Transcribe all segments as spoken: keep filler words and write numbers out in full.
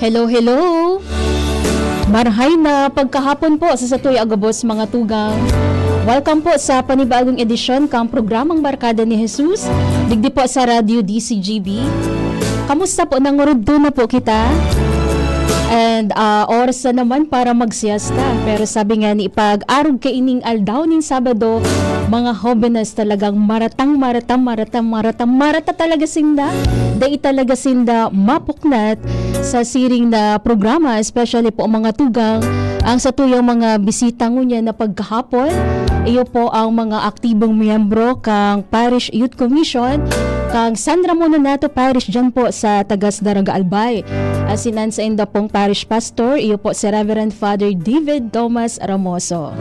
Hello, hello! Marhay na pagkahapon po sa satuya gabos, mga tugang. Welcome po sa panibagong edisyon kang programang Barkada ni Jesus, digdi po sa Radyo D C G B. Kamusta po? Nangurudto na po kita? And, ah, oras na naman para magsiesta. Pero sabi nga ni, pag arog kaining aldaw ning Sabado, mga hobenes talagang maratang, maratang, maratang, maratang, marata talaga sinda. Dai talaga sinda mapuknat sa siring na programa, especially po ang mga tugang. Ang satuyang mga bisita ngunyan na pagkahapon, iyo po ang mga aktibong miyembro kang Parish Youth Commission, kang San Ramon Nonato Parish dyan po sa Tagas, Daraga, Albay. Asin an sainda pong Parish Pastor, iyo po si Reverend Father David Thomas Ramoso.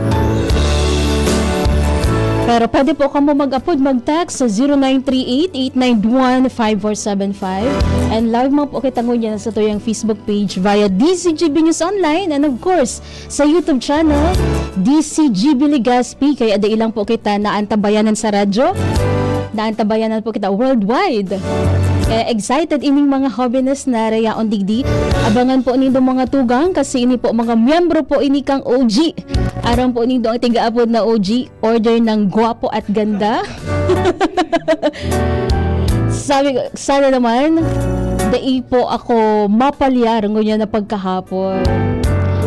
Pero pwede po kamo mag-apod, mag-text sa zero nine three eight, eight nine one, five four seven five. And live man po kita ngunyan sa tuyang Facebook page via D C G B News Online and of course, sa YouTube channel, D C G B Legazpi. Kaya dai lang po kita naantabayanan sa radyo. Naantabayanan po kita worldwide. Kaya excited ining mga hobenes na rayaon digdi. Abangan po nindo mga tugang kasi ini po mga miyembro po ini kang O G. Aram po nindo ang tigaapod na O G, order ng gwapo at ganda. Sabi ko, sana naman, dai po ako mapalyar ngunyan na pagkahapon.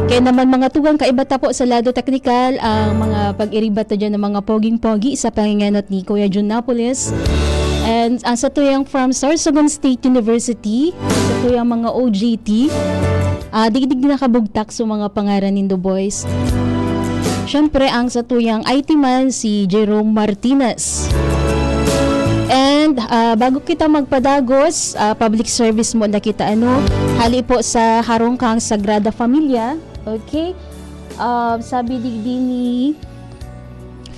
Kaya naman mga tugang, kaiba ta po sa lado teknikal ang mga pag-iribat na dyan ng mga poging-pogi sa pangingenot ni Kuya Jun Napoles. And ang satuyang from Sorsogon State University, satuyang mga O J T, ah, digdig na kabugtak sa mga pangaran nindo, boys. Siyempre, ang satuyang I T man, si Jerome Martinez. And, ah, bago kita magpadagos, ah, public service muna kita, ano, hali po sa harong kang Sagrada Familia. Okay? Ah, sabi digdi ni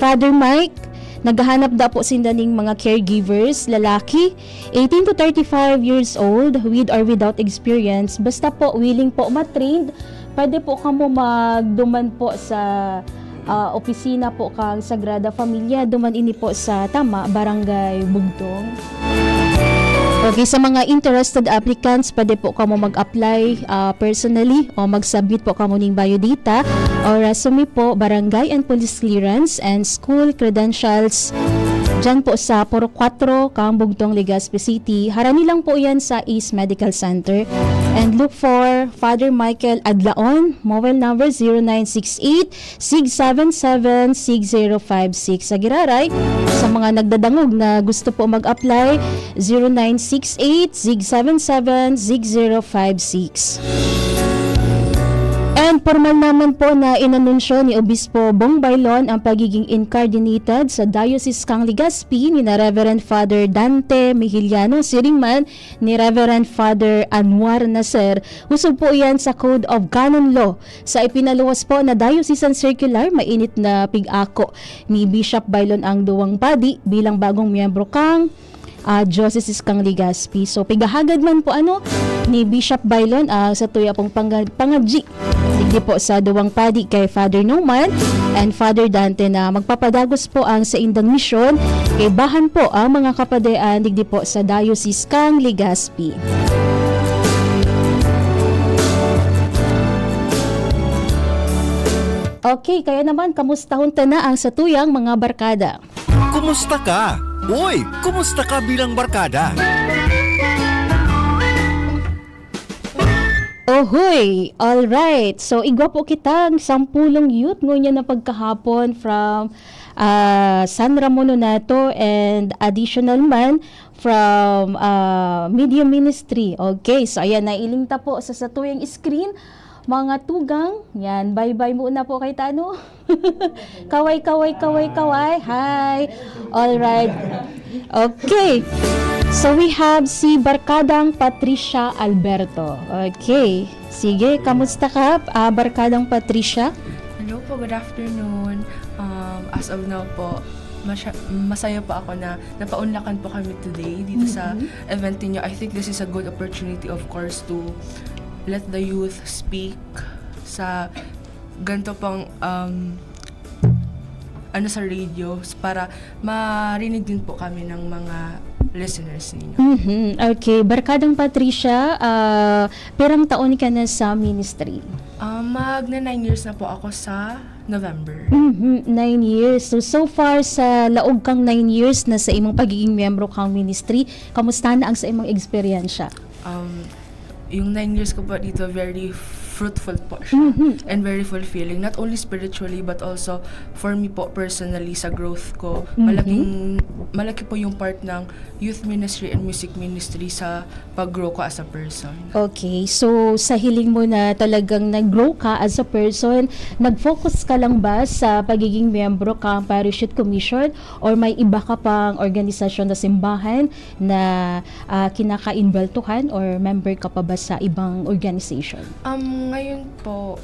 Father Mike, naghahanap daw po sinda ning mga caregivers, lalaki, eighteen to thirty-five years old, with or without experience. Basta po, willing po matrained, pwede po kamo magduman po sa, ah, opisina po kang Sagrada Familia. Duman ini po sa, tama, Barangay Bugtong. Okay, sa mga interested applicants, pwede po kamo mag-apply, ah, personally o mag-submit po kamo ning biodata o resume po, barangay and police clearance and school credentials. Diyan po sa Purok Kuwatro, Kang Bugtong, Legazpi City. Harani lang po yan sa East Medical Center. And look for Father Michael Adlaon, mobile number zero nine six eight, six seven seven, six zero five six. Sa Giraray, sa mga nagdadangog na gusto po mag-apply, zero nine six eight, six seven seven, six zero five six. And formal naman po na inanunsyo ni Obispo Bong Bailon ang pagiging incardenated sa Diocese kang Legazpi ni na Reverend Father Dante Mejiliano, siring man ni Reverend Father Anwar Nasser. Usog po iyan sa Code of Canon Law. Sa ipinaluwas po na diocesan circular, mainit na pig-ako ni Bishop Bailon ang duwang padi bilang bagong miyembro kang, ah, Diocese kang Legazpi. So, pigahagad man po, ano, ni Bishop Bailon, ah, sa tuya pong panga-, pangadyi digdi po sa duwang padi kay Father Norman and Father Dante na magpapadagos po ang saindang misyon kay bahan po ang mga kapadean digdi po sa Diocese kang Legazpi. Okay, kaya naman, kamustahon ta na ang satuyang mga barkada. Kumusta ka? Uy, kumusta ka bilang barkada? Ohoy! Alright. So, igwa po kitang sampulong youth ngunyan na pagkahapon from, ah, San Ramon Nonato and additional man from, ah, Media Ministry. Okay. So, ayan, nailing ta po sa satuyang screen. Mga tugang, yan. Bye-bye muna po kay Tano. Kaway, kaway, kaway, kaway. Hi. All right. Okay. So we have si Barkadang Patricia Alberto. Okay. Sige, kamusta ka, ah, Barkadang Patricia? Hello po, good afternoon. Um, as of now po, masya- masaya po ako na napaunlakan po kami today dito sa Mhm. event ninyo. I think this is a good opportunity, of course, to let the youth speak sa ganito pang um, ano sa radio s- para marinig din po kami ng mga listeners ninyo. Mhm. Okay. Barkadang Patricia, ah, pirang taon ka na sa ministry? Ah, magna nine years na po ako sa November. Mhm. Nine years. So, so far, sa laog kang nine years na sa imong pagiging miyembro kang ministry, kamusta na ang sa imong eksperyensya? Um, yung nine years ko po dito, very fruitful po siya Mhm. and very fulfilling, not only spiritually but also for me po personally sa growth ko. Mhm. Malaking, malaki po yung part ng youth ministry and music ministry sa pag-grow ko as a person. Okay, so sa hiling mo na talagang nag-grow ka as a person, nag-focus ka lang ba sa pagiging miyembro kang Parish Youth Commission or may iba ka pang organisasyon na simbahan na ah, kinaka-involtuhan or member ka pa ba sa ibang organization? Um, ngayon po,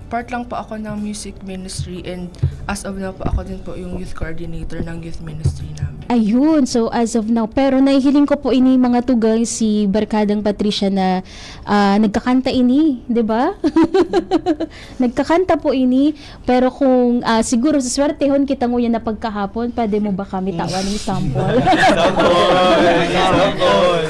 part lang po ako ng music ministry and as of now po ako din po yung youth coordinator ng youth ministry namin. Ayun, so as of now, pero nahihiling ko po ini mga tugang si Barkadang Patricia na ah, nagkakanta ini, di ba? Nagkakanta po ini, pero kung ah, siguro siswertehon kita ngunyan na pagkahapon, pwede mo ba kami tawan ng sample? Sample! Sample!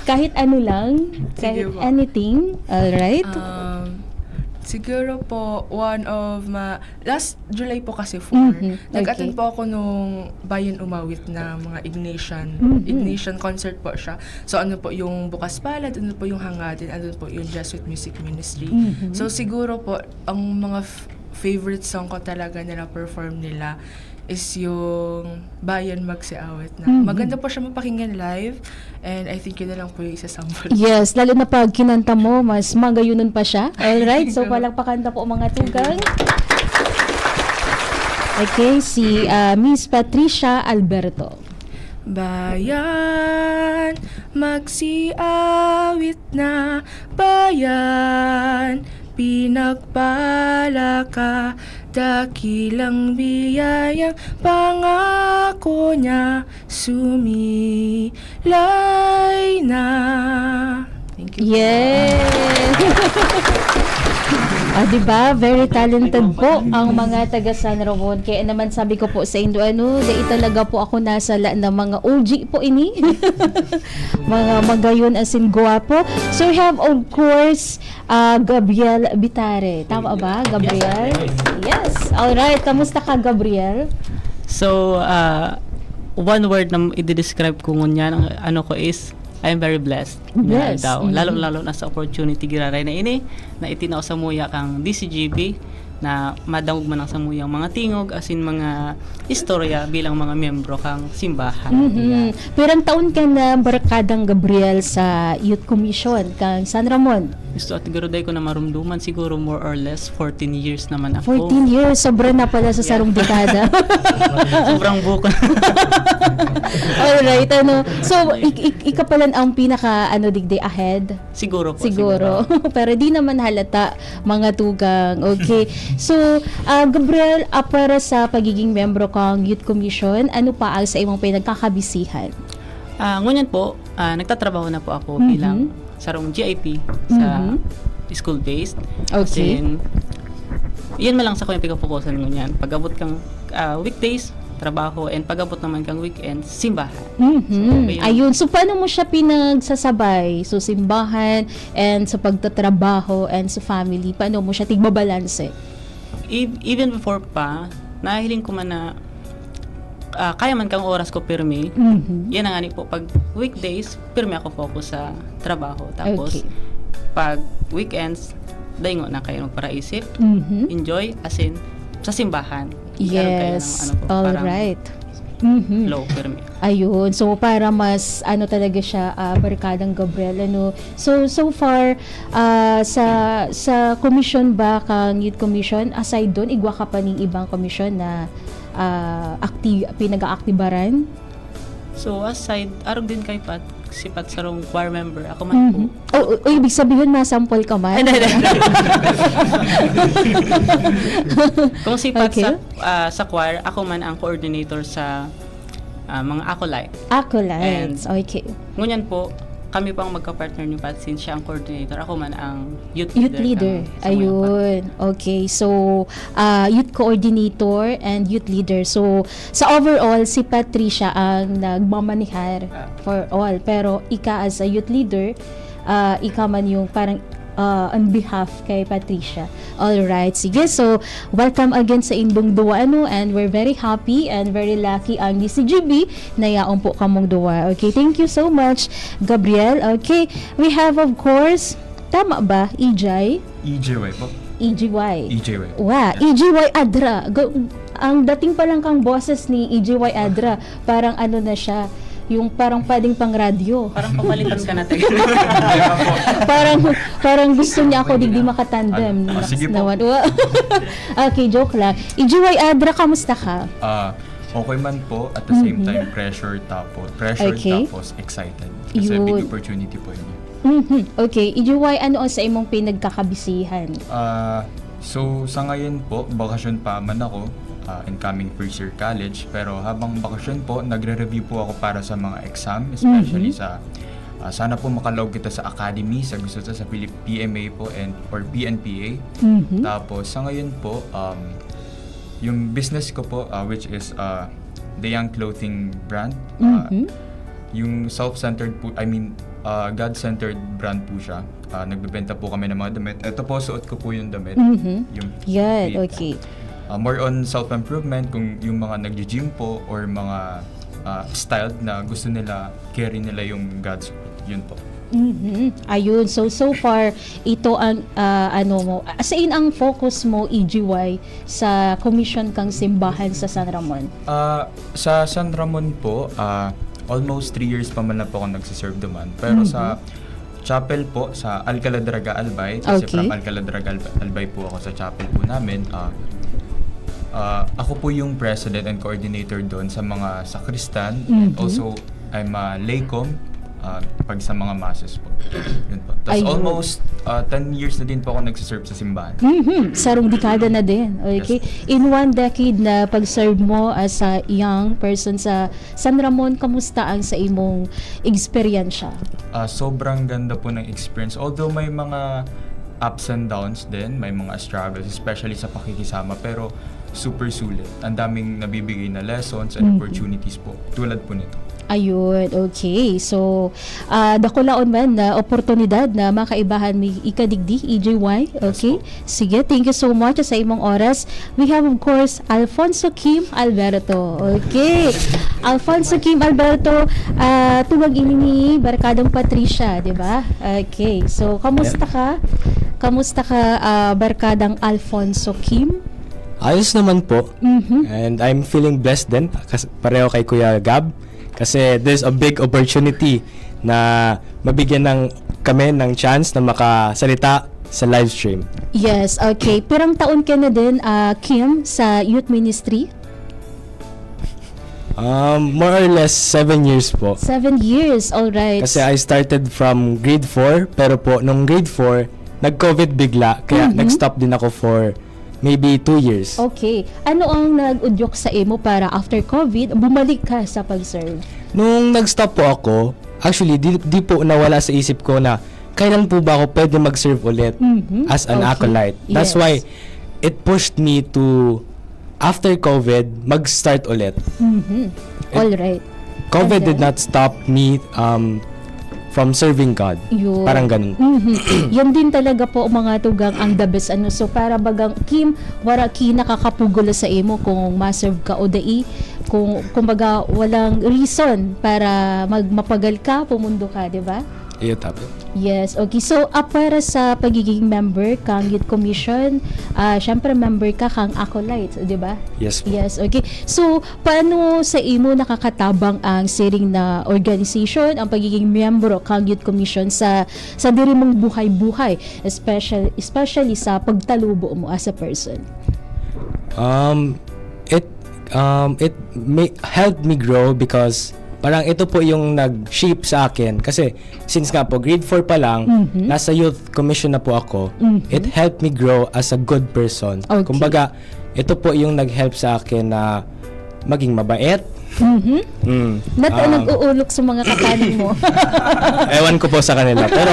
Kahit ano lang, Sige kahit po. Anything, alright? Um, siguro po, one of my, last July po kasi four, Mhm, nag-attend okay. po ako nung Bayan Umawit na mga Ignatian, Mhm. Ignatian concert po siya. So ano po yung Bukas Palad, ano po yung Hangadin, ano po yung Jesuit Music Ministry. Mhm. So siguro po, ang mga f- favorite song ko talaga na na-perform nila is yung Bayan Magsiawit na. Mhm. Maganda po siya mapakinggan live and I think yun na lang po yung isasample. Yes, lalo na pag kinanta mo, mas magayunon pa siya. Alright, so palakpakan ta po mga tugang. Okay, si ah, Miss Patricia Alberto. Bayan, magsiawit na, bayan, pinagpala ka, dakilang biyayang pangako niya, sumilay na. Thank you po. Yes! Ah, di ba? Very talented po ang mga taga San Ramon. Kaya naman sabi ko po sa indo, ano, dai talaga po ako nasala ng mga O G po ini. Mga magayon as in guwapo. So we have, of course, ah, Gabriel Bitare. Tama ba, Gabriel? Yes. Alright. Kamusta ka, Gabriel? So, ah, one word na i-describe ko ngunyan, ang ano ko is, I am very blessed. Blessed. Daw. Mm. Lalo-lalo na sa opportunity giraray na ini, na itinao sa muya kang D C G B, na madangog man ang samuyang mga tingog, as in mga istorya bilang mga miyembro kang simbahan. Mhm. Pirang taon ka na barkadang Gabriel sa Youth Commission kang San Ramon? Gusto at garuday ko na marumduman, siguro more or less fourteen years naman ako. Fourteen years, sobra na pala sa Yeah. sarong dekada. Sobrang buko. Alright, ano. So, ik ik ika pala ang pinaka, ano, digdi ahead? Siguro po. Siguro. Pero di naman halata, mga tugang. Okay. So, ah, Gabriel, ah, para sa pagiging miyembro kang Youth Commission, ano pa ang sa imong pinagkakabisihan? Ah, ngunyan po, ah, nagtatrabaho na po ako Mhm. bilang sarong G I P sa Mhm. school-based. Okay. Then, yan man lang sa ko yung pinafokusan ngunyan. Pag-abot kang ah, weekdays, trabaho, and pag-abot naman kang weekend, simbahan. Mhm. So, okay yun. Ayun. So, paano mo siya pinagsasabay? So, simbahan, and sa pagtatrabaho, and sa family, paano mo siya tigbabalanse? E- even before pa, nahiling ko man na ah, kaya man kang oras ko pirmi. Mhm. Yan ang ani po, pag weekdays, pirmi ako focus sa trabaho. Tapos, Okay. pag weekends, daingo na kayo magparaisip, Mhm. enjoy, as in, sa simbahan. Magkaroon kayo ng, Yes. ano po, All parang right. Mhm. flow pirmi. Ayun. So, para mas, ano talaga siya, ah, barkadang Gabriel, ano. So, so far, ah, sa, sa commission ba kang Youth Commission, aside doon, igwa ka pa ning ibang commission na ah, acti-, pinag-aaktibaran? So, aside, arog din kay Pat, si Pat sarong choir member. Ako man po. Mhm. Oh, oh, ibig sabihin, masampol ka man? Hindi, hindi. Kung si Pat Okay. sa, ah, sa choir, ako man ang coordinator sa ah, mga acolyte. Acolytes. And Okay. Ngunyan po, Kami po ang magka-partner ni Pat since siya ang coordinator. Ako man ang youth Youth leader. leader. Kang, sa Muya Pat. Ayun. Okay. So, ah, youth coordinator and youth leader. So, sa overall, si Patricia ang nagmamanihar Ah. for all. Pero ika as a youth leader, ah, ika man yung parang ah, on behalf kay Patricia. All right. Sige. So, welcome again sa indong duwa, ano? And we're very happy and very lucky ang D C G B na yaon po kamong duwa. Okay. Thank you so much, Gabriel. Okay. We have, of course, tama ba? E J? E J Y po. E G Y. E J Y. Wa, E G Y Adra. Go, ang dating pa lang kang boses ni E G Y Adra, parang ano na siya, yung parang pwedeng pang radyo. Parang papalitan ka natin. parang parang gusto niya ako digdi makatandem. Ah, sige po. Naman. Wa- okay, joke lang. E G Y Adra, kamusta ka? Ah, okay man po, at the same Mhm. time pressure tapos pressured Okay. tapos excited kasi Yun. big opportunity po yun. Mhm. Okay, E G Y, ano ang sa imong pinagkakabisihan? Ah, so sa ngayon po, bakasyon pa man ako, ah, incoming first year college, pero habang bakasyon po, nagre-review po ako para sa mga exam, especially Mhm. sa ah, sana po makalaog kita sa academy, sa gusto sa, sa Philip P M A po and or P N P A. Mhm. Tapos sa ngayon po, um, yung business ko po, ah, which is ah, the Young Clothing brand, ah, Mhm. yung self-centered po, I mean, ah, God-centered brand po siya. Ah, nagbebenta po kami ng mga damit. Ito po, suot ko po yung damit. Mhm. Yung Yan, fit. Okay. Ah, more on self-improvement, kung yung mga nagji-gym po or mga ah, styled na gusto nila, carry nila yung God suit. Yun po. Mhm. Ayun. So, so far, ito ang ah, ano mo, ah, as in ang focus mo, E G Y, sa commission kang simbahan sa San Ramon? Ah, sa San Ramon po, ah, almost three years pa man lang po ako nagsiserve duman. Pero sa chapel po, sa Alcaladraga, Albay, kasi Okay. from Alcaladraga, Alb- Albay po ako, sa chapel po namin, ah, ah, ako po yung president and coordinator doon sa mga sakristan. And Mhm. Also, I'm a laycom ah, pag sa mga masses po. Yun po. Tapos Ayun. Almost ah, ten years na din po ako nagsiserve sa simbahan. Mhm. Sarong dekada na din. Okay. Yes. In one decade na pag-serve mo as a young person sa San Ramon, kamusta ang sa imong eksperyensya? Ah, sobrang ganda po ng experience. Although may mga ups and downs din, may mga struggles, especially sa pakikisama, pero super sulit. Ang daming nabibigay na lessons and Mhm. Opportunities po, tulad po nito. Ayun, okay. So, ah, dakulaon man na oportunidad na makaibahan mi ikadigdi, E J Y. Okay? Yes po. Sige, thank you so much sa imong oras. We have, of course, Alfonso Kim Alberto. Okay. Alfonso Kim Alberto, ah, tugang ini ni Barkadang Patricia, di ba? Okay. So, kamusta ka? Kamusta ka, ah, Barkadang Alfonso Kim? Ayos naman po. Mhm. And I'm feeling blessed din, kas- pareho kay Kuya Gab. Kasi there's a big opportunity na mabigyan ng kami ng chance na makasalita sa live stream. Yes, okay. Pirang taon ka na din, ah, Kim, sa youth ministry? Um, more or less seven years po. Seven years, all right. Kasi I started from grade four, pero po nung grade four, nag-COVID bigla, kaya Mhm. nag-stop din ako for maybe two years. Okay. Ano ang nag-udyok sa imo para after COVID, bumalik ka sa pag-serve? Nung nag-stop po ako, actually, di, di po nawala sa isip ko na kailan po ba ako pwede mag-serve ulit Mhm. as an Okay. acolyte. That's Yes. Why it pushed me to, after COVID, mag-start ulit. Mhm. All right. COVID did Okay. Not stop me um, from serving God. Yun. Parang ganun. Mhm. Yan din talaga po, mga tugang, ang the best. Ano? So, para bagang, Kim, wara ki nakakapugulo sa imo kung ma-serve ka o dai, kung, kumbaga, walang reason para mag, mapagal ka, pumundo ka, di ba? Iyo, tabi. Yes, okay. So, apwera sa pagiging member kang Youth Commission, ah, syempre member ka kang Acolyte, di ba? Yes po. Yes, okay. So, paano sa imo nakakatabang ang siring na organization, ang pagiging miyembro kang Youth Commission sa sa diri mong buhay-buhay, especially especially sa pagtalubo mo as a person? Um, it um, it may, helped me grow because parang ito po yung nag-shape sa akin kasi since nga po grade four pa lang, Mhm. nasa youth commission na po ako. Mhm. It helped me grow as a good person. Okay. Kumbaga, ito po yung nag-help sa akin na maging mabait, Mhm. Mm. Nat- Um, nag-uulok sa mga kataning mo. Ewan ko po sa kanila. Pero,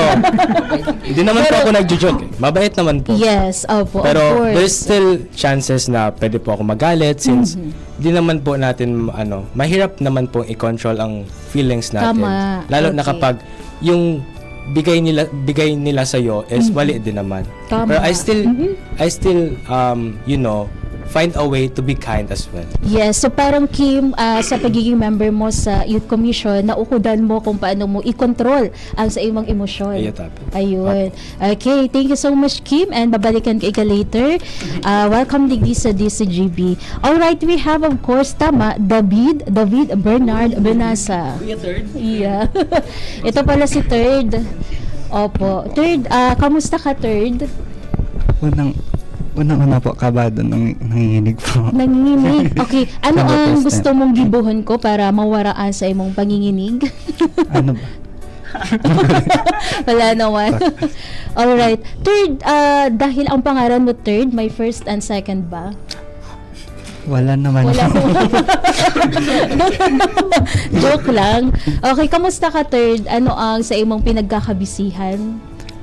hindi naman po Pero- ako nagjo-joke eh. Mabait naman po. Yes, opo, Pero of course. There's still chances na pwede po ako magalit since Mhm. di naman po natin, ano, mahirap naman pong i-control ang feelings natin. Tama. Lalo na Okay. kapag yung bigay nila bigay nila sa iyo is Mhm. mali din naman. Tama. Pero I still Mhm. I still um you know find a way to be kind as well. Yes, so parang Kim, ah, sa pagiging member mo sa Youth Commission, naukudan mo kung paano mo i-control ang sa imong emosyon. Ayun, tapo. Ayun. Okay, thank you so much, Kim, and babalikan ka ika later. Ah, welcome digdi sa D C G B. All right, we have, of course, tama, David, David Bernard Benasa. Kuya Third. Yeah. Ito pala si Third. Opo. Third, ah, kamusta ka, Third? Unang, unang-una po, kabado nang nanginginig po. Nanginginig. Okay. Ano Ano ang po, gusto Sir? mong gibohon ko para mawaraan sa imong panginginig? Ano ba? Wala naman. Alright. Third, ah, dahil ang pangaran mo Third, may first and second ba? Wala naman. Wala naman. Joke lang. Okay, kamusta ka, Third? Ano ang sa imong pinagkakabisihan?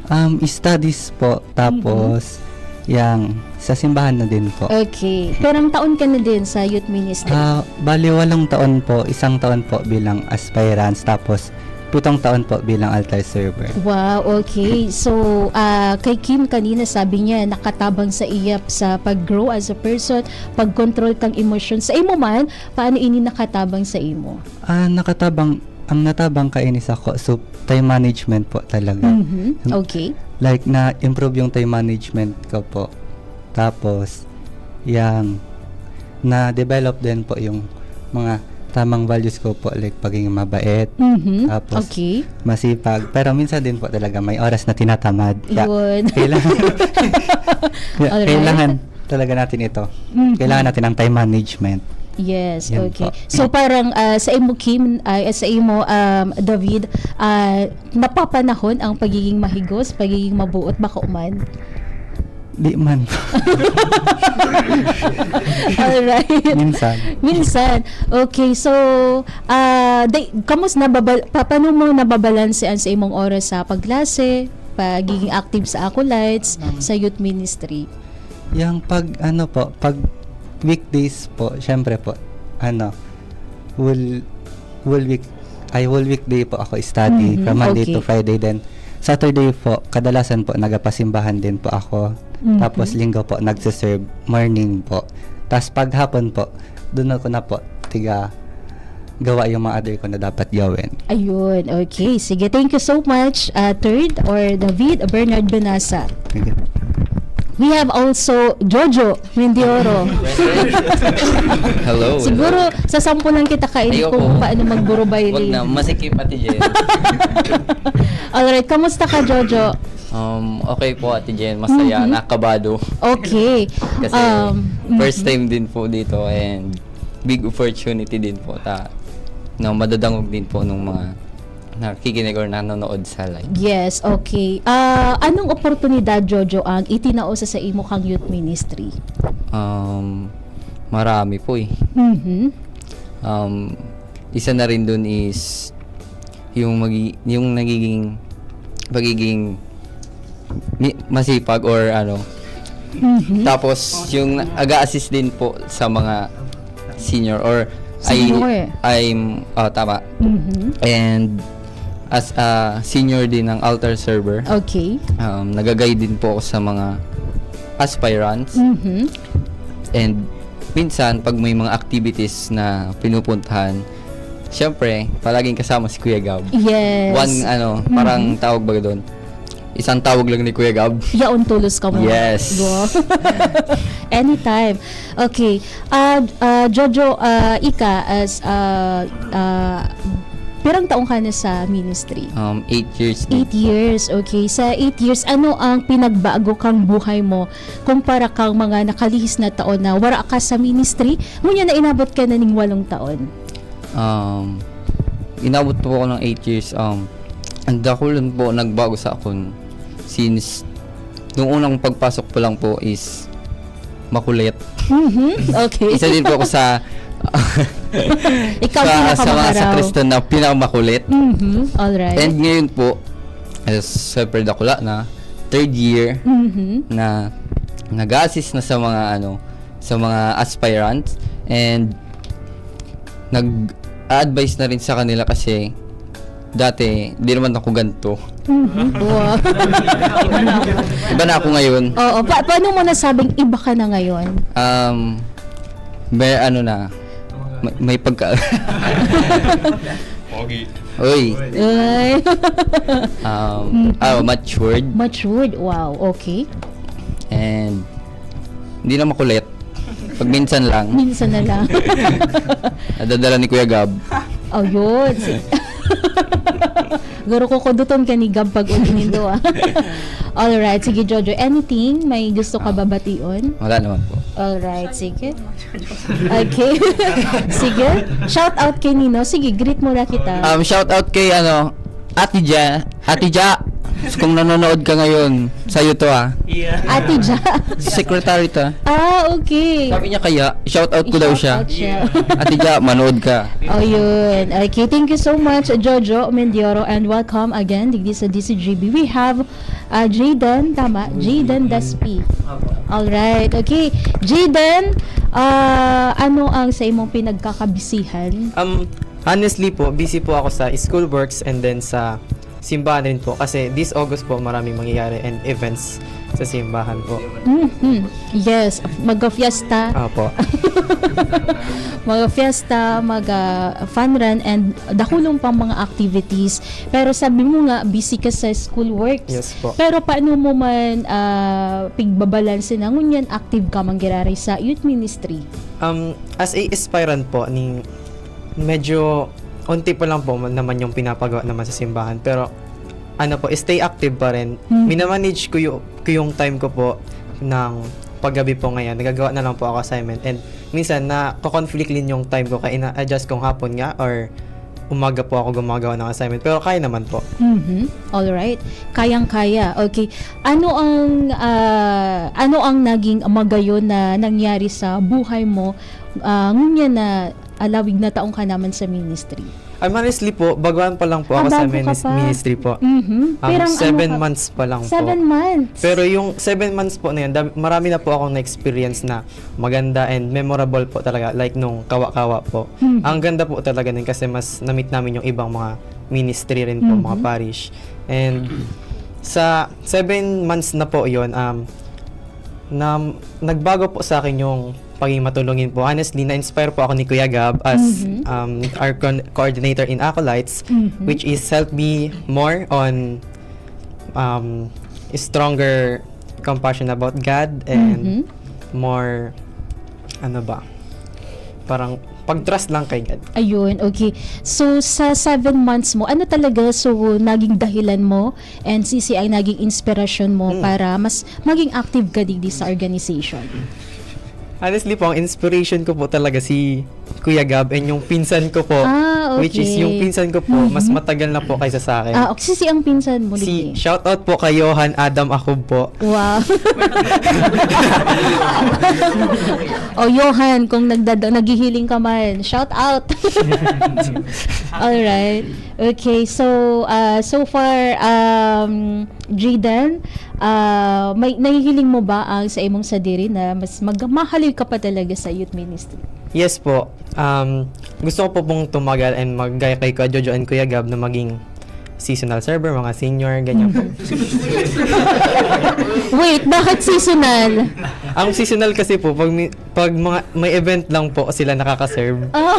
Um, studies po, tapos yang sa simbahan na din po. Okay. Perang taon ka na din sa youth ministry? Ah, bali walong taon po, isang taon po bilang aspirants, tapos pitong taon po bilang altar server. Wow, okay. So, ah, kay Kim kanina sabi niya nakatabang sa iya sa pag-grow as a person, pag-control kang emosyon. Sa imo man, paano ini nakatabang sa imo? Ah, nakatabang, ang natabang kaini sako, so time management po talaga. Mhm. Okay. Like, na-improve yung time management ko po. Tapos, yang na-develop din po yung mga tamang values ko po, like pagiging mabait, Mhm. Tapos, Okay. masipag. Pero minsan din po talaga may oras na tinatamad. Kaya Yun. kailangan, kaya Alright. kailangan talaga natin ito. Mhm. Kailangan natin ng time management. Yes, Yan okay. po. So parang ah, sa imo Kim, ay sa imo um, David, ah, napapanahon ang pagiging mahigos, pagiging mabuot, bako man? Di man. Alright. Minsan. Minsan. Okay, so ah, day, kamos nababal, pa, paano mo nababalansean sa imong oras sa pagklase, pagiging active sa acolytes, sa youth ministry? Yung pag, ano po, pag weekdays po, syempre po, ano, whole, whole week, ay whole weekday po ako study Mhm, from Monday to okay. Friday. Then, Saturday po, kadalasan po, nagapasimbahan din po ako. Mhm. Tapos, Linggo po, nagsiserve morning po. Tapos, paghapon po, doon ako na po, tiga, gawa yung mga other ko na dapat gawin. Ayun, okay. Sige, thank you so much, uh, Third or David Bernard Benasa. Sige. We have also Jojo Mendioro. Hello. Siguro, sa sampulan kita kaili Ayoko. Kung paano magburubay Wag na, lady. Masikip, Ate Jen. Alright, kamusta ka, Jojo? Um, okay po, Ate Jen. Masaya, Mhm. nakabado. Okay. Kasi Um, first mhm. time din po dito and big opportunity din po ta na madadangog din po ng mga nakikinig or nanonood sa live. Yes, okay. Ah, anong oportunidad, Jojo, ang itinao sa, sa imo kang youth ministry? Um, marami po eh. Mhm. Um, isa na rin dun is yung magi- yung nagiging pagiging mi- masipag or ano. Mhm. Tapos yung aga-assist din po sa mga senior or Senior. I, I'm oh, tama. Mhm. And as a senior din ng altar server, Okay. um, nagagay din po ako sa mga aspirants. Mhm. And minsan, pag may mga activities na pinupuntahan, syempre, palaging kasama si Kuya Gab. Yes. One, ano, Mhm. parang tawag ba doon? Isang tawag lang ni Kuya Gab. Yaon tulos ka mo. Yes. Go. Anytime. Okay. Ah, ah, Jojo, ah, ika as ah, ah, pirang taon ka na sa ministry? Um, eight years din. Eight years, okay. Sa eight years, ano ang pinagbago kang buhay mo kumpara kang mga nakalihis na taon na wara ka sa ministry? Ngunyan na inabot ka na ning walong taon. Um, inabot po ako ng eight years. Um, ang dakul lang po nagbago sa akon. Since, nung unang pagpasok po lang po is makulit. Mhm, okay. Isa din po ako sa Ikaw sa, sa mga pinakamaharao. Sakristan na pinakamakulit. Mhm, alright. And ngayon po, as syempre dakula na, third year Mhm. na nag-a-assist na sa mga, ano, sa mga aspirants, and nag-a-advise na rin sa kanila kasi dati, di naman ako ganito. Mhm. Wow. Iba na ako ngayon. Oo. Pa-, paano mo nasabing iba ka na ngayon? Um, may ano na, may, may pagka- Pogi. Uy. Ay. Um, Mhm. ah, matured. Matured. Wow. Okay. And hindi na makulit. Pag minsan lang. Minsan na lang. Nadadala ni Kuya Gab. Oh, yun. Si-, garo ko kuduton ka ni Gab pag uli nindo, ah. Alright. Sige, Jojo. Anything? May gusto ka Ah. babation? Wala naman po. Alright. Sige. Okay. Sige. Shout out kay Nino. Sige, greet mo na kita. Um, shout out kay, ano, Ate Ja. Ate Ja, kung nanonood ka ngayon, sa'yo to, ah. Yeah. Ate Ja. Secretary to, ah. Ah, okay. Sabi niya kaya, shout out ko daw siya. I-shout out siya. Ate Ja, manood ka. Oh, yun. Okay, thank you so much, Jojo Mendioro, and welcome again digdi sa D C G B. We have, ah, Jayden, tama? Jayden Daspi. Opo. Alright. Okay. Jayden, ah, ano ang sa imong pinagkakabisihan? Um, honestly po, busy po ako sa school works and then sa simbahan rin po. Kasi this August po, maraming mangyayari and events sa simbahan po. Mhm. Yes, magka-fiesta. Opo. Magka-fiesta, mag, ah, fun run, and dakulon pang mga activities. Pero sabi mo nga, busy ka sa school works. Yes po. Pero paano mo man, ah, pigbabalanse na ngunyan active ka man giraray sa youth ministry? Um, as a aspirant po, ning medyo onti pa lang po naman yung pinapagawa naman sa simbahan. Pero, ano po, stay active pa rin. Hmm. Minamanage ko yu-, ko yung time ko po ng paggabi po ngayon. Nagagawa na lang po ako assignment. And minsan, nako-conflict din yung time ko. Kaya ina-adjust kong hapon nga or umaga po ako gumagawa ng assignment. Pero kaya naman po. Mhm. Alright. Kayang-kaya. Okay. Ano ang, ah, ano ang naging magayon na nangyari sa buhay mo, ah, ngunyan na alawig na taon ka naman sa ministry? I'm honestly po, baguhan pa lang po Ah, ako sa bago ka minis-, pa. ministry po. Mhm. Um, Pirang ano seven ka months pa lang po. Seven months? Pero yung seven months po na yun, dam-, marami na po akong na-experience na maganda and memorable po talaga, like nung kawa-kawa po. Mhm. Ang ganda po talaga nun kasi mas na-meet namin yung ibang mga ministry rin po, mga Mhm. parish. And sa seven months na po yun, um, na, nagbago po sa akin yung pagiging matulungin po. Honestly, na-inspire po ako ni Kuya Gab as, Mhm. um, our con-, coordinator in Acolytes, Mhm. which is helped me more on, um, stronger compassion about God and Mhm. more, ano ba, parang pag-trust lang kay God. Ayun, okay. So, sa seven months mo, ano talaga, so, naging dahilan mo and sisi ang naging inspirasyon mo Mm. para mas maging active ka digdi sa organization? Honestly po, ang inspiration ko po talaga si Kuya Gab and yung pinsan ko po, Ah, which is okay. yung pinsan ko po, mas Mhm. matagal na po kaysa sa akin. Ah, okay. Sisi ang pinsan mo, Si, digdi? shout out po kay Johan Adam Akub po. Wow. O, Johan, kung nagdada-, naghihiling ka man, shout out. Alright. Okay, so, ah, so far, um, Jayden, ah, may, nahihiling mo ba ang sa imong sadiri na mas mag-, mahaloy ka pa talaga sa youth ministry? Yes po. Um, gusto ko po pong tumagal and maggaya kay Kuya Jojo and Kuya Gab na maging seasonal server, mga senior, ganyan po. Wait, bakit seasonal? Ang seasonal kasi po, pag may, pag mga, may event lang po sila nakaka-serve. Ah.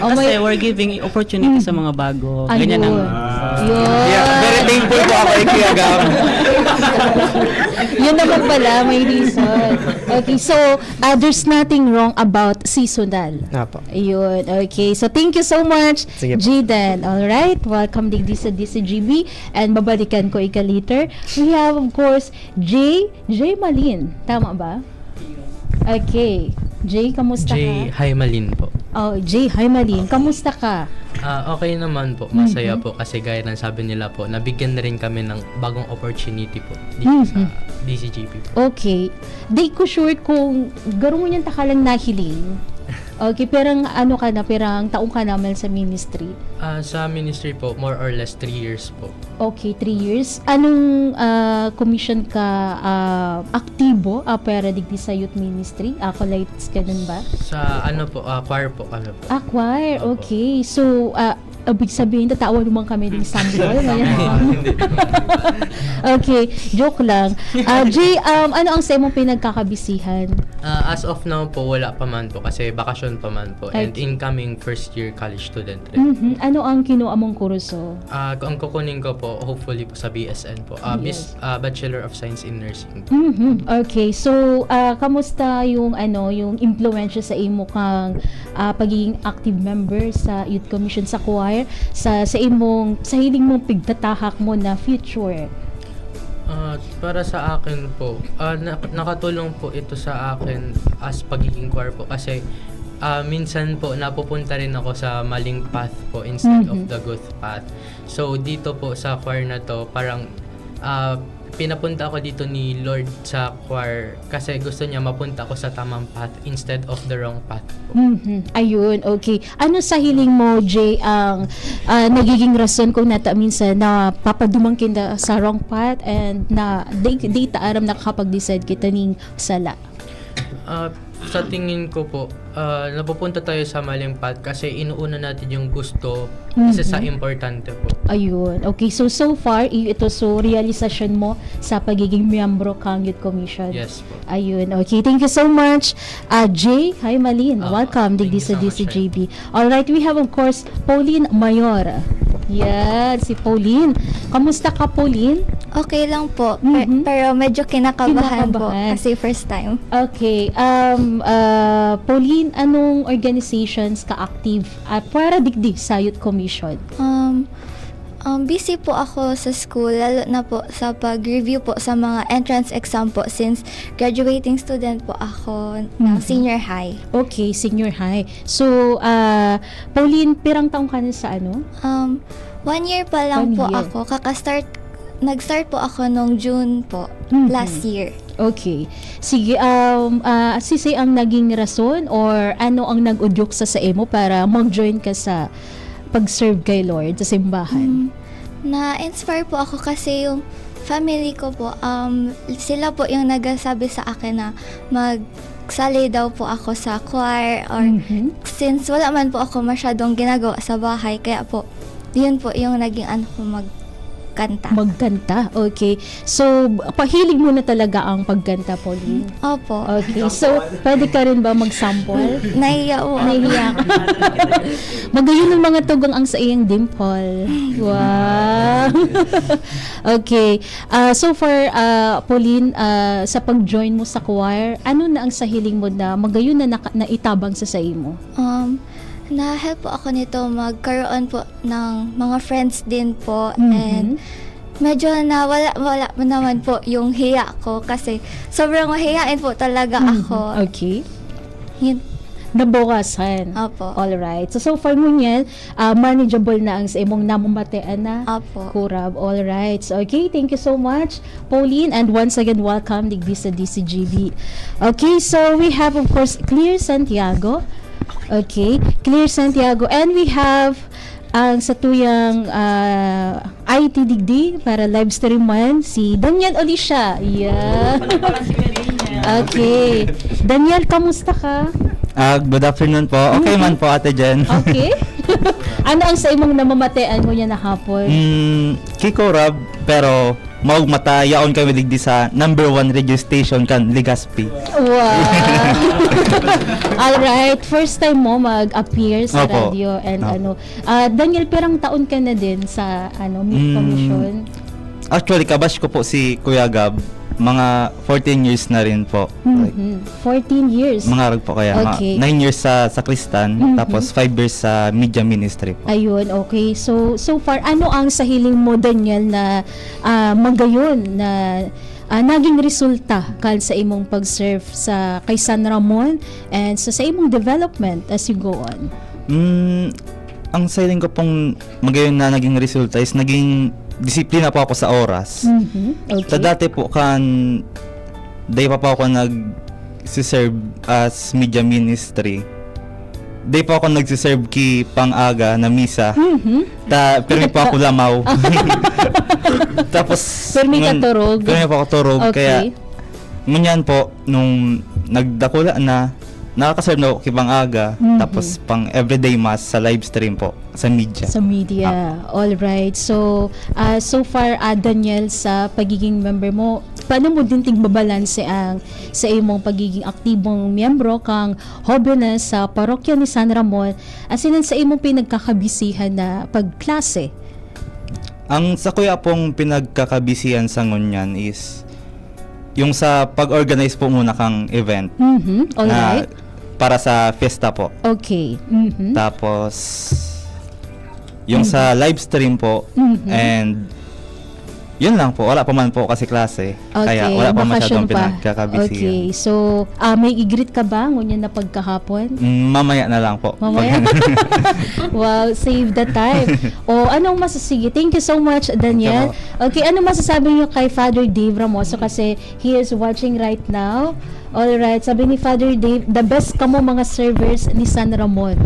Oh, Kasi may we're giving opportunity Mm. sa mga bago. Ayun. Ganyan ang Yun. Yeah, very thankful po ako kay Kuya Gab. Yun naman pala, may reason. Okay, so, ah, there's nothing wrong about seasonal. Apo. Ayun, okay. So, thank you so much, Sige po. Jayden. Alright, welcome digdi sa D C G B. And babalikan ko ika later. We have, of course, Jay, Jay Malin. Tama ba? Okay. Jay, kamusta Jay, ka? Hi, Malin po. Oh, Jay, hi Malin. Kamusta ka? Ah, okay naman po. Masaya Mhm. po kasi gaya ng sabi nila po, nabigyan na rin kami ng bagong opportunity po dito sa Mhm. D C G P po. Okay. Di ko sure kung garo ngunyan ta ka lang nahiling. Okay, pirang ano ka na, pirang taon ka naman sa ministry? Ah, sa ministry po, more or less three years po. Okay, three years. Anong ah, commission ka ah, aktibo ah, para digdi sa youth ministry? Acolytes, ganun ba? Sa ano po, ah, choir po kami po. Ah, choir. Opo. Okay. So, ah, ibig sabihin, tatawan naman kami ng sample. Hindi. Okay, joke lang. Ah, Jay, um, ano ang sa imong pinagkakabisihan? Ah, as of now po, wala pa man po kasi bakasyon pa man po and Okay. incoming first year college student rin. Mhm. Ano ang kinuha mong kurso? Ah, ang kukunin ko po, hopefully po sa B S N po. Ah, bis- Yes. ah, Bachelor of Science in Nursing. Mhm. Okay. So, ah, kamusta yung ano, yung impluwensya sa imo kang ah, pagiging active member sa Youth Commission, sa choir, sa sa imong sa hiling mong pigtatahak mo na future? Ah, para sa akin po, ah, na- nakatulong po ito sa akin as pagiging choir po kasi ah, minsan po napupunta rin ako sa maling path po instead of Mhm. the good path. So dito po sa choir na to, parang ah, pinapunta ako dito ni Lord sa choir kasi gusto niya mapunta ako sa tamang path instead of the wrong path po. Mhm. Ayun, okay. Ano sa hiling mo, Jay, ang ah, nagiging rason kung nata minsan na papadumang kinda sa wrong path and na di, di ta aram nakakapag-decide kita ning sala? Ah, sa tingin ko po, ah, napupunta tayo sa maling path kasi inuuna natin yung gusto isa sa Mhm. importante po. Ayun. Okay, so so far, i- ito so realisasyon mo sa pagiging miyembro kang Youth Commission. Yes po. Ayun. Okay, thank you so much. Ah, Jay, hi Malin. Ah, Welcome, thank digdi you sa so much, D C G B. Alright, we have of course Pauline Mayor. Yan, si Pauline. Kamusta ka, Pauline? Okay lang po, pe- Mhm. pero medyo kinakabahan, Kinakabahan. po kasi first time. Okay. Um, uh, Pauline, anong organizations ka active at para digdi sa Youth Commission? Um, um, busy po ako sa school, lalo na po sa pag-review po sa mga entrance exam po since graduating student po ako ng Mhm. senior high. Okay, senior high. So, ah, Pauline, pirang taon ka na sa ano? Um, one year pa lang One po year. ako. Kaka-start, nag-start po ako nung June po, Mhm. last year. Okay. Sige, um, ah, sisay ang naging rason or ano ang nag-udyok sa sa imo para mag-join ka sa pag-serve kay Lord sa simbahan? Mm, na-inspire po ako kasi yung family ko po, um, sila po yung nagsasabi sa akin na magsali daw po ako sa choir or Mhm. since wala man po ako masyadong ginagawa sa bahay, kaya po, yun po yung naging ano ko magkanta. Magkanta. Okay. So, pahilig mo na talaga ang pagkanta, Pauline? Opo. Okay. So, pwede ka rin ba mag-sample? Nahiya po ako. Nahiya ka. Magayon ang mga tugang ang sa iyang dimple. Wow. Okay. Ah, so far, ah, Pauline, ah, sa pag-join mo sa choir, ano na ang sa hiling mo na magayon na naka- naitabang sa sa imo? Um, na-help po ako nito magkaroon po ng mga friends din po Mhm. and medyo nawala wala mo naman po yung hiya ko kasi sobrang mahiyain po talaga Mhm. ako. Okay. Yun. Nabawasan. Opo. Alright. So, so far ngunyan, ah, manageable na ang sa imong namamatean na Opo. Kurab. Alright. So, okay, thank you so much, Pauline. And once again, welcome, digdi sa D C G B. Okay, so we have, of course, Clear Santiago. Okay, Clear Santiago. And we have ang satuyang ah, I T digdi para live stream man, si Daniel Olicia. Yeah. Okay. Daniel, kamusta ka? Ah, good afternoon po. Okay Mhm. man po, Ate Jen. Okay. Ano ang sa imong namamatean ngunyan na hapon? Mm, Kiko Rab, pero maugma ta yaon kami digdi sa number one radio station kan Legazpi. Wow. Alright. First time mo mag-appear sa Opo. radio and Opo. ano. Ah, Daniel, pirang taon ka na din sa ano, Youth Mm. Commission? Actually, kabatch ko po si Kuya Gab, mga fourteen years na rin po. Like, Mhm. Fourteen years. Mangarag po kaya, mga Okay. nine years sa sakristan, Mhm. tapos five years sa media ministry po. Ayun, okay. So, so far, ano ang sa hiling mo, Daniel, na, ah, magayon na, ah, naging resulta kan sa imong pag-serve sa, kay San Ramon and sa, sa imong development as you go on? Mm, ang sa hiling ko pong magayon na naging resulta is naging disiplina po ako sa oras. Mhm. Okay. Sa dati po kan, dai pa po ako nagsiserve as media ministry. Dai pa ako nagsiserve ki pang-aga na misa. Mhm. Ta, pirmi po ako lamaw. Tapos, Pirmi ka ngun-, turog. pirmi po ako turog. Okay. Kaya, ngunyan po, nung nagdakula na, nakakaserve na ako ki pang-aga, Mhm. tapos pang everyday mass sa live stream po, sa media. Sa media. Ah. All right. So, ah, so far, ah, Daniel, sa pagiging member mo, paano mo din tigbabalanse ang sa imong pagiging aktibong miyembro kang Hobenes sa Parokya ni San Ramon, asin an sa imong pinagkakabisihan na pagklase? Ang sa kuya pong pinagkakabisihan sa ngunyan is yung sa pag-organize po muna kang event Mhm. All na right. para sa fiesta po. Okay. Mhm. Tapos, yung Mhm. sa live stream po, Mhm. and yun lang po, wala pa man po kasi klase. Okay, Kaya wala pa bakasyon masyadong pa. pinagkakabisihan. Okay, so, ah, may i-greet ka ba ngunyan na pagkahapon? Mm, mamaya na lang po. Mamaya? Pag- Wow, save the time. O, anong mas-, sige, thank you so much, Daniel. Thank you po. Okay, ano masasabi niyo kay Father Dave Ramoso? Kasi he is watching right now. All right, sabi ni Father Dave, "The best kamo mga servers ni San Ramon."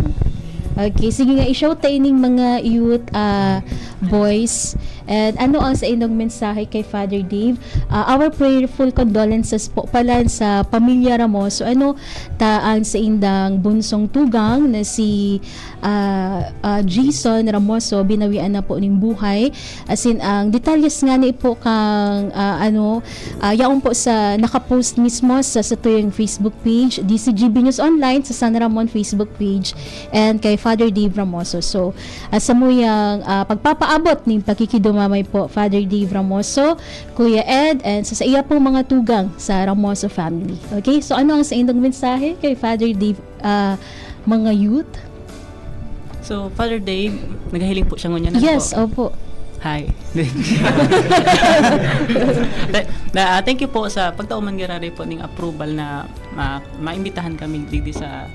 Okay, sige nga, i-shout ta ining mga youth, ah, boys. And ano ang sa indong mensahe kay Father Dave? Ah, our prayerful condolences po pala sa pamilya Ramoso. Ano ta ang sa indang bunsong tugang na si, ah, ah, Jason Ramoso, binawian na po ning buhay. Asin ang detalyes ngani po kang, ah, ano, ah, yaon po sa nakapost mismo sa satuyang Facebook page, D C G B News Online, sa San Ramon Facebook page, and kay Father Dave Ramoso. So, ah, samuyang, ah, pagpapaabot ning pakikidumamay po, Father Dave Ramoso, Kuya Ed, and sa, sa iya pong mga tugang sa Ramoso family. Okay? So, ano ang sa indong mensahe kay Father Dave, ah, mga youth? So, Father Dave, naghahiling po siya ngunyan, ano Yes, po? opo. Hi. Na, na, ah, thank you po sa pagtao man giraray po ning approval na ma-, maimbitahan kami digdi sa,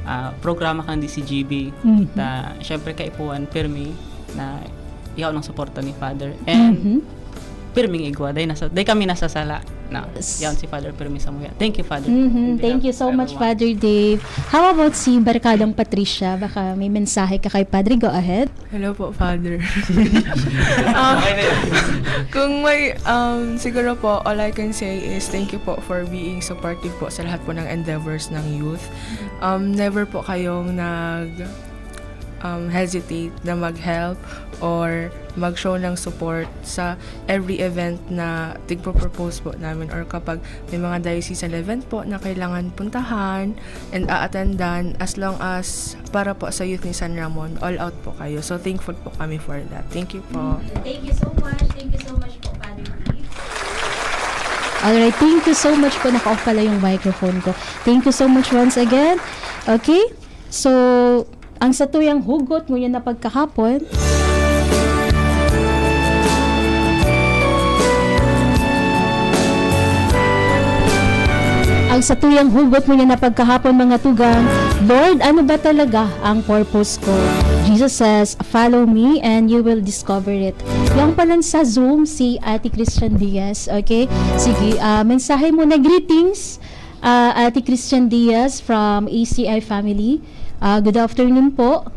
ah, programa kan D C G B. Mhm. Ta, syempre, kaipuhan, pirmi na yaon ang suporta ni Father. And Mhm. pirming igwa, dahil nasa, dahil kami nasa sala na Yes. yaon si Father pirmi samuya. Thank you, Father. Mhm. In behalf Thank you of so much, everyone. Father Dave. How about si Barkadang Patricia? Baka may mensahe ka kay Padre. Go ahead. Hello po, Father. Ah, Okay na yun. kung may, um, siguro po, all I can say is thank you po for being supportive po sa lahat po ng endeavors ng youth. Um, never po kayong nag, um, hesitate na mag-help or mag-show ng support sa every event na tigpo-propose po namin, or kapag may mga diocesan event po na kailangan puntahan and a-attendan, as long as para po sa youth ni San Ramon, all out po kayo. So, thankful po kami for that. Thank you po. Thank you so much. Thank you so much po, Father Dave. Alright, thank you so much po. Naka-off pala yung microphone ko. Thank you so much once again. Okay? So, ang satuyang hugot ngunyan na pagkahapon, ang satuyang hugot ngunyan na pagkahapon, mga tugang, "Lord, ano ba talaga ang purpose ko?" Jesus says, "Follow me and you will discover it." Yang palan sa Zoom, si Ate Christian Diaz, okay? Sige, ah, mensahe mo na greetings. Ah, Ate Christian Diaz from A C I family. Ah, good afternoon po.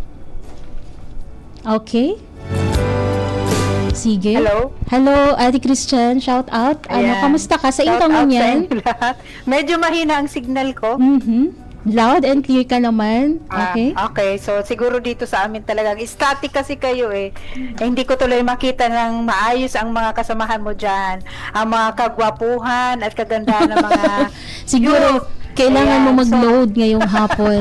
Okay. Sige. Hello. Hello, Ate Christian. Shout out. Ano, Ayan. kamusta ka? Sa Shout inyo out sa ngunyan? inyo lahat. Medyo mahina ang signal ko. Mhm. Loud and clear ka naman. Ah, Okay. okay. So, siguro dito sa amin talagang static kasi kayo eh. Eh, hindi ko tuloy makita ng maayos ang mga kasamahan mo dyan. Ang mga kagwapuhan at kagandahan ng mga Siguro, Youth. kailangan mo Ayan. mag-load So, ngayong hapon.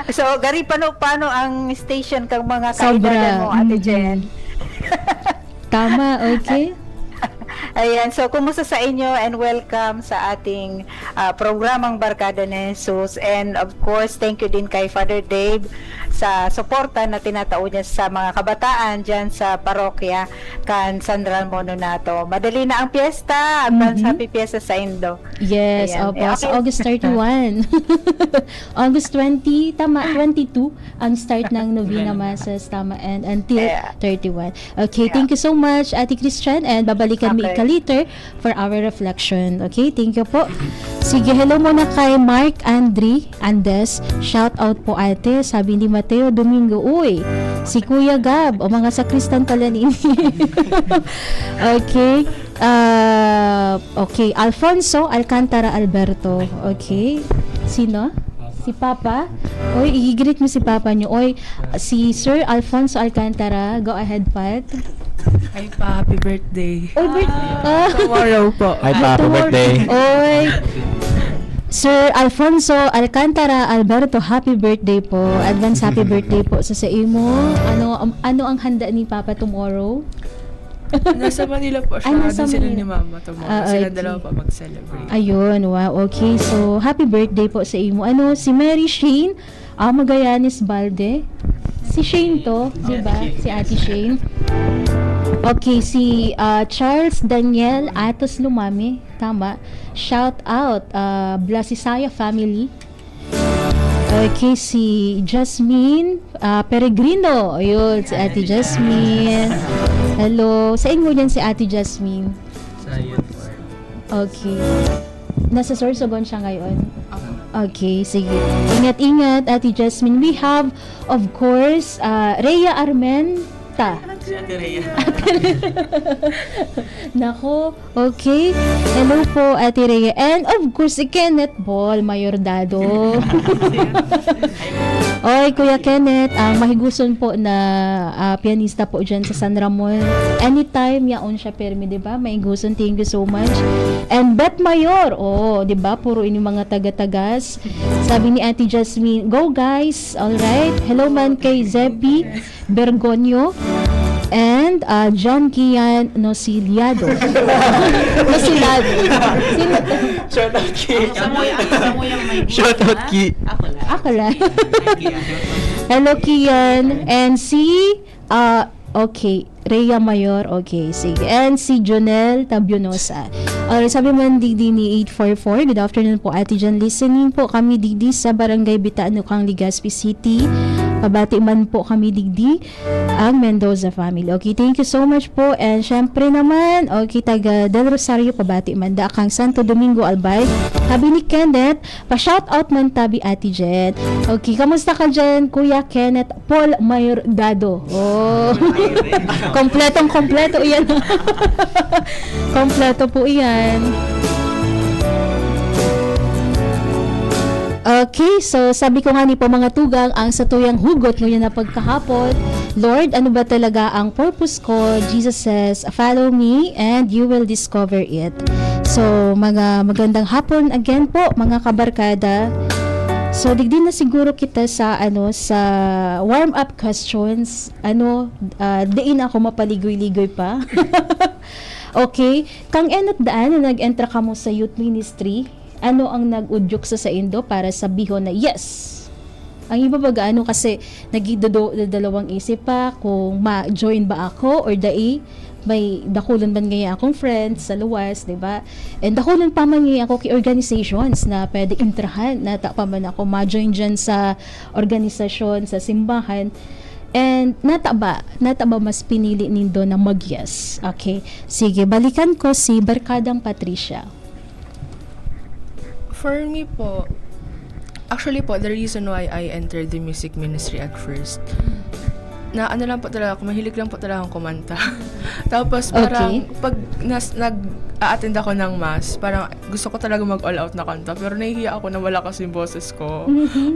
So, gari, paano, paano ang station kang mga Sobra. kaedaran mo, Ate Mm-mm. Jen? Tama, okay? Ayan, so kumusta sa inyo and welcome sa ating ah, programang Barkada ni Jesus. And of course, thank you din kay Father Dave sa suporta na tinatao niya sa mga kabataan dyan sa parokya kan San Ramon Nonato. Madali na ang piyesta. Advance Mhm. happy piyesta sa Indo. Yes, Ayan. opo. Eh, Sa okay. August thirty-one. August twenty, tama, twenty-two ang start ng novena Novena. Masses, tama, and until Yeah. thirty-one. Okay, Yeah. thank you so much, Ate Christian, and babalikan mi Okay. ka later for our reflection. Okay, thank you po. Sige, hello muna kay Mark Andre Andes. Shout out po, ate. Sabi ni Mateo Domingo, uy, si Kuya Gab, o mga sakristan pala ni. Okay. Ah, okay, Alfonso Alcantara Alberto. Okay. Sino? Si Papa? Oy, i-greet mo si Papa niyo. Oy, si Sir Alfonso Alcantara. Go ahead, Pat. Hi pa, happy birthday. Oy, birth- ah. Tomorrow po. Hi pa, happy Tomorrow. Birthday. Oy. Sir Alfonso Alcantara Alberto, happy birthday po. Advance happy birthday po sa, sa imo. Ano, um, ano ang handa ni Papa tomorrow? Nasa Manila po siya. Ah, nasa Doon sila Manila. Ni Mama tomorrow. Ah, Sila okay. Dalawa pa mag-celebrate. Ayun, wow. Okay, so happy birthday po sa imo. Ano, si Mary Shane, ah, Magallanes Balde. Si Shane to, di ba? Si Ate Shane. Okay, si ah, Charles Daniel Atos Lumami. Tama. Shout out, ah, Blasisaya family. Okay, si Jasmine ah, Peregrino. Ayun, si Ate Jasmine. Hello. Sa inyo yan si Ate Jasmine? Sa youth. Okay. Nasa Sorsogon siya ngayon? Okay, sige. Ingat-ingat, Ate Jasmine. We have, of course, ah, Rhea Armenta. Si Ate Rhea. Nako, okay. Hello po, Ate Rhea. And of course, si Kenneth Bol Mayordado. Oy, Kuya Kenneth, ang mahiguson po na ah, pianista po dyan sa San Ramon. Anytime, yaon siya permi, di ba? Mahiguson, thank you so much. And Beth Mayor, oh, di ba? Puro ini mga taga-tagas. Sabi ni Ate Jasmine, go guys! Alright. Hello man kay Zepi Bergonio and ah, John Kian Nosiliado. Nosiliado. Sino to? Shout out, Ki. Sa mo yung, sa mo yung may Shout out, Ki. Ako lang. Ako lang. Hello, Kian. And si, ah, okay, Rhea Mayor. Okay, sige. And si Jonel Tabionosa. Alright, sabi man digdi ni eight four four, good afternoon po, Ate Jan. Listening po kami digdi sa Barangay Bitano, Kang Legazpi City. Pabati man po kami digdi ang Mendoza family. Okay, thank you so much po. And syempre naman, okay, taga Del Rosario, pabati man da kang Santo Domingo, Albay. Sabi ni Kenneth, pa-shout out man tabi, Ate Jen. Okay, kamusta ka dyan, Kuya Kenneth Paul Mayor Dado? Oh. Kompletong kompleto yan. Kompleto po yan. Okay, so sabi ko nga ni po, mga tugang, ang satuyang hugot ngunyan na pagkahapon, Lord, ano ba talaga ang purpose ko? Jesus says, "Follow me and you will discover it." So, mga magandang hapon again po, mga kabarkada. So, digdi na siguro kita sa, ano, sa warm-up questions. Ano, ah, diin ako mapaligoy-ligoy pa. Okay. Kang Enot Daan, na nag-entra kamo sa youth ministry, ano ang nag-udyok sa saindo para sabihon na, "Yes"? Ang iba baga, ano, kasi nagdado-, dadalawang isip pa kung ma-join ba ako or dai. May dakulon man ngayon akong friends sa luwas, di ba? And dakulon pa man ngayon ako ki organizations na pwede intrahan. Nata pa man ako ma-join dyan sa organisasyon, sa simbahan. And nata ba, nata ba mas pinili nindo na mag-yes? Okay. Sige, balikan ko si Barkadang Patricia. For me po, actually po, the reason why I entered the music ministry at first, na ano lang po talaga ako, mahilig lang po talaga akong kumanta. Tapos parang, Okay. pag nas, nag-a-attend ako ng mass, parang gusto ko talaga mag-all out na kanta, pero nahihiya ako na malakas yung boses ko.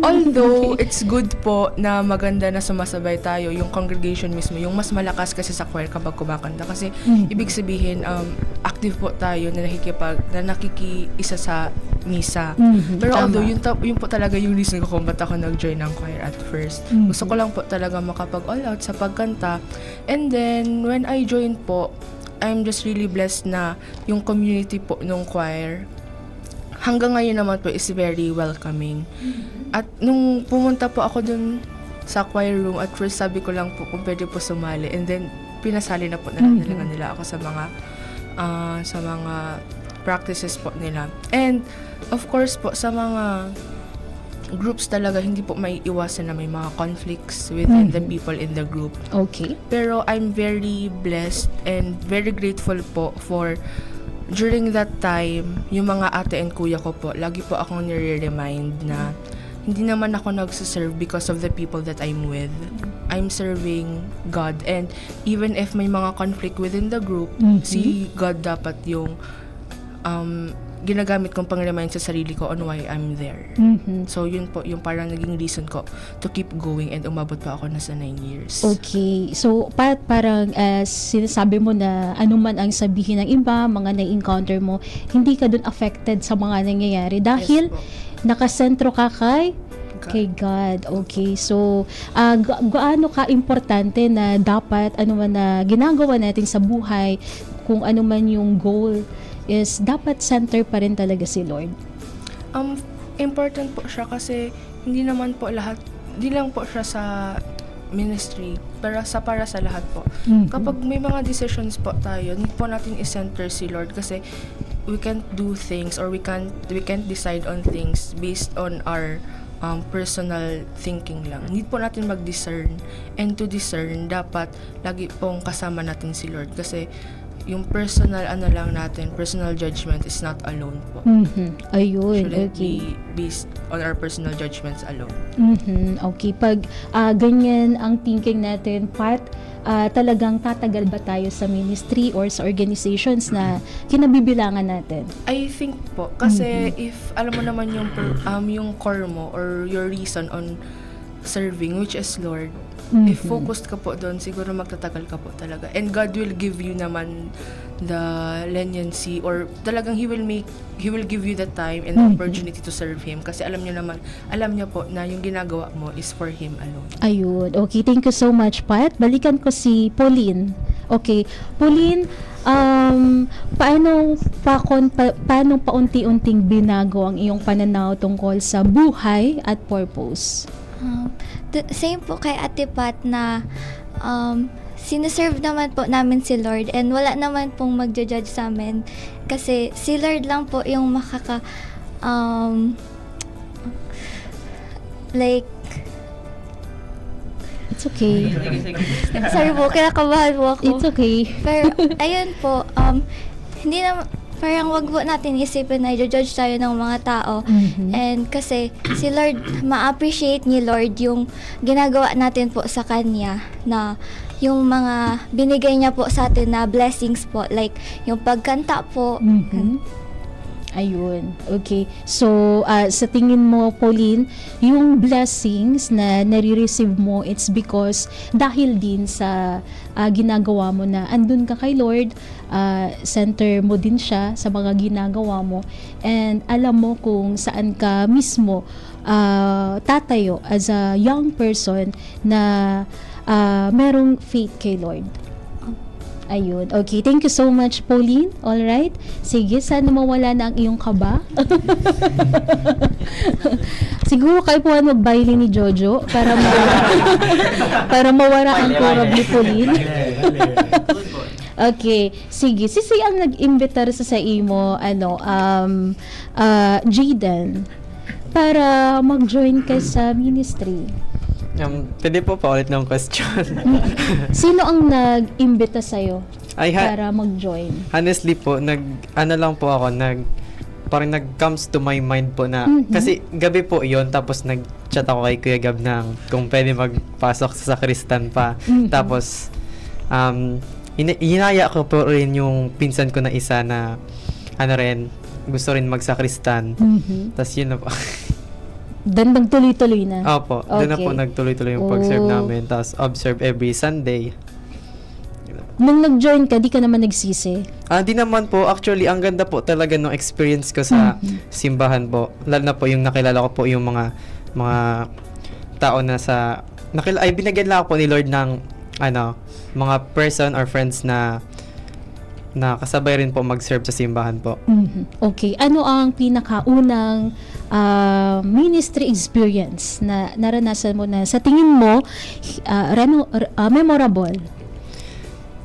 Although, it's good po na maganda na sumasabay tayo, yung congregation mismo, yung mas malakas kasi sa choir kapag kumakanta. Kasi, Mm. ibig sabihin, um, active po tayo na nakikipag, na nakikiisa sa misa. Mhm, Pero although, tama. yun, ta- yun po talaga yung reason ko kung ba't ako nag-join ng choir at first. Mhm. Gusto ko lang po talaga makapag-all out sa pagkanta. And then, when I joined Yun po, I'm just really blessed na yung community po nung choir, hanggang ngayon naman po is very welcoming. At nung pumunta po ako dun sa choir room, at first sabi ko lang po kung pwede po sumali. And then, pinasali na po na Mhm. talaga nila ako sa mga, ah, sa mga practices po nila. And, of course po, sa mga groups talaga, hindi po maiiwasan na may mga conflicts within the Mhm. people in the group. Okay. Pero I'm very blessed and very grateful po for during that time, yung mga ate and kuya ko po, lagi po akong nire-remind na hindi naman ako nagsiserve because of the people that I'm with. I'm serving God. And even if may mga conflict within the group, Mhm. si God dapat yung um, ginagamit kong pang-remind sa sarili ko on why I'm there. Mhm. So, yun po yung parang naging reason ko to keep going and umabot pa ako na sa nine years. Okay. So, pa- parang ah, sinasabi mo na anuman ang sabihin ng iba, mga na-encounter mo, hindi ka dun affected sa mga nangyayari dahil Yes po. nakasentro ka kay God. kay God. Okay. So, ah, ga- gaano ka importante na dapat ano man na ginagawa natin sa buhay, kung ano man yung goal, is dapat center pa rin talaga si Lord? Um, important po siya kasi hindi naman po lahat, di lang po siya sa ministry, pero sa para sa lahat po. Mhm. Kapag may mga decisions po tayo, need po natin i-center si Lord kasi we can't do things or we can't we can't decide on things based on our um, personal thinking lang. Need po natin mag-discern. And to discern, dapat lagi pong kasama natin si Lord kasi yung personal ano lang natin, personal judgment is not alone po. Mhm. Ayun, Shouldn't okay. be based on our personal judgments alone. Mhm. Okay, pag ah, ganyan ang thinking natin, Pat, ah, talagang tatagal ba tayo sa ministry or sa organizations na kinabibilangan natin? I think po, kasi Mhm. if alam mo naman yung per- um, yung core mo or your reason on serving, which is Lord, if Mhm. focused ka po doon, siguro magtatagal ka po talaga. And God will give you naman the leniency or talagang He will make, He will give you the time and the Mhm. opportunity to serve Him. Kasi alam niyo naman, alam niya po na yung ginagawa mo is for Him alone. Ayun. Okay, thank you so much, Pat. Balikan ko si Pauline. Okay. Pauline, um, paano, pakon, pa, paano paunti-unting binago ang iyong pananaw tungkol sa buhay at purpose? Um, t- same po kay Ate Pat na um, sineserve naman po namin si Lord and wala naman pong magja-judge sa amin kasi si Lord lang po yung makaka um, like It's okay. sorry po, kinakabahan po ako. It's okay. Pero, ayun po, um, hindi na, parang wag po natin isipin na i-judge tayo ng mga tao. Mhm. And kasi si Lord, ma-appreciate ni Lord yung ginagawa natin po sa Kanya na yung mga binigay niya po sa atin na blessings po, like yung pagkanta po. Mhm. Ayun. Okay. So, ah, sa tingin mo, Pauline, yung blessings na nare-receive mo, it's because dahil din sa ah, ginagawa mo na andun ka kay Lord, ah, center mo din siya sa mga ginagawa mo, and alam mo kung saan ka mismo ah, tatayo as a young person na ah, merong faith kay Lord. Ayun. Okay. Thank you so much, Pauline. All right. Sige, sana mawala na ang iyong kaba. Siguro kayo po ang magbaili ni Jojo para ma- para mawara ang kurab ni Pauline. Okay. Sige. Sisay ang nag-imbitar sa, sa imo, ano, um, ah, Jayden, para mag-join ka sa ministry? Um, pwede po paulit ng question. Sino ang nag-imbita sa'yo Ay, ha- para mag-join? Honestly po, nag, ano lang po ako, nag, parang nag-comes to my mind po na, Mhm. kasi gabi po yon, tapos nag-chat ako kay Kuya Gab na kung pwede magpasok sa sakristan pa. Mhm. Tapos, um, hina- hinaya ko po rin yung pinsan ko na isa na, ano rin, gusto rin magsakristan. Mhm. Tapos yun na po. Then nagtuloy-tuloy na. Opo, doon na Okay. po nagtuloy-tuloy yung pag-serve Oh. namin. Tapos observe every Sunday. Nung nag-join ka, di ka naman nagsisi? Ah, di naman po. Actually, ang ganda po talaga ng experience ko sa Mhm. simbahan po. Lalo na po yung nakilala ko po yung mga mga tao na sa nakil ay binigyan lang ako po ni Lord ng ano, mga person or friends na, na kasabay rin po mag-serve sa simbahan po. Mhm. Okay. Ano ang pinakaunang, ah, ministry experience na naranasan mo na sa tingin mo, ah, remo-, r-, ah, memorable?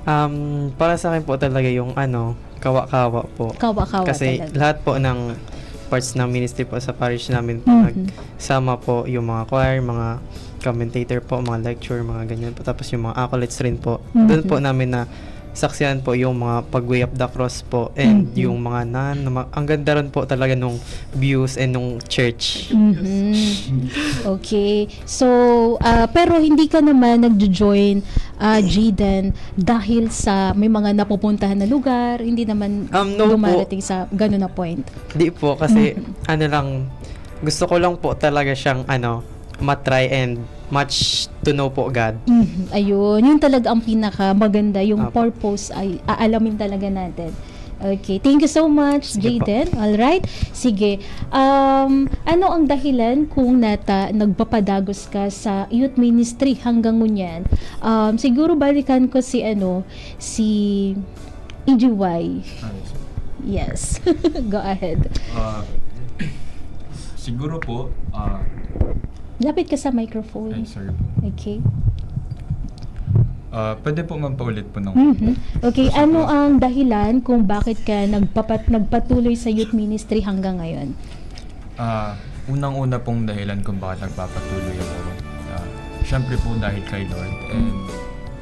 Um, para sa akin po talaga yung ano, kawa-kawa po. Kawa-kawa Kasi talaga. Lahat po ng parts ng ministry po sa parish namin po, Mhm. nagsama po yung mga choir, mga commentator po, mga lecture, mga ganyan po. Tapos yung mga acolytes rin po. Doon Mhm. po namin na saksihan po yung mga pag-way of the cross po and Mhm. yung mga nan, na ma-, ang ganda rin po talaga nung views and nung church. Mhm. Okay. So, ah, pero hindi ka naman nagjo-join, ah, Jayden, dahil sa may mga napupuntahan na lugar, hindi naman Um, no po. Dumarating sa ganun na point. Di po, kasi Mhm. ano lang, gusto ko lang po talaga siyang ano, matry and much to know po God. Mhm. Ayun, yun talaga ang pinakamaganda, yung Apo. Purpose ay aalamin talaga natin. Okay, thank you so much, Sige po. Jayden. All right. Sige. Um, ano ang dahilan kung nata nagpapadagos ka sa youth ministry hanggang ngunyan? Um, siguro balikan ko si ano, si E G Y. Ah, yes. Yes. Go ahead. Ah, siguro po, ah, Lapit ka sa microphone. Ay, sorry po. Okay. Ah, pwede po magpaulit po ng Mhm. Okay, Sorry ano po. Ang dahilan kung bakit ka nagpapat nagpatuloy sa youth ministry hanggang ngayon? Ah, unang-una pong dahilan kung bakit nagpapatuloy ako, ah, syempre po dahil kay Lord and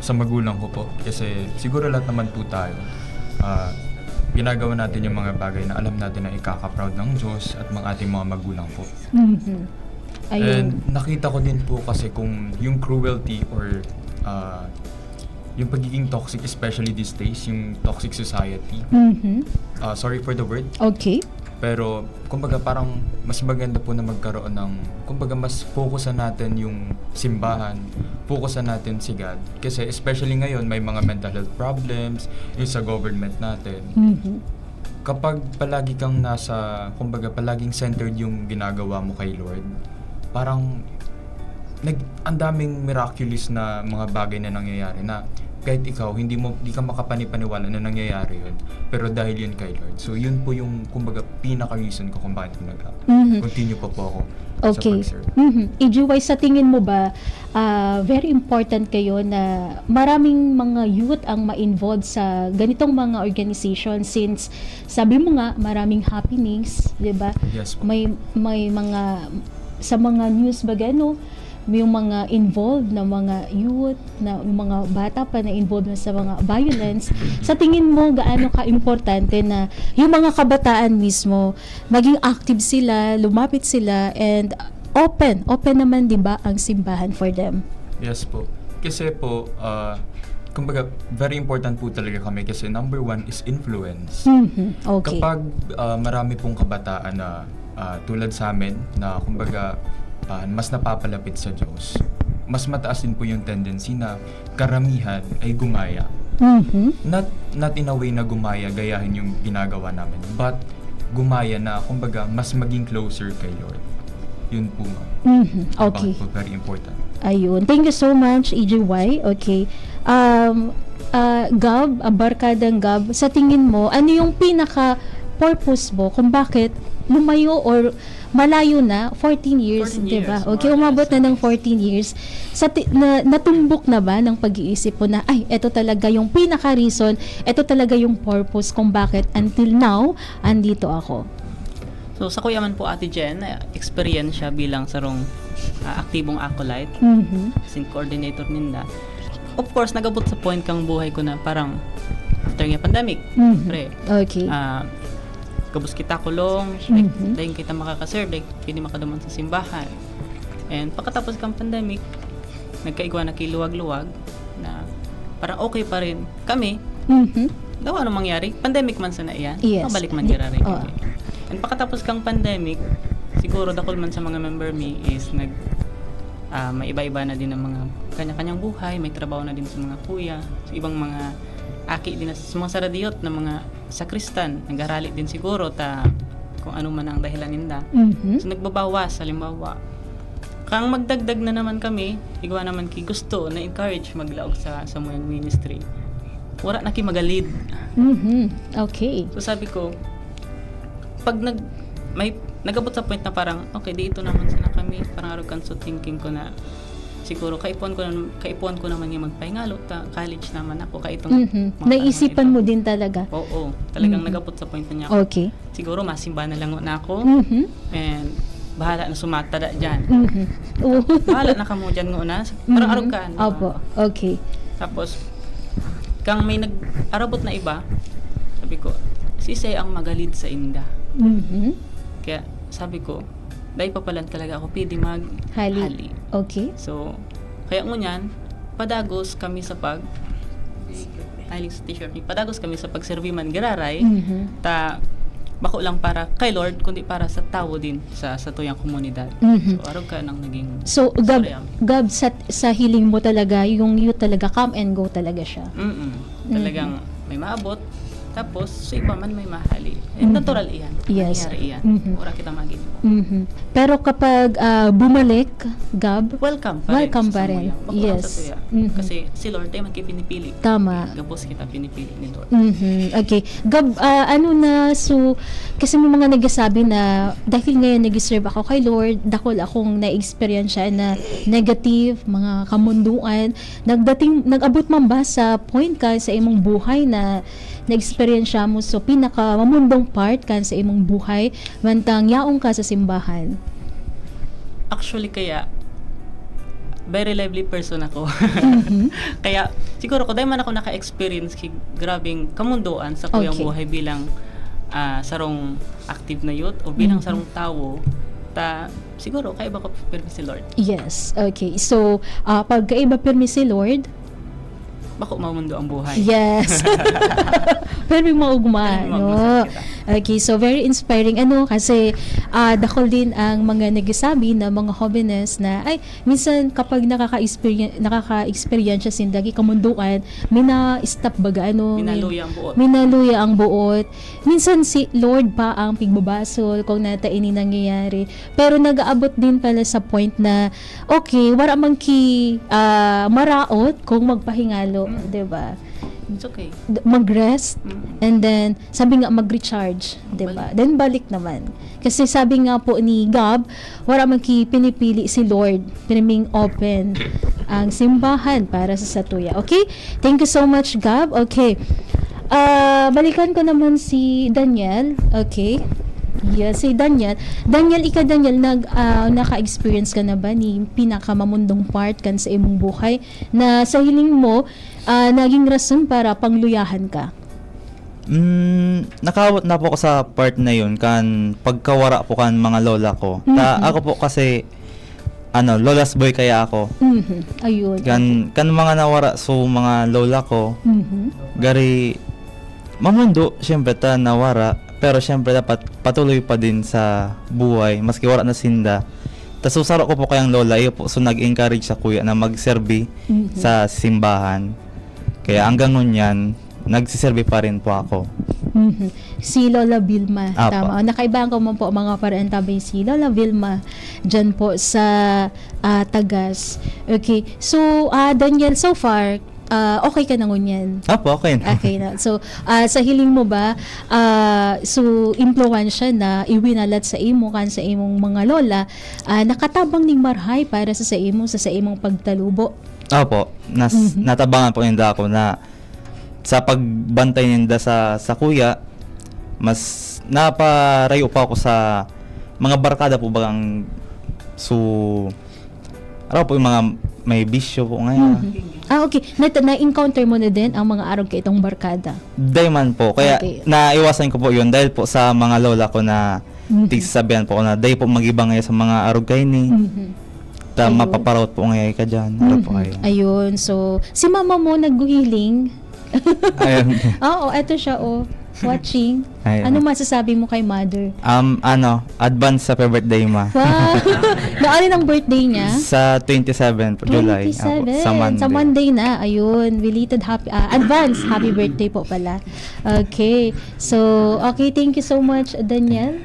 sa magulang ko po. Kasi siguro lahat naman po tayo, ah, ginagawa natin yung mga bagay na alam natin na ikaka-proud ng Diyos at mga ating mga magulang po. Mhm. Ayun. And nakita ko din po kasi kung yung cruelty or ah, yung pagiging toxic, especially these days, yung toxic society. Mhm. Ah, sorry for the word, Okay. pero kumbaga parang mas maganda po na magkaroon ng, kumbaga mas focusan natin yung simbahan, focusan natin si God. Kasi especially ngayon, may mga mental health problems, yung sa government natin. Mhm. Kapag palagi kang nasa, kumbaga palaging centered yung ginagawa mo kay Lord, parang nag, ang daming miraculous na mga bagay na nangyayari na kahit ikaw, hindi mo, di ka makapanipaniwala na nangyayari yun. Pero dahil yun kay Lord. So, yun po yung, kumbaga, pinaka-reason ko kung bakit ko Mhm. nag-continue pa po ako Okay. sa pag-serve. Mhm. E G Y, sa tingin mo ba, ah, very important kayo na maraming mga youth ang ma-involve sa ganitong mga organization since sabi mo nga maraming happenings, 'di ba? Yes po. May may mga sa mga news ba gano, may mga involved na mga youth, na yung mga bata pa na involved na sa mga violence. Sa tingin mo, gaano ka importante na yung mga kabataan mismo maging active sila, lumapit sila, and open, open naman, 'di ba, ang simbahan for them? Yes po. Kasi po, ah, kumbaga, very important po talaga kami kasi number one is influence. Mhm. Okay. Kapag ah, marami pong kabataan na ah, tulad sa amin na kumbaga ah, mas napapalapit sa Diyos, mas mataas din po yung tendency na karamihan ay gumaya. Mhm. Not, not in a way na gumaya, gayahin yung ginagawa namin, but gumaya na, kumbaga, mas maging closer kay Lord. Yun po, ma'am. Mhm. Okay. Bakit po very important? Ayun. Thank you so much, E G Y. Okay. Um, ah, Gab, ah, Barkadang Gab, sa tingin mo, ano yung pinaka-purpose mo kung bakit lumayo or malayo na, fourteen years, Fourteen 'di ba? years, Okay, more or umabot less, na ng yes. fourteen years. Sa ti- na, natumbok na ba ng pag-iisip mo na, "Ay, eto talaga yung pinaka-reason, eto talaga yung purpose kung bakit until now, andito ako"? So, sa kuya man po, Ate Jen, na eksperyensya bilang sarong ah, aktibong acolyte, Mhm. as in coordinator ninda. Of course, nagabot sa point kang buhay ko na parang after nga pandemic, Mhm. pre, Okay. ah, gabos kita kulong, like, Mhm. dahil kita makakaserve, like, pwede makaduman sa simbahan. And pagkatapos kang pandemic, nagkaigwa na kiluwag-luwag na parang okay pa rin kami. Mhm. Daw ano mangyari? Pandemic man sana iyan. Yes. Mabalik man Di- dira rin. Oo. And pagkatapos kang pandemic, siguro dakul man sa mga member mi is nag ah, may iba-iba na din ang mga kanya-kanyang buhay, may trabaho na din sa mga kuya, sa ibang mga aki din na sa mga saradiyot na mga sakristan, nagarali din siguro ta kung ano man ang dahilan ninda. Mhm. So nagbabawas, halimbawa, Kang magdagdag na naman kami, igwa naman ki gusto na encourage maglaog sa samuyang ministry. Wala na ki magalid. Mhm. Okay. So sabi ko, pag nag may nagabot sa point na parang, okay, di ito naman sana kami, parang arog kan, so thinking ko na siguro kaipuhan ko na, kaipuhan ko naman yung magpahingalo, ta college naman ako, kaitong Mhm. Naisipan mo din talaga. Oo, talagang Mhm. Nagabot sa point na niya. Okay. Siguro masimba na lang na ako. Mhm. And bahala na sumatada dyan. Mhm. Oo. Bahala na kamo dyan nguna. Parang Mhm. Arog ka. Opo. Okay. Tapos, kang may nag-arabot na iba, sabi ko, sisay ang magalid sa inda. Mhm. Kaya sabi ko, dahil pa pala talaga ako pwede mag Hali. Okay. So, kaya ngunyan, padagos kami sa pag Ay, sa t-shirt ni. Padagos kami sa pagserbi man giraray. Mhm. Ta bako lang para kay Lord kundi para sa tawo din sa sa tuyang komunidad. Mhm. So arog ka nang naging So, Gab, sorry, ah. Gab sa, sa hiling mo talaga, yung youth talaga, come and go talaga siya. Mm-mm. Mhm. Talagang may maabot. Tapos, sa iba man may mahali. And Mhm. natural iyan. Yes. Nangyari iyan. Mhm. Wala kita magin. Mhm. Pero kapag ah, bumalik, Gab, Welcome pa Welcome rin. pa sa rin. Samuyang. Bako lang Yes. sa tuya. Mhm. Kasi si Lord ay magkipinipili. Tama. Gabos kita pinipili ni Lord. Mhm. Okay. Gab, ah, ano na, so, kasi may mga nagsasabi na, "Dahil ngayon nag-serve ako kay Lord, dakul akong na-experience na negative, mga kamunduan." Nagdating, nag-abot man ba sa point ka sa imong buhay na na-experience mo, so, pinaka-mamundong part kan sa imong buhay, mantang yaong ka sa simbahan? Actually, kaya, very lively person ako. Mhm. Kaya, siguro ko, dahil man ako naka-experience ki grabing kamundoan sa kuyang Okay. buhay bilang ah, sarong active na youth o bilang Mhm. sarong tawo, ta, siguro, kaiba ko pirmi si Lord. Yes. Okay. So, ah, pagkaiba pirmi si Lord, Bako mamundo ang buhay. Yes. Pero may maugma, Pero may no? maugma sa kita. Okay, so very inspiring. Ano, kasi ah, dakul din ang mga nagsasabi na mga hobenes na, ay, minsan kapag nakaka-experience, nakaka-experience sinda ki kamunduan, may na-stop baga, ano, may- Minaluya ang buot. Minaluya ang buot. Minsan si Lord pa ang pigbabasol kung nata ini nangyayari. Pero nag-aabot din pala sa point na, okay, wala man ki ah, maraot kung magpahingalo, Mm. di ba? It's okay. D- Mag-rest, Mm. and then, sabi nga, mag-recharge, di ba? Then, balik naman. Kasi sabi nga po ni Gab, wala man ki pinipili si Lord, pirming open ang simbahan para sa satuya. Okay? Thank you so much, Gab. Okay. Ah, balikan ko naman si Daniel. Okay. Yes, si Daniel. Daniel, ika Daniel, nag, ah, naka-experience ka na ba ni pinakamamundong part kan sa imong buhay na sa hiling mo, ah, naging rason para pangluyahan ka? Mm, nakaabot na po ako sa part na yun kan pagkawara po kan mga lola ko. Ta, Mhm. Ako po kasi, ano, lola's boy kaya ako. Mhm. Ayun. Kan, kan mga nawara so mga lola ko, Mhm. gari, mamundo, syempre, ta nawara. Pero syempre, dapat patuloy pa din sa buhay, maski wala na sinda. Tas susaro ko po kayang lola, iyo po, so nag-encourage sa kuya na magserbi Mhm. sa simbahan. Kaya hanggang ngunyan, nagsiserbi pa rin po ako. Mhm. Si Lola Vilma. Apa. Tama. O, nakaibahan ko man po, mga pareantabay, si Lola Vilma dyan po sa ah, Tagas. Okay. So, ah, Daniel, so far, ah, okay ka na ngunyan? Apo, okay na. Okay na. So, ah, sa hiling mo ba, ah, so, impluwensya na iwinalat sa imo kan sa imong mga lola, ah, nakatabang ning marhay para sa, sa imo, sa, sa imong pagtalubo? Opo, nas, Mhm. natabangan po ninda ako na sa pagbantay ninda sa, sa kuya, mas naparayo pa ako sa mga barkada po bagang so, ano po yung mga may bisyo po ngayon. Mhm. Ah, okay. Na, na-encounter mo na din ang mga arog kaitong barkada? Day man po. Kaya Okay. naiwasan ko po yun dahil po sa mga lola ko na Mhm. tigsasabihan po ako na day po mag-iba ngayon sa mga arog kaini. Mhm. Ta Ayun. Mapaparaot po ngayon ka dyan. Ano po Mhm. kayo? Ayun. So, si mama mo nagguhiling. Ayun. Oo, eto siya, oh. Watching. Ayun. Ano masasabi mo kay mother? Um, ano, advance sa birthday ma. Wow! Naon ang birthday niya? Sa twenty-seven po, July. Apo, Twenty-seven. Sa Monday. Sa Monday na. Ayun. Belated happy, ah, advance happy birthday po pala. Okay. So, okay. Thank you so much, Daniel.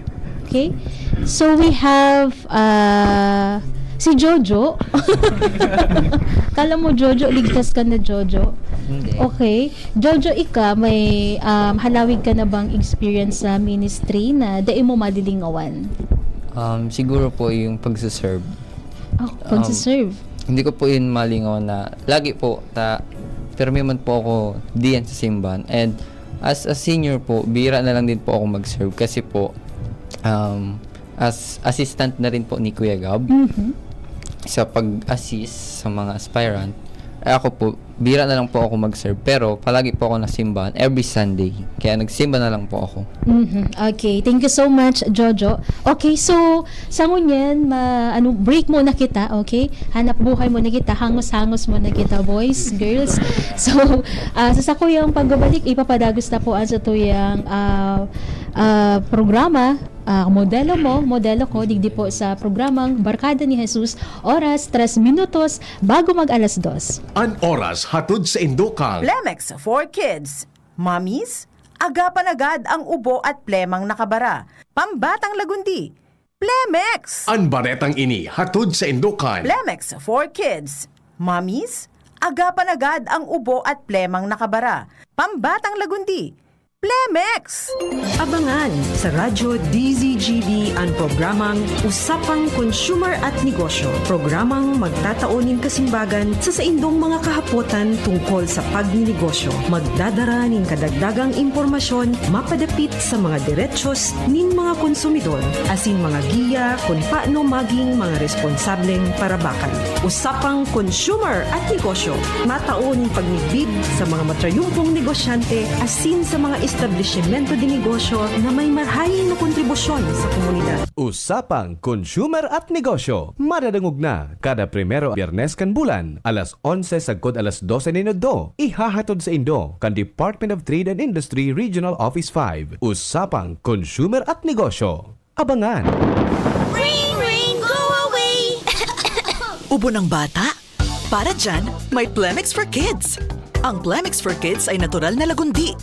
Okay. So, we have uh, Si Jojo? Kala mo, Jojo, ligtas ka na, Jojo? Hindi. Okay. Jojo, ika, may um, halawig ka na bang experience sa ministry na dai mo malilingawan? Um, siguro po yung pagsaserve. Oh, pagsaserve. Hindi ko po yun malingaw na lagi po ta permi man po ako diyan sa simbahan. And as a senior po, bira na lang din po ako mag-serve kasi po um, as assistant na rin po ni Kuya Gab Mhm. sa pag-assist sa mga aspirant. Eh, ako po, bira na lang po ako mag-serve pero palagi po ako nasimbahan every Sunday. Kaya nagsimba na lang po ako. Mhm. Okay, thank you so much, Jojo. Okay, so sa ngunyan, ma, ano, break muna kita, okay? Hanap buhay muna kita, hangos-hangos muna kita, boys, girls. So, ah, sa sakuyang pagbabalik, ipapadagos na po ang satuyang ah, ah, programa, ah, Modelo Mo, Modelo Ko, digdi po sa programang Barkada ni Jesus, oras, tres minutos bago mag alas dos. An oras hatod sa Indokang. Plemex for Kids. Mommies, agapan agad ang ubo at plemang nakabara. Pambatang lagundi. Plemex! An baretang ini hatod sa Indokang. Plemex for Kids. Mommies, agapan agad ang ubo at plemang nakabara. Pambatang lagundi. Plemex! Abangan sa Radyo D Z G B ang programang Usapang Consumer at Negosyo. Programang magtatao nin kasimbagan sa saindong mga kahapotan tungkol sa pagninegosyo. Magdadara nin kadagdagang impormasyon mapadapit sa mga derechos nin mga konsumidor asin mga giya kun paano maging mga responsableng parabakan. Usapang Consumer at Negosyo. Matao nin pagmidbid sa mga matrayumpong negosyante asin sa mga establisimento de negosyo na may marhay na kontribusyon sa komunidad. Usapang Consumer at Negosyo. Madadangog na kada primero Biyernes kan bulan, alas onse sagkod alas dose nin udto. Ihahatod sa indo kan Department of Trade and Industry Regional Office five. Usapang Consumer at Negosyo. Abangan! Ring, ring, go away! Ubo ng bata? Para dyan, may Plemex for Kids. Ang Plemex for Kids ay natural na lagundi.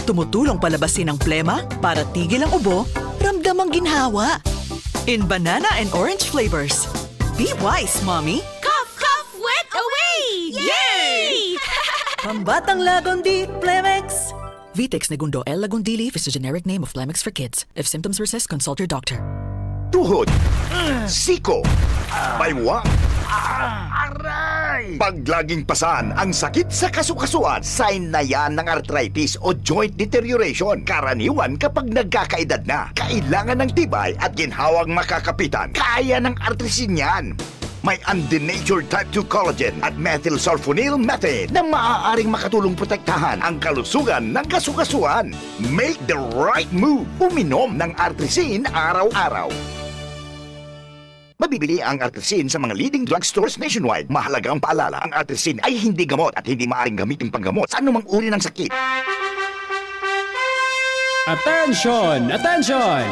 Tumutulong palabasin ang plema para tigil ang ubo, ramdam ang ginhawa. In banana and orange flavors. Be wise, mommy! Cough, cough, wet away! Yay! Pambatang lagundi, Plemex! Vitex Negundo L. Lagundili is the generic name of Plemex for Kids. If symptoms persist, consult your doctor. Tuhod, siko, baywang, aray! Pag laging pasan ang sakit sa kasukasuan, sign na yan ng arthritis o joint deterioration. Karaniwan kapag nagkakaedad na, kailangan ng tibay at ginhawang makakapitan. Kaya ng Artrisin yan. May undenatured type two collagen at methylsulfonyl methane na maaaring makatulong protektahan ang kalusugan ng kasukasuan. Make the right move. Uminom ng Artrisin araw-araw. Mabibili ang Artrisin sa mga leading drugstores nationwide. Mahalagang paalala, ang Artrisin ay hindi gamot at hindi maaaring gamitin panggamot sa anumang uri ng sakit. Attention! Attention!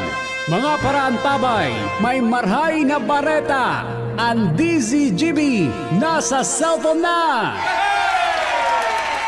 Mga paraantabay, may marhay na bareta! Ang D Z G B nasa cellphone na!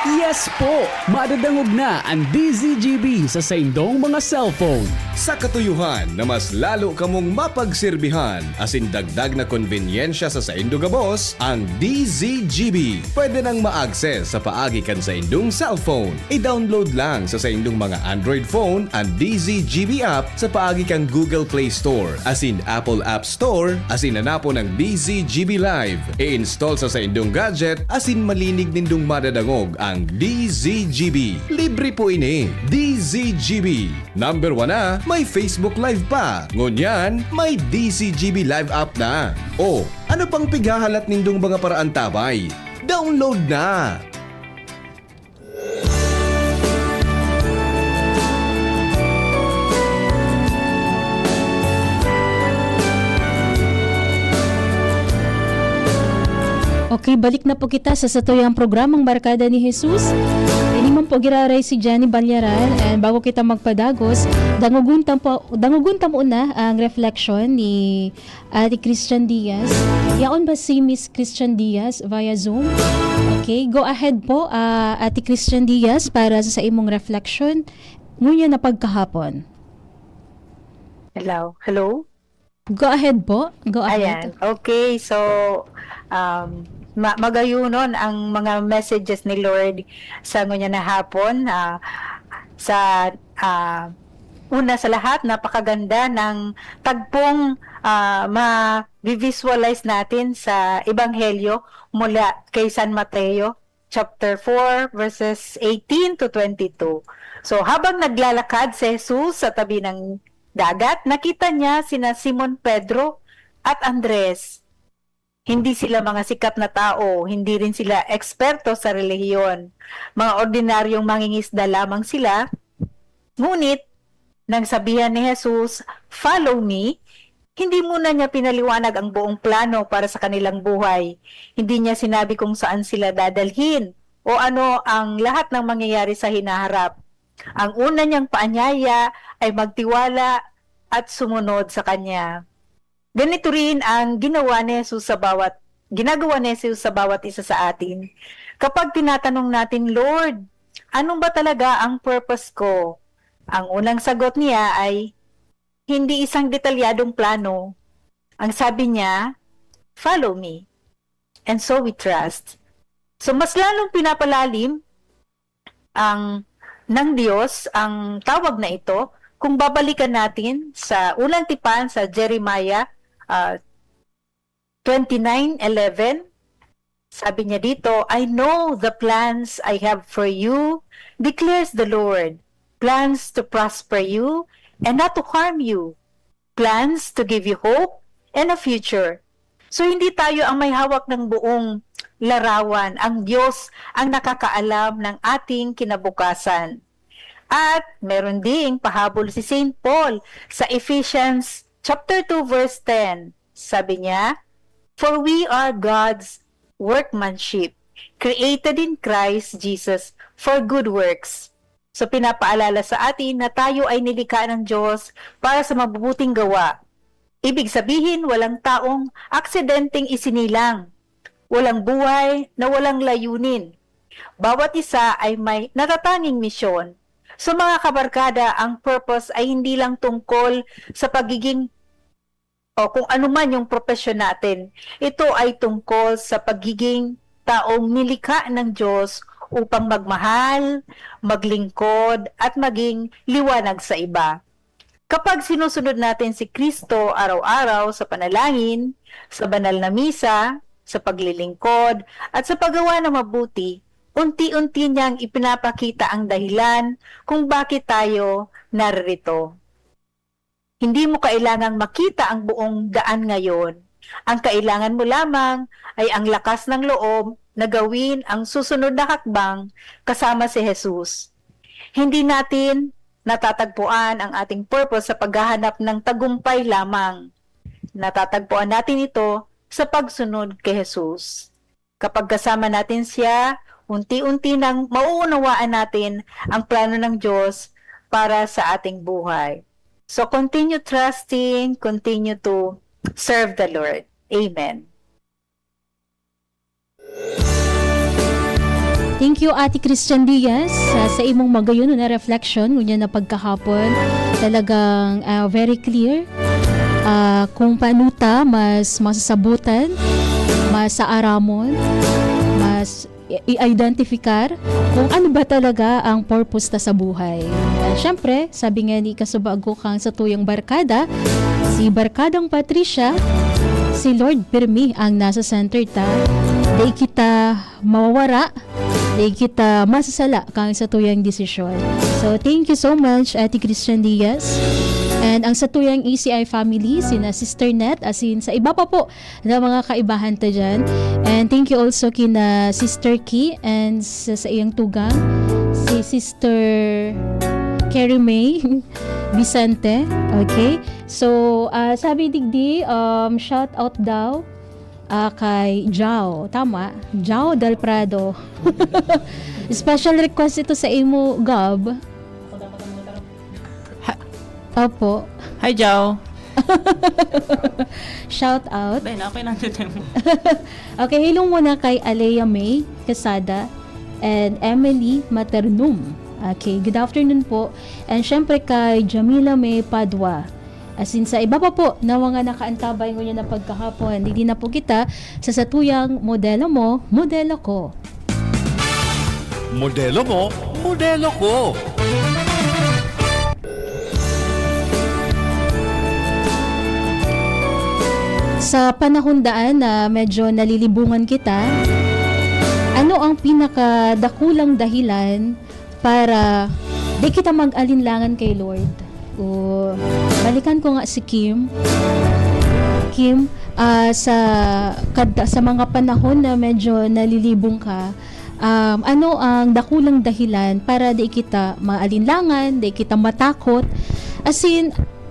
Yes po! Madadangog na ang D Z G B sa saindong mga cellphone. Sa katuyuhan na mas lalo kamong mapagserbihan asin dagdag na konbenyensya sa saindo gabos, ang D Z G B pwede nang ma-access sa paagi kan saindong cellphone. I-download lang sa saindong mga Android phone an D Z G B app sa paagi kan Google Play Store asin Apple App Store asin hanapon ang D Z G B Live. I-install sa saindong gadget asin malinig nindong madadangog ang D Z G B. Libre po ini. D Z G B. Number one na, may Facebook Live pa. Ngunyan, may D Z G B Live app na. O, ano pang pighahalat nindong mga paraantabay? Download na! Okay, balik na po kita sa satuyang programang Barkada ni Jesus. Ini man po giraray si Jenny Balyaran, and bago kita magpadagos, dangogon tam po, dangogon tam una ang reflection ni Ate Christian Diaz. Yaon ba si Miss Christian Diaz via Zoom? Okay, go ahead po, ah, Ate Christian Diaz, para sa imong reflection ngunyan na pagkahapon. Hello? Hello? Go ahead po. Go ahead. Ayan. Okay, so um, ma- magayunon ang mga messages ni Lord sa ngunyan na hapon. Ah, sa ah, una sa lahat, napakaganda ng tagpong ah, ma-visualize natin sa Ebanghelyo mula kay San Mateo chapter four, verses eighteen to twenty-two. So, habang naglalakad si Jesus sa tabi ng dagat, nakita niya sina Simon Pedro at Andres. Hindi sila mga sikat na tao, hindi rin sila eksperto sa relihiyon. Mga ordinaryong mangingisda lamang sila. Ngunit, nang sabihan ni Jesus, "Follow me," hindi muna niya pinaliwanag ang buong plano para sa kanilang buhay. Hindi niya sinabi kung saan sila dadalhin o ano ang lahat ng mangyayari sa hinaharap. Ang una niyang paanyaya ay magtiwala at sumunod sa Kanya. Ganito rin ang ginawa ni Jesus sa bawat, ginagawa ni Jesus sa bawat isa sa atin. Kapag tinatanong natin, "Lord, anong ba talaga ang purpose ko?" Ang unang sagot niya ay hindi isang detalyadong plano. Ang sabi niya, "Follow me." And so we trust. So mas lalong pinapalalim ang ng Diyos ang tawag na ito kung babalikan natin sa unang tipan sa Jeremiah ah, twenty-nine eleven. Sabi niya dito, "I know the plans I have for you, declares the Lord, plans to prosper you and not to harm you, plans to give you hope and a future." So, hindi tayo ang may hawak ng buong larawan. Ang Diyos ang nakakaalam ng ating kinabukasan. At meron ding pahabol si Saint Paul sa Ephesians chapter two, verse ten. Sabi niya, "For we are God's workmanship, created in Christ Jesus for good works." So, pinapaalala sa atin na tayo ay nilikha ng Diyos para sa mabubuting gawa. Ibig sabihin, walang taong aksidenteng isinilang. Walang buhay na walang layunin. Bawat isa ay may natatanging misyon. So, mga kabarkada, ang purpose ay hindi lang tungkol sa pagiging o kung ano man yung propesyon natin. Ito ay tungkol sa pagiging taong nilikha ng Diyos upang magmahal, maglingkod, at maging liwanag sa iba. Kapag sinusunod natin si Kristo araw-araw sa panalangin, sa banal na misa, sa paglilingkod, at sa paggawa ng mabuti, unti-unti niyang ipinapakita ang dahilan kung bakit tayo naririto. Hindi mo kailangang makita ang buong daan ngayon. Ang kailangan mo lamang ay ang lakas ng loob na gawin ang susunod na hakbang kasama si Jesus. Hindi natin natatagpuan ang ating purpose sa paghahanap ng tagumpay lamang. Natatagpuan natin ito sa pagsunod kay Jesus. Kapag kasama natin siya, unti-unti nang mauunawaan natin ang plano ng Diyos para sa ating buhay. So continue trusting, continue to serve the Lord. Amen. Thank you, Ate Christian Diaz, sa, sa imong magayon na reflection ngunyan na pagkahapon. Talagang ah, very clear ah, kung paano ta mas masasabutan, mas aaramon, mas i- i-identificar kung ano ba talaga ang purpose ta sa buhay. Ah, Siyempre, sabi nga ni kasubago kang satuyang barkada, si Barkadang Patricia, si Lord pirmi ang nasa center ta. Di kita mawawara, di kita masasala kang satuyang desisyon. So, thank you so much, Ate Christian Diaz. And ang satuyang E C I family, sina Sister Net, asin sa iba pa po na mga kaibahan ta dyan. And thank you also kina Sister Ki and sa, sa iyang tugang, si Sister Carrie May Vicente. Okay? So, ah, sabi digdi, um, shout out daw ah, kay Jao. Tama? Jao Del Prado. Special request ito sa imo, Gab. Ha- Opo. Hi, Jao. Shout out. Ben, okay lang dito mo. Okay, hilong muna kay Alea May Quesada and Emily Maternum. Okay, good afternoon po. And syempre kay Jamila May Padua. Asin sa iba pa po na mga nakaantabay ngunyan na pagkahapon, digdi na po kita sa satuyang Modelo Mo, Modelo Ko. Modelo mo, modelo ko. Sa panahon daan na medyo nalilibungan kita, ano ang pinakadakulang dahilan para di kita mag-alinlangan kay Lord? O, balikan ko nga si Kim. Kim, ah, sa, kad- sa mga panahon na medyo nalilibong ka, um, ano ang dakulang dahilan para di kita maalinlangan, di kita matakot? As in,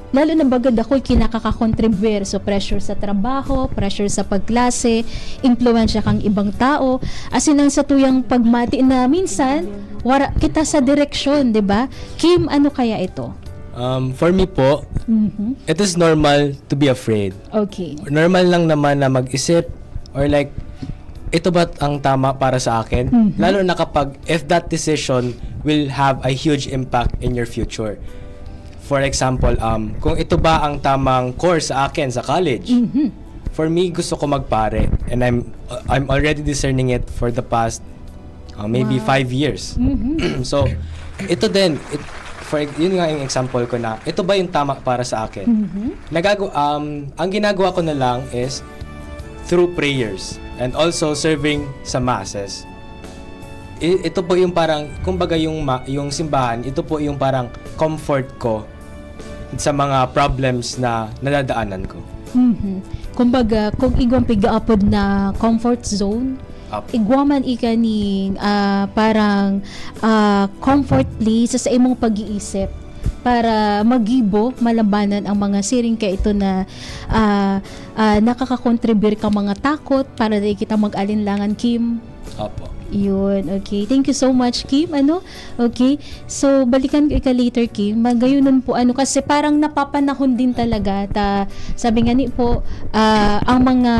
lalo na baga dakul kinakakakontribwir. So, pressure sa trabaho, pressure sa pagklase, impluwensya kang ibang tao. As in, ang satuyang pagmati na minsan, wara kita sa direksyon, di ba? Kim, ano kaya ito? Um, for me po, Mhm. it is normal to be afraid. Okay. Normal lang naman na mag-isip or like, ito ba ang tama para sa akin? Mhm. Lalo na kapag if that decision will have a huge impact in your future. For example, um, kung ito ba ang tamang course sa akin sa college? Mhm. For me, gusto ko magpare and I'm I'm already discerning it for the past uh, maybe Wow. five years. Mhm. So, ito din, it, for yun nga yung example ko na ito ba yung tama para sa akin? Mhm. Nagago um ang ginagawa ko na lang is through prayers and also serving sa masses. I- ito po yung parang kumbaga yung ma- yung simbahan, ito po yung parang comfort ko sa mga problems na nadadaanan ko. Mhm. Kumbaga, kung igwang pigaapod na comfort zone, Up. igwa man ika ning, ah, parang, ah, comfort place sa imong pag-iisip para magibo, malabanan ang mga siring ka ito na, ah, ah, nakakakontribir ka mga takot para di kita mag-alinlangan, Kim. Opo. Yun, okay. Thank you so much, Kim. Ano? Okay. So, balikan ko ika later, Kim. Magayunon po, ano, kasi parang napapanahon din talaga. Ta, sabi nga ni po, ah, ang mga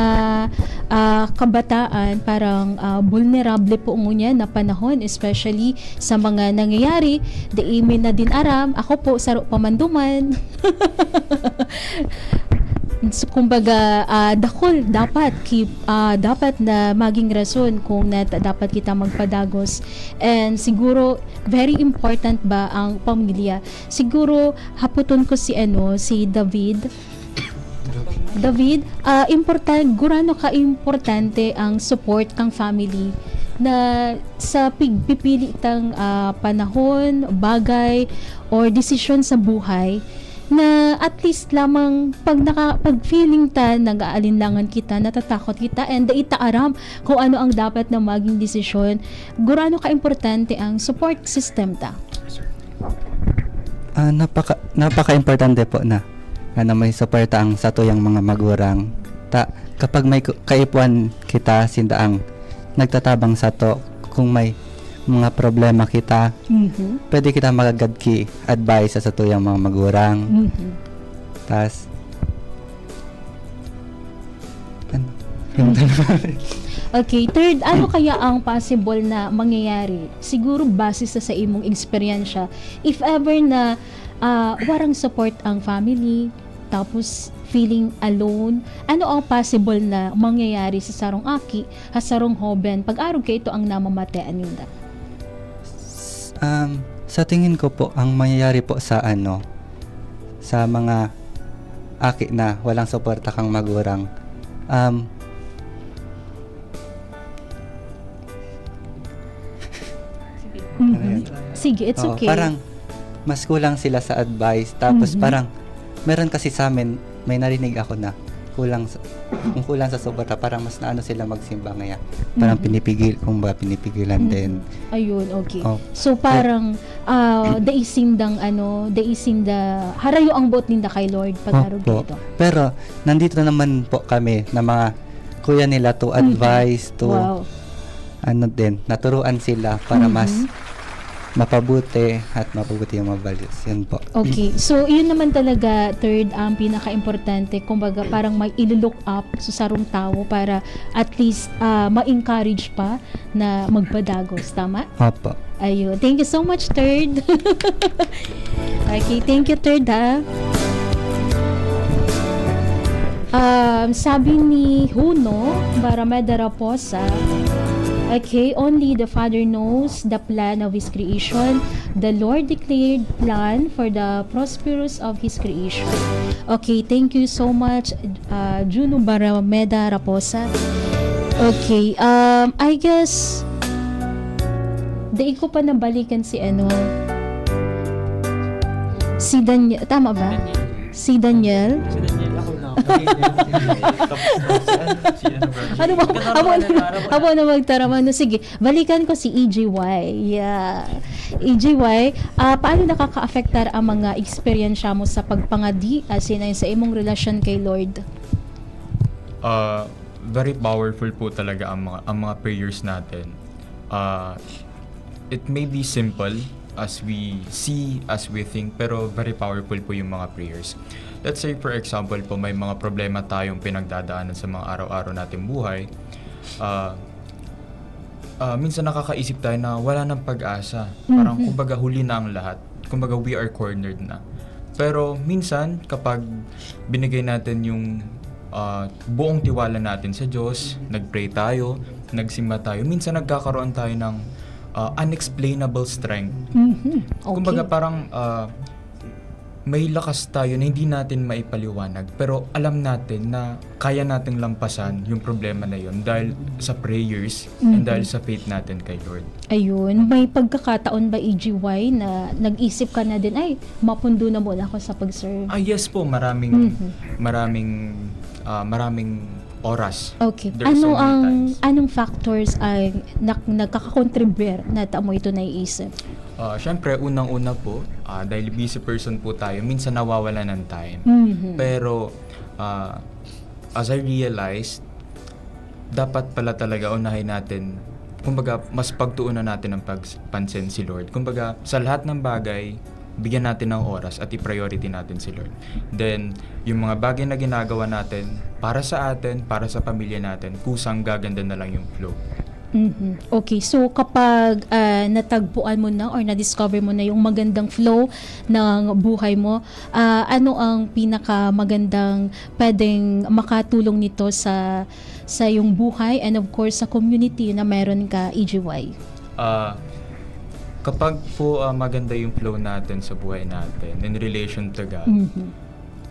ah, kabataan, parang ah, vulnerable po ngunyan na panahon, especially sa mga nangyayari, di mi na din aram. Ako po, saro pa man duman. So, kumbaga, ah, dakul dapat ki-, ah, dapat na maging rason kung na dapat kita magpadagos. And siguro, very important ba ang pamilya? Siguro, haputon ko si, ano, si David. David, ah, importan-, gurano ka importante ang support kang family na sa pigpipili tang, ah, panahon, bagay, or desisyon sa buhay, na at least lamang pag naka-, pag feeling ta nag-aalinlangan kita, natatakot kita, and dai ta aram kung ano ang dapat na maging desisyon, gurano ka importante ang support system ta? Ah, napaka napaka-importante po na ano, may suporta ang satuyang mga magurang. Ta kapag may ku- kaipuhan kita sinda ang nagtatabang sato, kung may mga problema kita, Mhm. pwede kita magagad ki advice sa satuyang mga magurang. Mhm. Tas ano? Yung Okay, third, ano kaya ang possible na mangyayari? Siguro base sa, sa imong eksperyensya, if ever na ah, warang support ang family, tapos feeling alone, ano ang possible na mangyayari sa sarong aki, ha sarong hoben, pag-arog kaito ang namamatean ninda? Um, sa tingin ko po, ang mangyayari po sa ano, sa mga aki na walang suporta kang magurang, um, Mhm. Ano yan? Sige, it's Oo, okay. Parang mas kulang sila sa advice. Tapos Mhm. parang meron kasi sa amin, may narinig ako na kulang sa, kung kulang sa suporta, parang mas naano sila magsimba ngaya. Parang Mhm. pinipigil, kung ba pinipigilan Mhm. din. Ayun, okay. Oh. So parang ah, dai sindang ano, dai sinda harayo ang boot ninda kay Lord pag-arog Opo. kaito. Pero nandito naman po kami na mga kuya nila to Mhm. advise, to Wow. ano din, naturuan sila para Mhm. mas mapabuti at mapabuti yung mga values. Yun po. Okay. So, yun naman talaga, third, ang pinaka-importante. Kumbaga, parang may ilo-look up sa sarong tawo para at least ah, ma-encourage pa na magpadagos. Tama? Opo. Ayun. Thank you so much, third. Okay. Thank you, third, ha? Um, sabi ni Juno Barameda Raposa, "Okay, only the Father knows the plan of His creation. The Lord declared plan for the prosperous of His creation." Okay, thank you so much, uh, Juno Barameda Raposa. Okay, um, I guess, dai ko pa nabalikan si ano, si Daniel, tama ba? Si Daniel? Si Daniel. Ako na. Tapos, tapos, ano, si ano, bro? Ano ba? Ikaw na Abo na, na, ikaw na. Abo na magtaram. Ano, sige, balikan ko si E G Y. Yeah. E G Y, ah, paano nakakaapektar ang mga eksperyensya mo sa pagpangadi, as in, ay sa imong relasyon kay Lord? Ah, very powerful po talaga ang mga, ang mga prayers natin. Ah, it may be simple as we see, as we think, pero very powerful po yung mga prayers. Let's say, for example po, may mga problema tayong pinagdadaanan sa mga araw-araw nating buhay. Ah, ah, minsan nakakaisip tayo na wala nang pag-asa. Parang, Mhm. kumbaga, huli na ang lahat. Kumbaga, we are cornered na. Pero minsan, kapag binigay natin yung, ah, buong tiwala natin sa Diyos, nag-pray tayo, nagsimba tayo, minsan nagkakaroon tayo ng, ah, unexplainable strength. Mhm. Okay. Kumbaga, parang, ah, may lakas tayo na hindi natin maipaliwanag, pero alam natin na kaya nating lampasan yung problema na yun dahil sa prayers and Mhm. dahil sa faith natin kay Lord. Ayun, may pagkakataon ba, E G Y, na nag-isip ka na din, "Ay, mapundo na muna ako sa pag-serve"? Ah, yes po, maraming, Mhm. maraming, ah, maraming oras. Okay. There are so Ano many ang, times. anong factors ang nak-, nagkakakontribir na ta mo ito naiisip? Ah, syempre, unang-una po, ah, dahil busy person po tayo, minsan nawawala ng time. Mhm. Pero, ah, as I realized, dapat pala talaga unahin natin, kumbaga, mas pagtuunan natin ng pagpansin si Lord. Kumbaga, sa lahat ng bagay, bigyan natin ng oras at i-priority natin si Lord. Then, yung mga bagay na ginagawa natin, para sa atin, para sa pamilya natin, kusang gaganda na lang yung flow. Mhm. Okay, so kapag, ah, natagpuan mo na or na-discover mo na yung magandang flow ng buhay mo, ah, ano ang pinakamagandang pwedeng makatulong nito sa, sa iyong buhay and of course sa community na meron ka, E G Y? Ah, kapag po, ah, maganda yung flow natin sa buhay natin in relation to God, Mhm.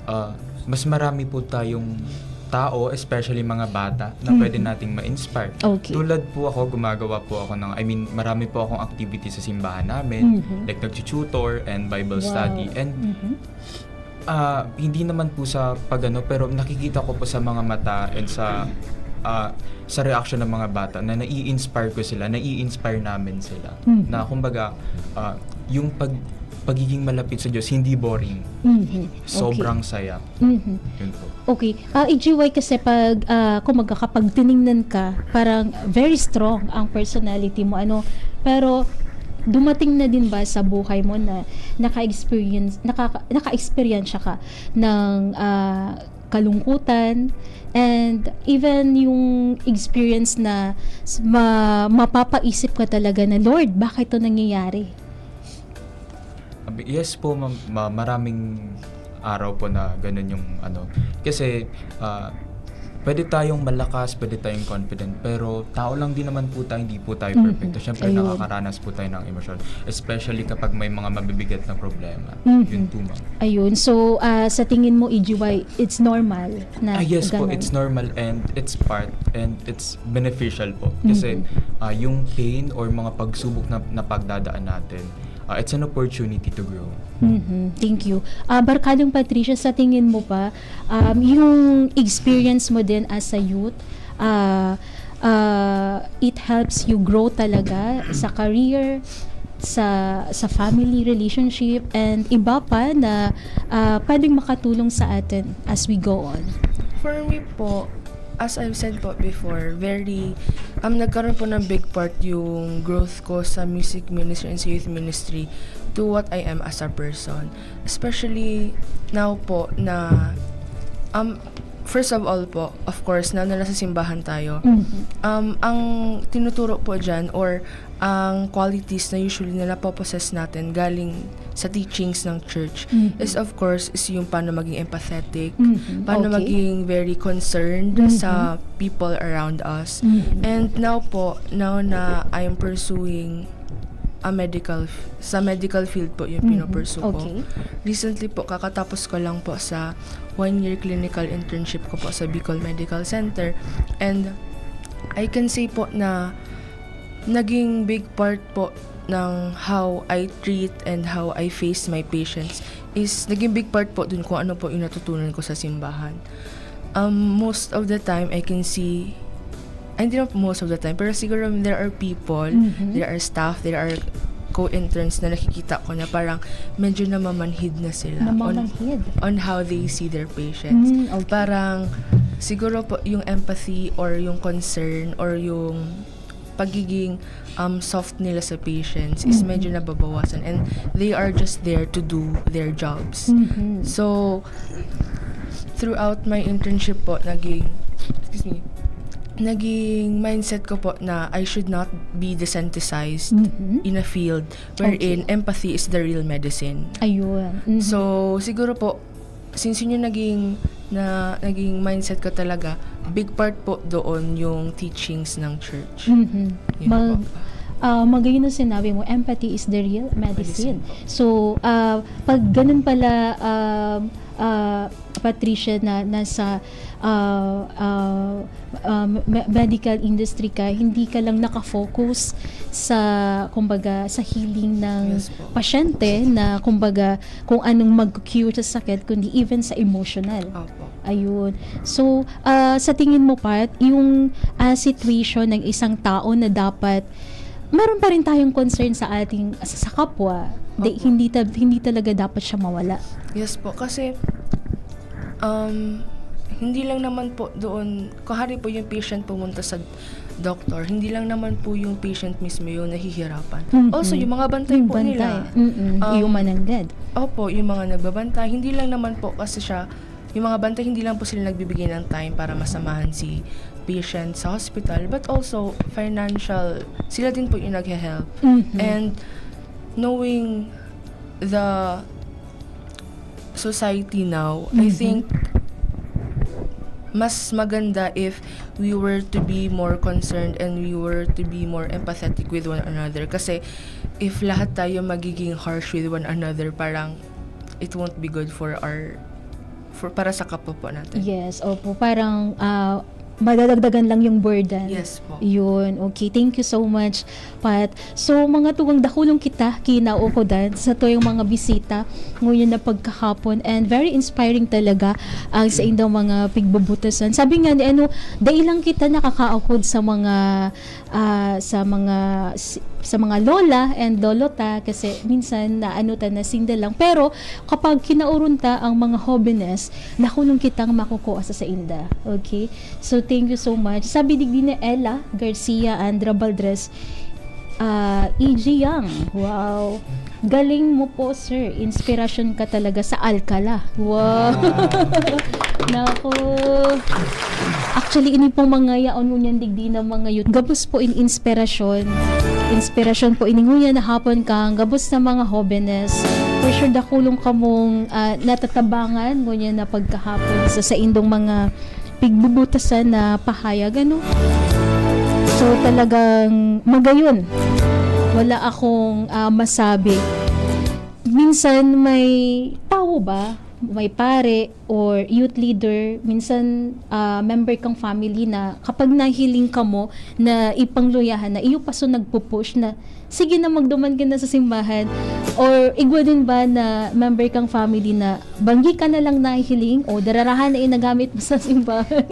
ah, mas marami po tayong tao, especially mga bata, na Mhm. pwede nating ma-inspire. Okay. Tulad po ako, gumagawa po ako ng, I mean, marami po akong activity sa simbahan namin, Mhm. like nagtututor and Bible Wow. study. And, Mhm. ah, hindi naman po sa pag-ano, pero nakikita ko po sa mga mata and sa, ah, sa reaction ng mga bata na nai-inspire ko sila, nai-inspire namin sila. Mhm. Na kumbaga, ah, yung pag-, pagiging malapit sa Diyos, hindi boring. Mhm. Okay. Sobrang saya. Mhm. Yun po. Okay. Ah, E G Y, kasi pag, ah, kumbaga, kapag tiningnan ka, parang very strong ang personality mo, ano? Pero dumating na din ba sa buhay mo na naka-experience, nakaka-, naka-experience ka ng, ah, kalungkutan? And even yung experience na s-, ma-, mapapaisip ka talaga na, "Lord, bakit 'to nangyayari?" Abi-, yes po, ma'am. Ma-, maraming araw po na ganun yung ano. Kasi, ah, pwede tayong malakas, pwede tayong confident, pero tao lang din naman po tayo, hindi po tayo Mhm. perfecto. Siyempre, Ayun. nakakaranas po tayo ng emosyon, especially kapag may mga mabibigat na problema. Mhm. Yun po, ma'am. Ayun. So, ah, sa tingin mo, E G Y, it's normal na Ah, yes po, ganun? It's normal and it's part and it's beneficial po. Kasi, Mhm. ah, yung pain or mga pagsubok na napagdadaan natin, ah, it's an opportunity to grow. Mhm. Thank you. Ah, Barkadong Patricia, sa tingin mo pa, um, yung experience mo din as a youth, ah, ah, it helps you grow talaga sa career, sa, sa family relationship, and iba pa na, ah, pwedeng makatulong sa atin as we go on? For me po, as I've said po before, very, um, nagkaroon po ng big part yung growth ko sa music ministry and sa youth ministry to what I am as a person. Especially now po na, um, First of all po, of course, na nasa simbahan tayo. Mhm. Um, ang tinuturo po dyan or ang qualities na usually na napopossess natin galing sa teachings ng church Mhm. is, of course, is yung paano maging empathetic, Mhm. paano Okay. maging very concerned Mhm. sa people around us. Mhm. And now po, now na I am pursuing a medical f- sa medical field po yung Mhm. pinopursue ko. Okay. Recently po, kakatapos ko lang po sa one year clinical internship ko po sa Bicol Medical Center. And I can say po na naging big part po ng how I treat and how I face my patients is naging big part po dun kung ano po yung natutunan ko sa simbahan. Um, most of the time, I can see, ay, hindi naman most of the time, pero siguro there are people, Mhm. there are staff, there are co-interns na nakikita ko na parang medyo namamanhid na sila on, Namamanhid. on how they see their patients. Mm, okay. Parang siguro po yung empathy or yung concern or yung pagiging um, soft nila sa patients is Mhm. medyo nababawasan, and they are just there to do their jobs. Mhm. So, throughout my internship po, naging, excuse me, naging mindset ko po na I should not be desensitized Mhm. in a field wherein Okay. empathy is the real medicine. Ayun. Mhm. So, siguro po, since yun yung naging, na, naging mindset ko talaga, big part po doon yung teachings ng church. Mhm. Yun Mag- po. Ah, magayon ang sinabi mo, empathy is the real medicine. Medicine po. So, ah, pag ganun pala, um, ah, Patricia, na nasa ah, ah, ah, me- medical industry ka, hindi ka lang nakafocus sa, kumbaga, sa healing ng Yes po. pasyente na, kumbaga, kung anong mag-cure sa sakit, kundi even sa emotional. Opo. Ayun. So, ah, sa tingin mo, Pat, yung ah, situation ng isang tao na dapat meron pa rin tayong concern sa ating sa, sa kapwa, di, Opo. hindi ta, hindi talaga dapat siya mawala. Yes po, kasi um, hindi lang naman po doon, kuhari po yung patient pumunta sa doctor, hindi lang naman po yung patient mismo yung nahihirapan. Mhm. Also, yung mga bantay Yung po bantay. nila. Mm-mm. Um, Human and dead. Opo, yung mga nagbabantay, hindi lang naman po kasi siya, yung mga bantay, hindi lang po sila nagbibigay ng time para masamahan si patient sa hospital, but also financial, sila din po yung naghe-help. Mhm. And knowing the society now, I Mhm. think mas maganda if we were to be more concerned and we were to be more empathetic with one another. Kasi if lahat tayo magiging harsh with one another, parang it won't be good for our, for, para sa kapwa po natin. Yes, opo. Parang ah, madadagdagan lang yung burden. Yes po. Yun. Okay. Thank you so much, Pat. So, mga tugang, dakulong kita kinaukodan sa tuyong mga bisita ngayon na pagkahapon, and very inspiring talaga ang sa indang mga pigbubutasan. Sabi nga ni ano, dai lang kita nakakaukod sa mga ah, sa mga si- sa mga lola and lolo ta, kasi minsan na ano ta na single lang, pero kapag kinauron ta ang mga hobenes, dakulong kitang makukuha sa sainda. Okay? So, thank you so much. Sabi digdi ni Ella Garcia, Andra Baldres, ah, E G Young. Wow. Galing mo po, sir. Inspirasyon ka talaga sa Alcala. Wow. Nako. Actually, ini pong mga yaon ngunyan digdi ng mga youth. Gabos po in inspirasyon. Inspirasyon po ini ngunyan na hapon kang gabos na mga hobenes. For sure, dakulong kamong ah, natatabangan ngunyan na pagkahapon sa saindong mga pigbubutasan na pahayag, ano? So, talagang magayon. Wala akong ah, masabi. Minsan may tawo ba, may pare or youth leader, minsan ah, member kang family na kapag nahiling kamo na ipangluyahan na iyo pa so nagpupush na sige na, magduman ka na sa simbahan, or igwa din ba na member kang family na banggi ka na lang nahihiling o dararahan na inagamit mo sa simbahan?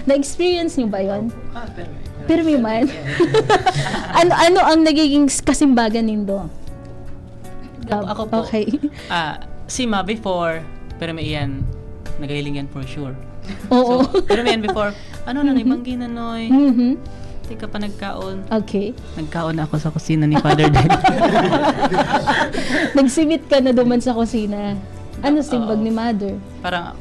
Na-experience niyo ba yon? Ah, pero Pirmi man. Ano, ano ang nagiging s- kasimbagan nindo? Ako, ako po. Okay. Ah, si Ma before, pero may iyan, nagahiling yan for sure. Oo. So, pero may iyan before, ano na, Mhm. naibanggi na, Noy? Mhm. Di ka pa nagkaon. Okay. Nagkaon na ako sa kusina ni Father Dad. Nagsimit ka na duman sa kusina. Ano simbag Oo. ni mother? Parang,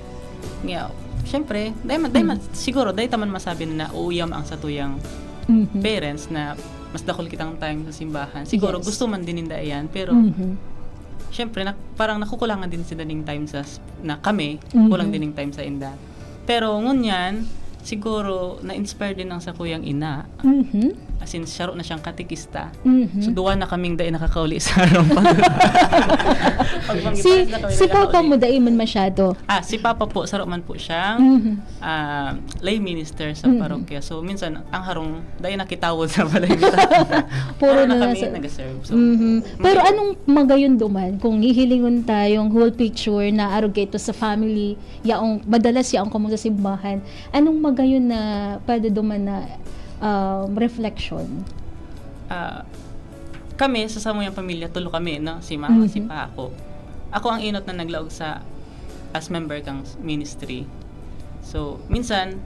yeah, syempre, dai man, dai man, siguro, dai ta man masabi na nauyam ang satuyang Mhm. parents na mas dakul kitang time sa simbahan. Siguro, Yes. gusto man din ninda iyan, pero Mhm. syempre, na, parang nakukulangan din sila ning time sa, na kami, Mhm. kulang din ning time sa inda. Pero ngunyan, siguro, na-inspire din ang sakuyang ina. Mhm. As in, saro na siyang katekista. Mhm. So, duwa na kaming dai nakakauli sa harong pag-, pagbanggit Si, na kami si papa nakakauli. mo, dai man masyado. Ah, si papa po, saro man po siyang Mhm. ah, lay minister sa Mhm. parokya. So, minsan, ang harong, dai nakitawod sa balay ni tatay. Puro Puro na na kami nasa- nag-serve. So, Mhm. Pero may- anong magayon duman kung hihilingon tayong whole picture na arog kaito sa family, yaong, madalas yaong kamo sa simbahan, anong magayon na pwede duman na, um, reflection? Ah, kami, sa samuyang pamilya, tulo kami, no? Si mama, si Mhm. pa, ako. Ako ang inot na naglaog sa, as member kang ministry. So, minsan,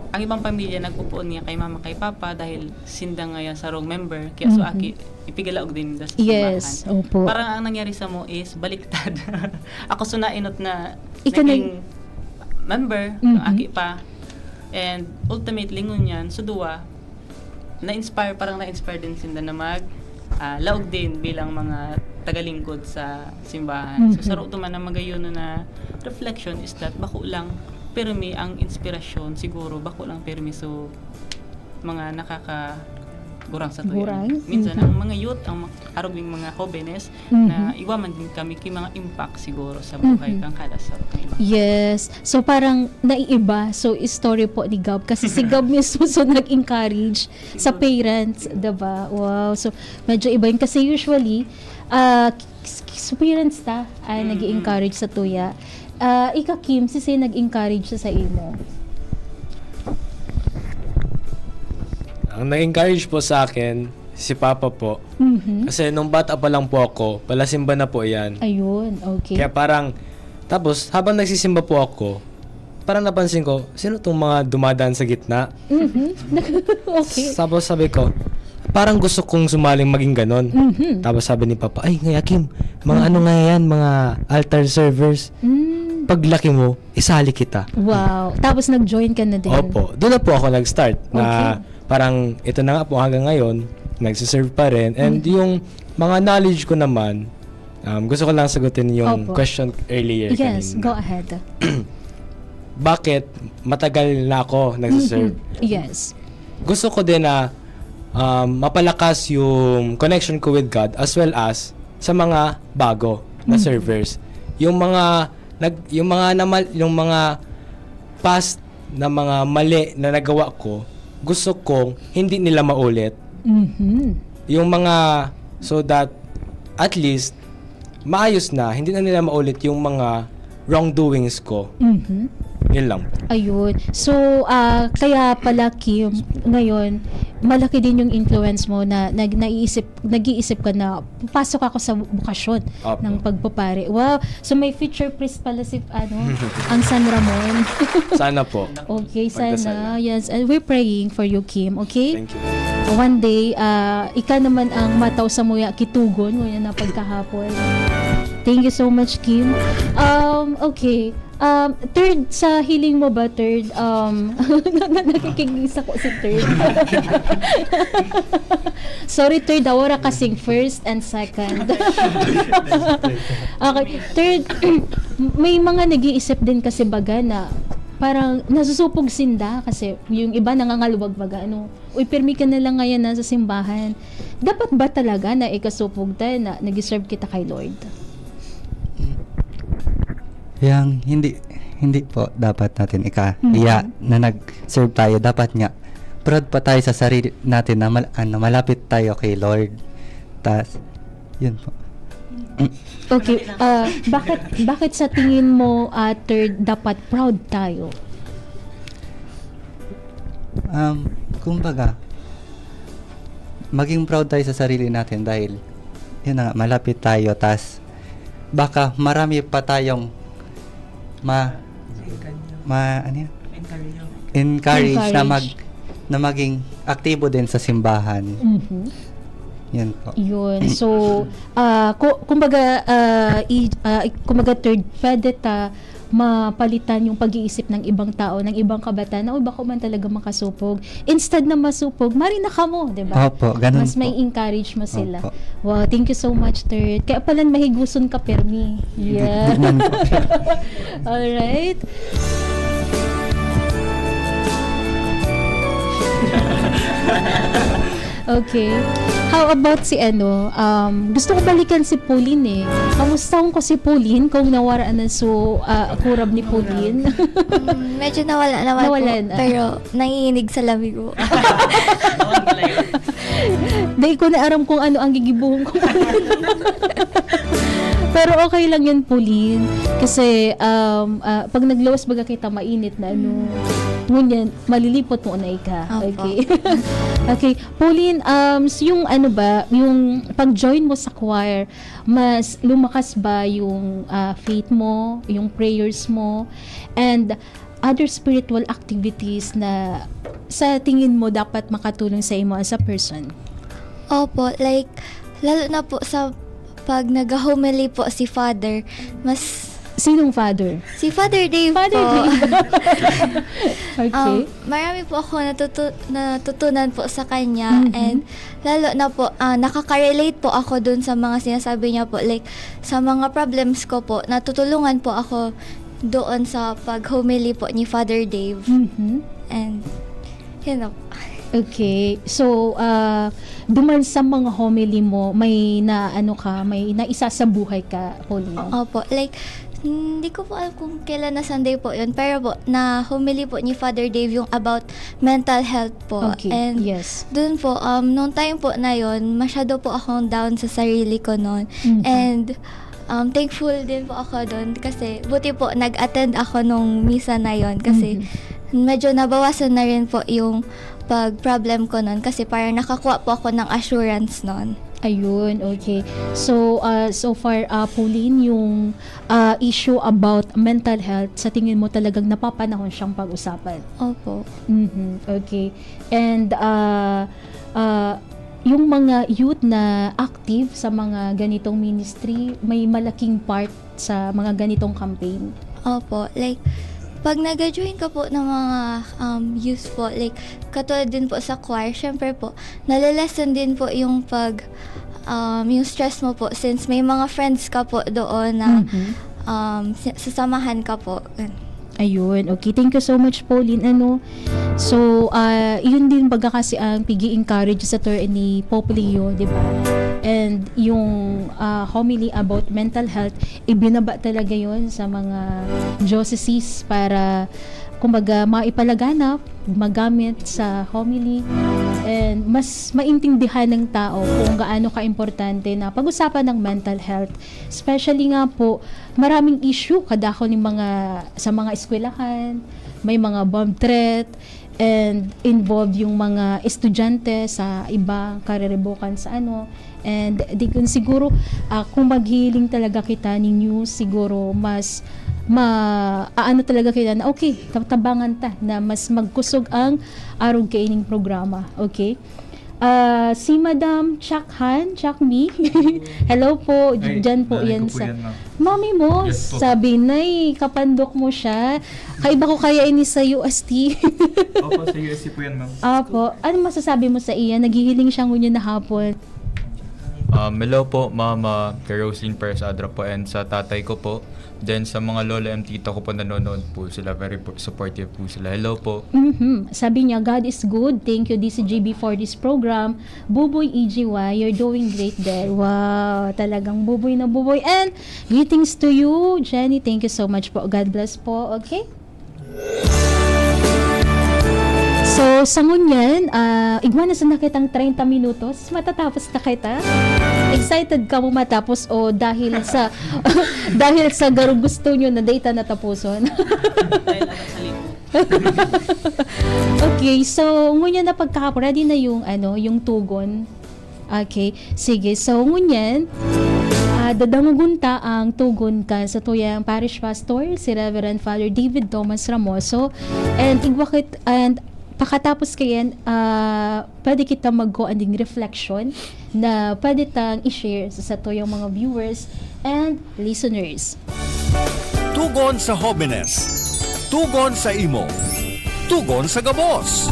ang ibang pamilya nagpupuon niya kay mama, kay papa, dahil sinda ngaya sarong member. Kaya so, Mhm. aki, ipigalaog din da sa Yes, simbahan. opo. Parang ang nangyari sa mo is baliktad. Ako so nainot na Ikaw na- naging member, Mhm. ang aki pa. And ultimately, ngunyan, so duwa, na-inspire, parang na-inspire din sinda na mag, ah, laog din bilang mga tagalingkod sa simbahan. So, Mhm. saro duman na magayon na reflection is that bako lang pirmi ang inspirasyon, siguro, bako lang pirmi. So, mga nakakagurang sa tuya. Gurang? Minsan, Mhm. ang mga youth, ang ma-, arog ning mga hobenes, Mhm. na iwa man din kami ki mga impact siguro sa buhay Mhm. kang kada sa kang iba. Yes. So, parang naiiba. So, istorya po ni Gab. Kasi si Gab mismo so nag-encourage sa parents, diba? Wow. So, medyo iba yun. Kasi usually, ah, s- s- parents ta ay Mm, nag-encourage sa tuya. Ah, ika, Kim, si Sir nag-encourage sa, sa imo? Ang nag-encourage po sa akin, si Papa po. Mhm. Kasi nung bata pa lang po ako, palasimba na po yan. Ayun, okay. Kaya parang, tapos habang nagsisimba po ako, parang napansin ko, sino tong mga dumadaan sa gitna? Mhm. Okay. Tapos sabi ko, parang gusto kong sumaling maging ganon. Mhm. Tapos sabi ni Papa, "Ay, ngaya Kim, mga ano nga yan, mga altar servers. Mm. Paglaki mo, isali kita." Wow. Tapos nag-join ka na din. Opo. Doon na po ako nag-start na Okay. parang ito na nga po hanggang ngayon, nagsiserve pa rin. And Mm. yung mga knowledge ko naman, um, gusto ko lang sagutin yung Opo. question earlier Yes, kanina. Go ahead. Bakit matagal na ako nagsiserve? Mhm. Yes. Gusto ko din na um, mapalakas yung connection ko with God as well as sa mga bago na Mhm. servers. Yung mga nag yung mga namal yung mga past na mga mali na nagawa ko, gusto kong hindi nila maulit. Mhm. Yung mga so that at least maayos na, hindi na nila maulit yung mga wrongdoings ko. Mhm. Yun lang. Ayun. So, ah, kaya pala, Kim, ngayon, malaki din yung influence mo na nag naiisip, nag-iisip ka na, "Pasok ako sa bokasyon Opo. ng pagpapare." Wow. So, may future priest pala si, ano, ang San Ramon. Sana po. Okay, Pagdasal sana. lang. Yes. And we're praying for you, Kim. Okay? Thank you. One day, ah, ika naman ang mataw sa muya kitugon, ngunyan na pagkahapon. Thank you so much, Kim. Um, okay. Um, third, sa hiling mo ba, third? Um, na- na- nakikigisa ko si third. Sorry, third. Awara kasing first and second. Okay. Third, may mga nag-iisip din kasi baga na parang nasusupog sinda kasi yung iba nangangaluwag baga, ano, "Uy, pirmi ka na lang ngayon na sa simbahan." Dapat ba talaga na ikasupog tayo na nag-serve kita kay Lord? Yang hindi hindi po dapat natin ika Mhm. iya na nag-serve tayo. Dapat nga proud pa tayo sa sarili natin na mal, ano, malapit tayo kay Lord. Tas yun po. Okay, ah, bakit bakit sa tingin mo, ah, third, dapat proud tayo? Um, kumbaga, maging proud tayo sa sarili natin dahil yun na nga, malapit tayo, tas baka marami pa tayong ma, ma ano yun? Encourage na mag Encourage. na maging aktibo din sa simbahan. Mhm. Yun po. Yun. So, ah, ku- kumbaga, ah, i- ah, i- kumbaga third, pwede ta mapalitan yung pag-iisip ng ibang tao, ng ibang kabataan, na, "Uy, bako man talaga makasupog." Instead na masupog, mari na kamo, di ba? Opo, ganun Mas po. May encourage mo sila. Opo. Wow, thank you so much, Tert. Kaya pala mahiguson ka, permi. Yeah. Ganun po. Alright. Okay. How about si ano? Um, gusto ko balikan si Pauline eh. Kamusta ko si Pauline kung nawara na so ah, kurab ni Pauline? Mm, medyo nawala naman Nawala po. Na. Pero nanginginig sa lamig po. Dahil ko na aram kung ano ang gigibuhon ko. Pero okay lang yun, Pauline. Kasi um, ah, pag naglawas baga kita mainit na ano, ngunyan, malilipot mo na ika. Opo. Okay. Okay. Pauline, um, so yung ano ba, yung pag-join mo sa choir, mas lumakas ba yung ah, faith mo, yung prayers mo, and other spiritual activities na sa tingin mo dapat makatulong sa imo as a person? Opo, like, lalo na po sa pag nag-homily po si Father, mas Sinong father? Si Father Dave Father po. Dave. Okay. Um, marami po ako natutu- natutunan po sa kanya Mhm. and lalo na po ah, nakaka-relate po ako dun sa mga sinasabi niya po, like sa mga problems ko po, natutulungan po ako doon sa pag-homily po ni Father Dave. Mhm. And yun na po. Okay. So, ah, duman sa mga homily mo, may na ano ka, may naisa sa buhay ka, Pauline? Opo, like, hindi ko po alam kung kailan na Sunday po yun, pero po, na homily po ni Father Dave yung about mental health po. Okay, And yes. Dun po, um, nung time po na yun, masyado po akong down sa sarili ko noon. Mhm. And um, thankful din po ako doon kasi buti po nag-attend ako nung misa na yon kasi Mhm. medyo nabawasan na rin po yung pag-problem ko noon kasi parang nakakuha po ako ng assurance noon. Ayun, okay. So, ah, so far, ah, Pauline, yung ah, issue about mental health, sa tingin mo talagang napapanahon siyang pag-usapan? Opo. Mhm, okay. And ah, ah, yung mga youth na active sa mga ganitong ministry, may malaking part sa mga ganitong campaign. Opo, like, pag nag-join ka po ng mga um, youth po, like, katulad din po sa choir, syempre po, nalalasan din po yung pag, um, yung stress mo po since may mga friends ka po doon na Mhm. um, si- sasamahan ka po. Ganun. Ayun. Okay. Thank you so much, Pauline. Ano? So, ah, yun din baga kasi ang pig-encourage sa tour ni Pope Leo, di ba? And yung ah, homily about mental health, ibinaba talaga yon sa mga dioceses para, kumbaga, maipalaganap, magamit sa homily, and mas maintindihan ng tao kung gaano kaimportante na pag-usapan ng mental health. Especially nga po, maraming issue kadakon ng mga, sa mga eskwelahan, may mga bomb threat, and involved yung mga estudyante sa iba, kariribukan sa ano. And di kun siguro, ah, kung maghihiling talaga kita nin news, siguro mas ma-, aano talaga kita na, okay, tatabangan ta na mas magkusog ang arog kaining programa. Okay? Ah, si Madam Chakhan, Chakmi. Hello po. Ay, Diyan po nanay yan ko po sa... yan, ma'am. Mami mo, Yes po. Sabi, nay, kapandok mo siya. Kaiba ko kaya ini sa U S T. Opo, sa U S T po yan, ma'am. Apo, ano masasabi mo sa iya? Naghihiling siya ngunyan na hapon. Um, hello po, Mama, kay Roslyn Perez Adra po, and sa tatay ko po. Then sa mga lola and tita ko po nanonood po sila, very po- supportive po sila. Hello po. Mhm. Sabi niya, "God is good. Thank you, D C G B, for this program. Buboy E G Y, you're doing great there." Wow, talagang buboy na buboy. And greetings to you, Jenny. Thank you so much po. God bless po. Okay? So, sa ngunyan, ah, igwa na sana kitang treinta minutos. Matatapos na kita. Excited ka mo matapos o dahil sa dahil sa garo gusto nyo na data natapuson? Okay, so ngunyan na pagkahapon, ready na yung ano, yung tugon. Okay, sige. So ngunyan, ah, dadangogon ta ang tugon kan satuyang parish pastor, si Reverend Father David Thomas Ramoso. And igwakit, and pakatapos kayan, ah, pwede kita magkuan ding reflection na pwede tang i-share sa satuyang mga viewers and listeners. Tugon sa Hobenes. Tugon sa imo. Tugon sa gabos.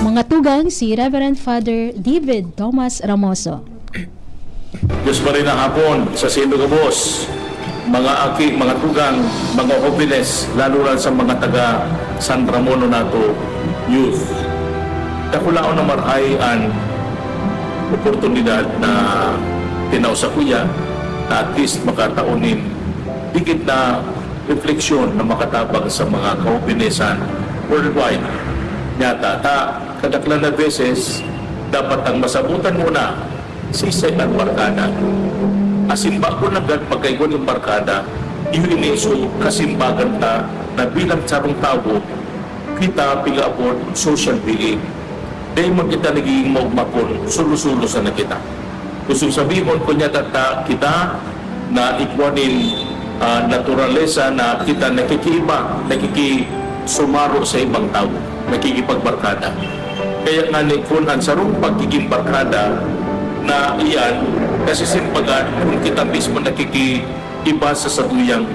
Mga tugang si Reverend Father David Thomas Ramoso. Diyos pa rin ang hapon sa saindo gabos, mga aki, mga tugang, mga hobenes, lalo na sa mga taga San Ramon Nonato Youth. Dakulaon na marhay an oportunidad na tinao sakuya na at least makatao nin dikit na refleksyon na makatabang sa mga kahobenesan worldwide. Nyata, ta, kadaklan na beses, dapat ang masabutan muna sisay an barkada. Asin bago nanggad magkaigwa nin barkada, iyo ini so kasimbagan ta na bilang sarong tawo, kita pigaapod social being. Dai man kita nagiging maugma kun sulo-sulo sana kita. Gustong sabihon, kun nyata ta, kita na igwa nin ah, naturalesa na kita nakikiiba, nakikisumaro sa ibang tawo, nakikipagbarkada. Kaya ngani, kun an sarong pagiging barkada na iyan nasisimbagan kun kita mismo nakikiiba sa satuyang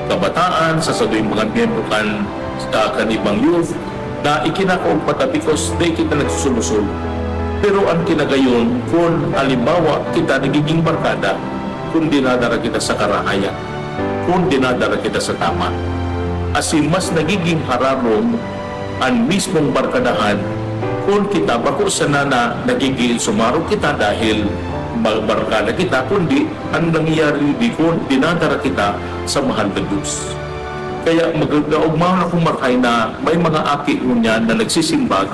kabataan, sa satuyang mga miyembro kan, ah, kan ibang youth, na ikinakaugma ta because dai kita nagsusulusol. Pero an kinagayon, kun halimbawa kita nagiging barkada, kun dinadara kita sa karahayan, kun dinadara kita sa tama. Asin mas nagiging hararom an mismong barkadahan kun kita bako sana na nagiging sumaro kita dahil ma-, barkada kita, kundi an nangyayari di kun dinadara kita sa mahal na Diyos. Kaya magagaugmaon akong marhay na may mga aki ngunyan na nagsisimbag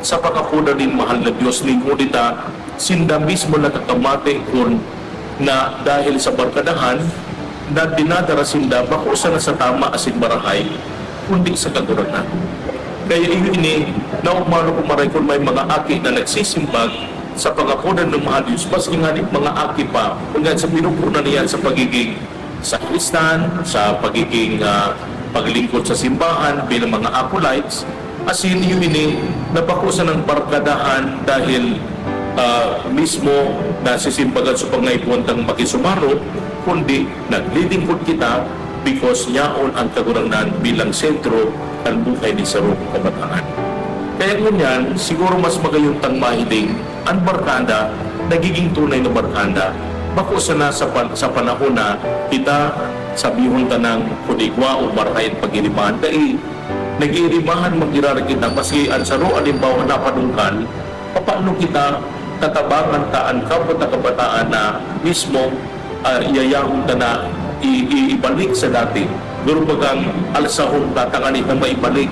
sa pangapodan nin mahal na Diyos, nin huli ta sinda mismo nakakamate kun na dahil sa barkadahan na dinadara sinda bako sana sa tama asin marahay, kundi sa Kagurangnan. Kaya iyo ini, naugmaon akong marhay kun may mga aki na nagsisimbag sa pangapodan nin mahal na Diyos, maski ngani mga aki pa, ngunyan sa pinupunan niyan sa pagiging sakristan, sa pagiging, ah, paglingkod sa simbahan bilang mga acolytes, asin iyo ini na bako sanang barkadahan dahil, ah, mismo nasisimbagan sa pangaipuhan tang makisumaro, kundi naglilingkod kita because yaon an Kagurangnan bilang sentro kan buhay ni sarong kabataan. Kaya ngunyan, siguro mas magayon tang mahiling an barkada nagiging tunay na barkada, bako sana sa pan-, sa panahon na kita, sabihon tanang kun igwa o marhay an pagirimahan, dai, nag-iirimahan man giraray kita, maski an saro halimbawa napadungkal, papaano kita tatabangan ta an kapwa ta kabataan na mismo ah, iyayahon ta na i-, i-, ibalik sa dati. Garo bagang alsahon ta tanganing na maibalik.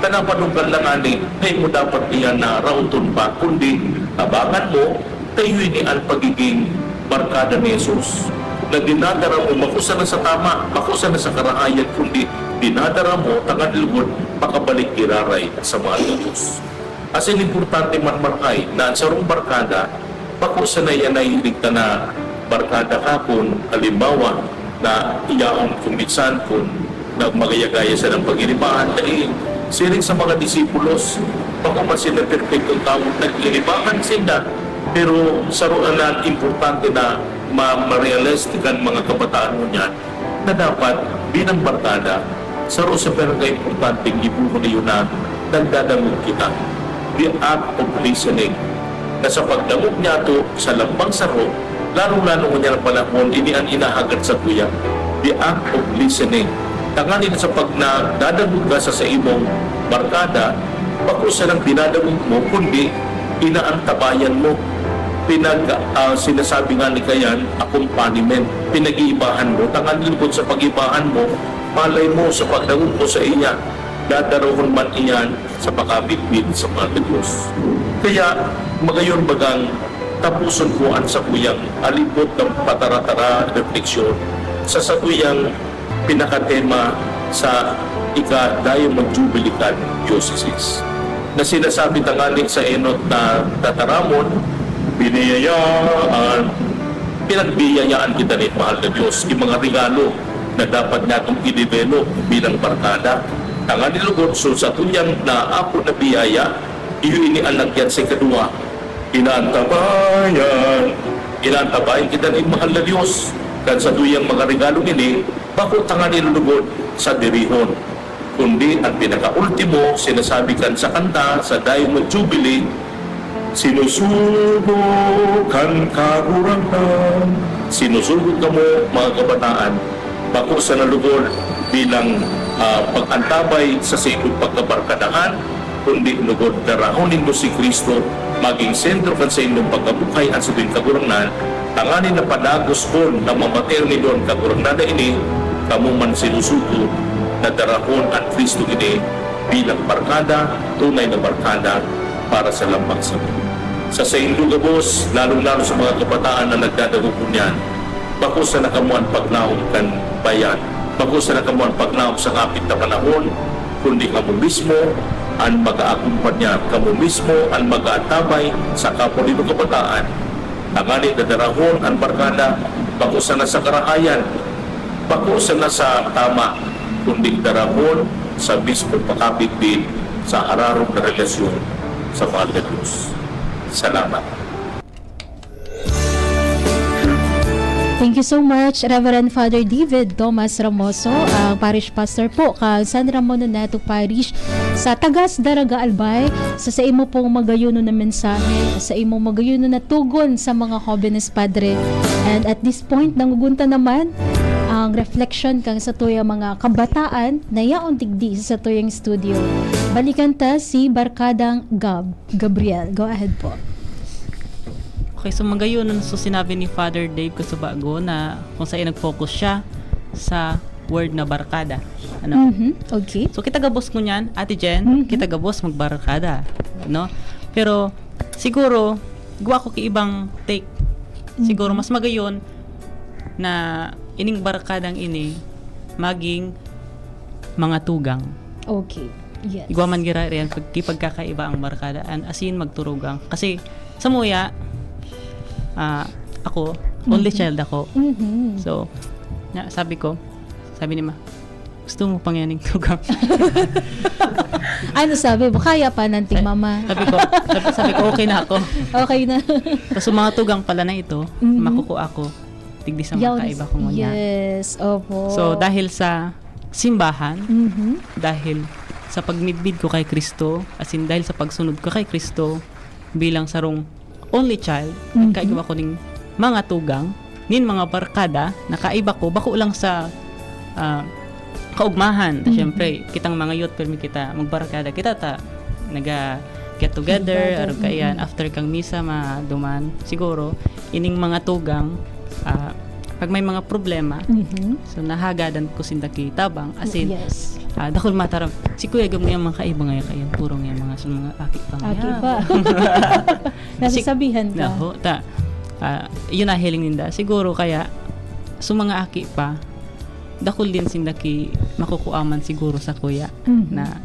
Ta napadungkal na ngani, dai mo dapat iyan na raoton pa, kundi tabangan mo, ta iyo ini an pagiging barkada ni Jesus, na dinadara mo bako sana sa tama, bako sana sa karahayan, kundi dinadara mo tanganing lugod makabalik giraray sa mahal na Diyos. Asin importante man marhay na an sarong barkada, bako sana iyan nahihiling ta na barkada ka kun halimbawa na yaon kun minsan kun nagmagaya-gaya sa nang pagiribahan, dai, siring sa mga disipulos, bako man sinda perpektong tawo, nagiribahan sinda. Pero saro na importante na ma-, ma-realize kan mga kabataan ngunyan, na dapat bilang barkada, saro sa pinakaimportanteng gibohon iyo na nagdadangog kita. The act of listening. Na sa pagdangog niyato sa lambang saro, lalong-lalo ngunyan na panahon, ini an inahagad sa tuya. The act of listening. Tanganing sa pag nagdadangog ka sa, sa imong barkada, bako sanang dinadangog mo, kundi inaantabayan mo. Pinag-, ah, sinasabi nga ni kayan, accompaniment. Pinag-iibahan mo. Tanganing lugod sa pag-ibahan mo, malay mo sa pagdangog mo sa iya, dadarohon man iyan sa pakabitbit sa mga Diyos. Kaya, magayon bagang tapuson ko an sakuyang alibot na patara-tara refleksyon sa sakuyang pinakatema sa ika-Diamond Jubilee kan Diocese, na sinasabi tanganing sa enot na tataramon, biniyayaan, pinagbiyayaan kita nin mahal na Diyos, yung mga regalo na dapat natong i-develop bilang barkada. Tanganing lugod, so sa tuyang na apo na biyaya, iyo ini an nagyan sa ikaduwa. Inaantabayan, inaantabayan kita nin mahal na Diyos. Kan sa tuyang mga regalo ini, Bako tanganing lugod sa dirihon, kundi an pinakaultimo sinasabi kan sa kanta sa Dayo mo Jubilee, "Sinusugo kan Kagurangnan." Sinusugo kamo, mga kabataan, bako sa nalugod bilang, ah, pag-antabay sa saindong pagkabarkadahan, kundi lugod darahon nindo si Cristo magin sentro kan saindong pagkabuhay an saindong Kagurangnan, tanganing na padagos kun na mamater nindo an Kagurangnan na ini, kamo man sinusugo na darahon an Cristo ini bilang barkada, tunay na barkada para sa lambang saro. Sa saindo gabos, lalong-lalo sa mga kabataan na nagdadagog ngunyan, bako sana kamo an paglaom kan bayan, bako sana kamo an paglaom sa hapit na panahon, kundi kamo mismo an mag-aakompanya, kamo mismo an mag-aantabay sa kapwa nindo kabataan, tanganing na darahon an barkada, bako sana sa karahayan, bako sana sa tama, kundi darahon sa mismong pakapit din sa hararong na relasyon sa mahal na Diyos. Salamat. Thank you so much, Reverend Father David Thomas Ramoso, ang Parish Pastor po kan San Ramon Nonato Parish sa Tagas, Daraga, Albay, sa, sa imo pong magayonon na mensahe, sa imo magayonon na tugon sa mga hobenes, Padre. And at this point, nangugunta naman ang reflection kan satuyang mga kabataan na yaon digdi sa satuyang studio. Balikan ta si Barkadang Gab. Gabriel, go ahead po. Okay, so magayon so sinabi ni Father Dave Kasubago na kung saan nag-focus siya sa word na barkada. Ano? Mhm, okay. So kita gabos ngunyan, Ate Jen, Mhm. kita gabos magbarkada, no? Pero siguro gwa ko ki ibang take. Siguro Mhm. Mas magayon na ining barkadang ini maging mga tugang. Okay. Yes. Igwa man gira riyan pag kipagkakaiba ang barkada, an asin magturugang. Kasi sa muya, ah, ako, only Mhm. child ako. Mhm. So, na, sabi ko, sabi ni ma, "Gusto mo pang yaning tugang?" Ano sabi mo? Kaya pa nanting mama. Sabi ko, sabi, sabi ko, "Okay na ako." Okay na. Kaso mga tugang pala na ito, Mhm. makukuha ako. Tigdi sa Yawn. mga kaiba ko ngunyan. Yes, opo. So, dahil sa simbahan, Mhm. dahil sa pagmidbid ko kay Kristo, as in, dahil sa pagsunod ko kay Kristo bilang sarong only child, Mhm. kaiba ko ning mga tugang, nin mga barkada, na kaiba ko, bako lang sa ah, kaugmahan. Mhm. Siyempre, kitang mga youth, pirmi kita magbarkada. Kita ta, naga get together, Barkada, arog kaiyan, mhm. After kang misa, maduman. Siguro, ining mga tugang, ah, pag may mga problema, Mhm. so nahagadan ko sinda ki tabang. As in, Yes. ah, dakul mataram. Si Kuya Gab ngayon, mga kaiba ngayon, kaiyan, puro ngayon, mga, so, mga aki pa ngayon. Aki pa. Nasasabihan ka. Naho, ta. Ah, yun nahiling ninda. Siguro kaya, so mga aki pa, dakul din sinda ki makukuaman siguro sa kuya Mhm. na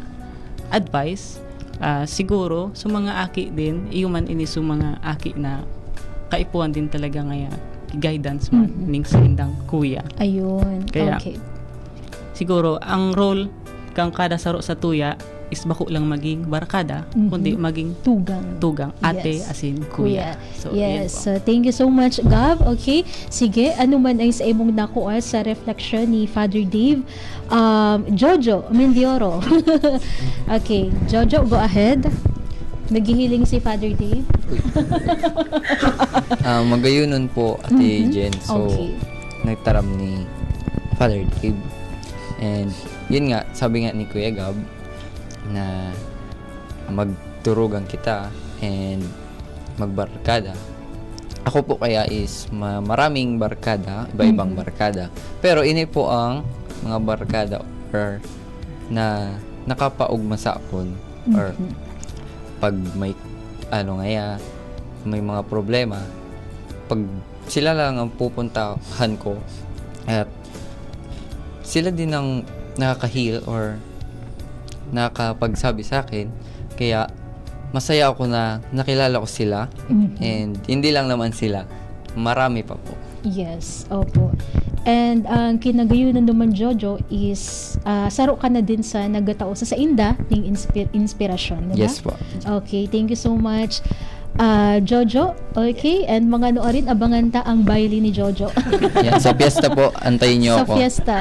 advice. Ah, siguro, so mga aki din, iyo man ini so mga aki na kaipuhan din talaga ngaya guidance man Mhm. ning saindang kuya. Ayun. Kaya, Okay. Siguro, ang role kang kada saro sa tuya is bako lang maging barkada, Mhm. kundi maging Tugang. tugang, ate, Yes. asin, kuya. Kuya. So, Yes. yun po. So, thank you so much, Gab. Okay. Sige, ano man ang sa imong nakuha sa reflection ni Father Dave? Um, Jojo Mendioro. Okay. Jojo, go ahead. Naghihiling si Father Dave. Ah, magayunon po, Ate Mhm. Jen. So, Okay. nagtaram ni Father Dave. And, yun nga, sabi nga ni Kuya Gab, na magturugang kita and magbarkada. Ako po kaya is ma- maraming barkada, iba-ibang Mhm. barkada. Pero ini po ang mga barkada or na nakapaugma sa akon or Mhm. pag may ano ngaya, may mga problema, pag sila lang ang pupuntahan ko at sila din ang nakaka-heal or nakakapagsabi sa akin. Kaya masaya ako na nakilala ko sila Mhm. and hindi lang naman sila, marami pa po. Yes, opo. And ang kinagayunan naman, Jojo, is ah, saro ka na din sa nagatao sa sainda ning inspi- inspirasyon, di ba? Yes po. Okay, thank you so much. Ah, Jojo, okay? And mga nuarin, abangan ta ang baile ni Jojo. Yan, sa fiesta po, antayin niyo Sa ako. Fiesta.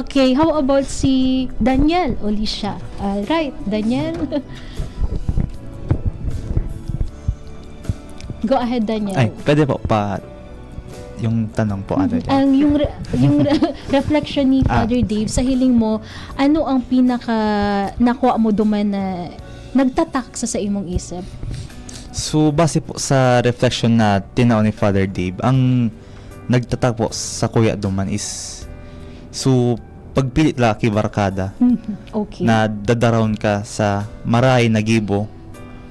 Okay, how about si Daniel Olicia? Alright, Daniel. Go ahead, Daniel. Ay, pwede po pa yung tanong po, ano Mhm. dyan? Ang yung re- yung re- reflection ni Ah. Father Dave, sa hiling mo, ano ang pinaka nakuha mo duman na nagtatak sa, sa imong isip? So, base po sa reflection na tinao ni Father Dave, ang nagtatak po sa kuya duman is, so, pagpili talaga ki barkada Mhm. Okay. na dadarawon ka sa marahay na gibo,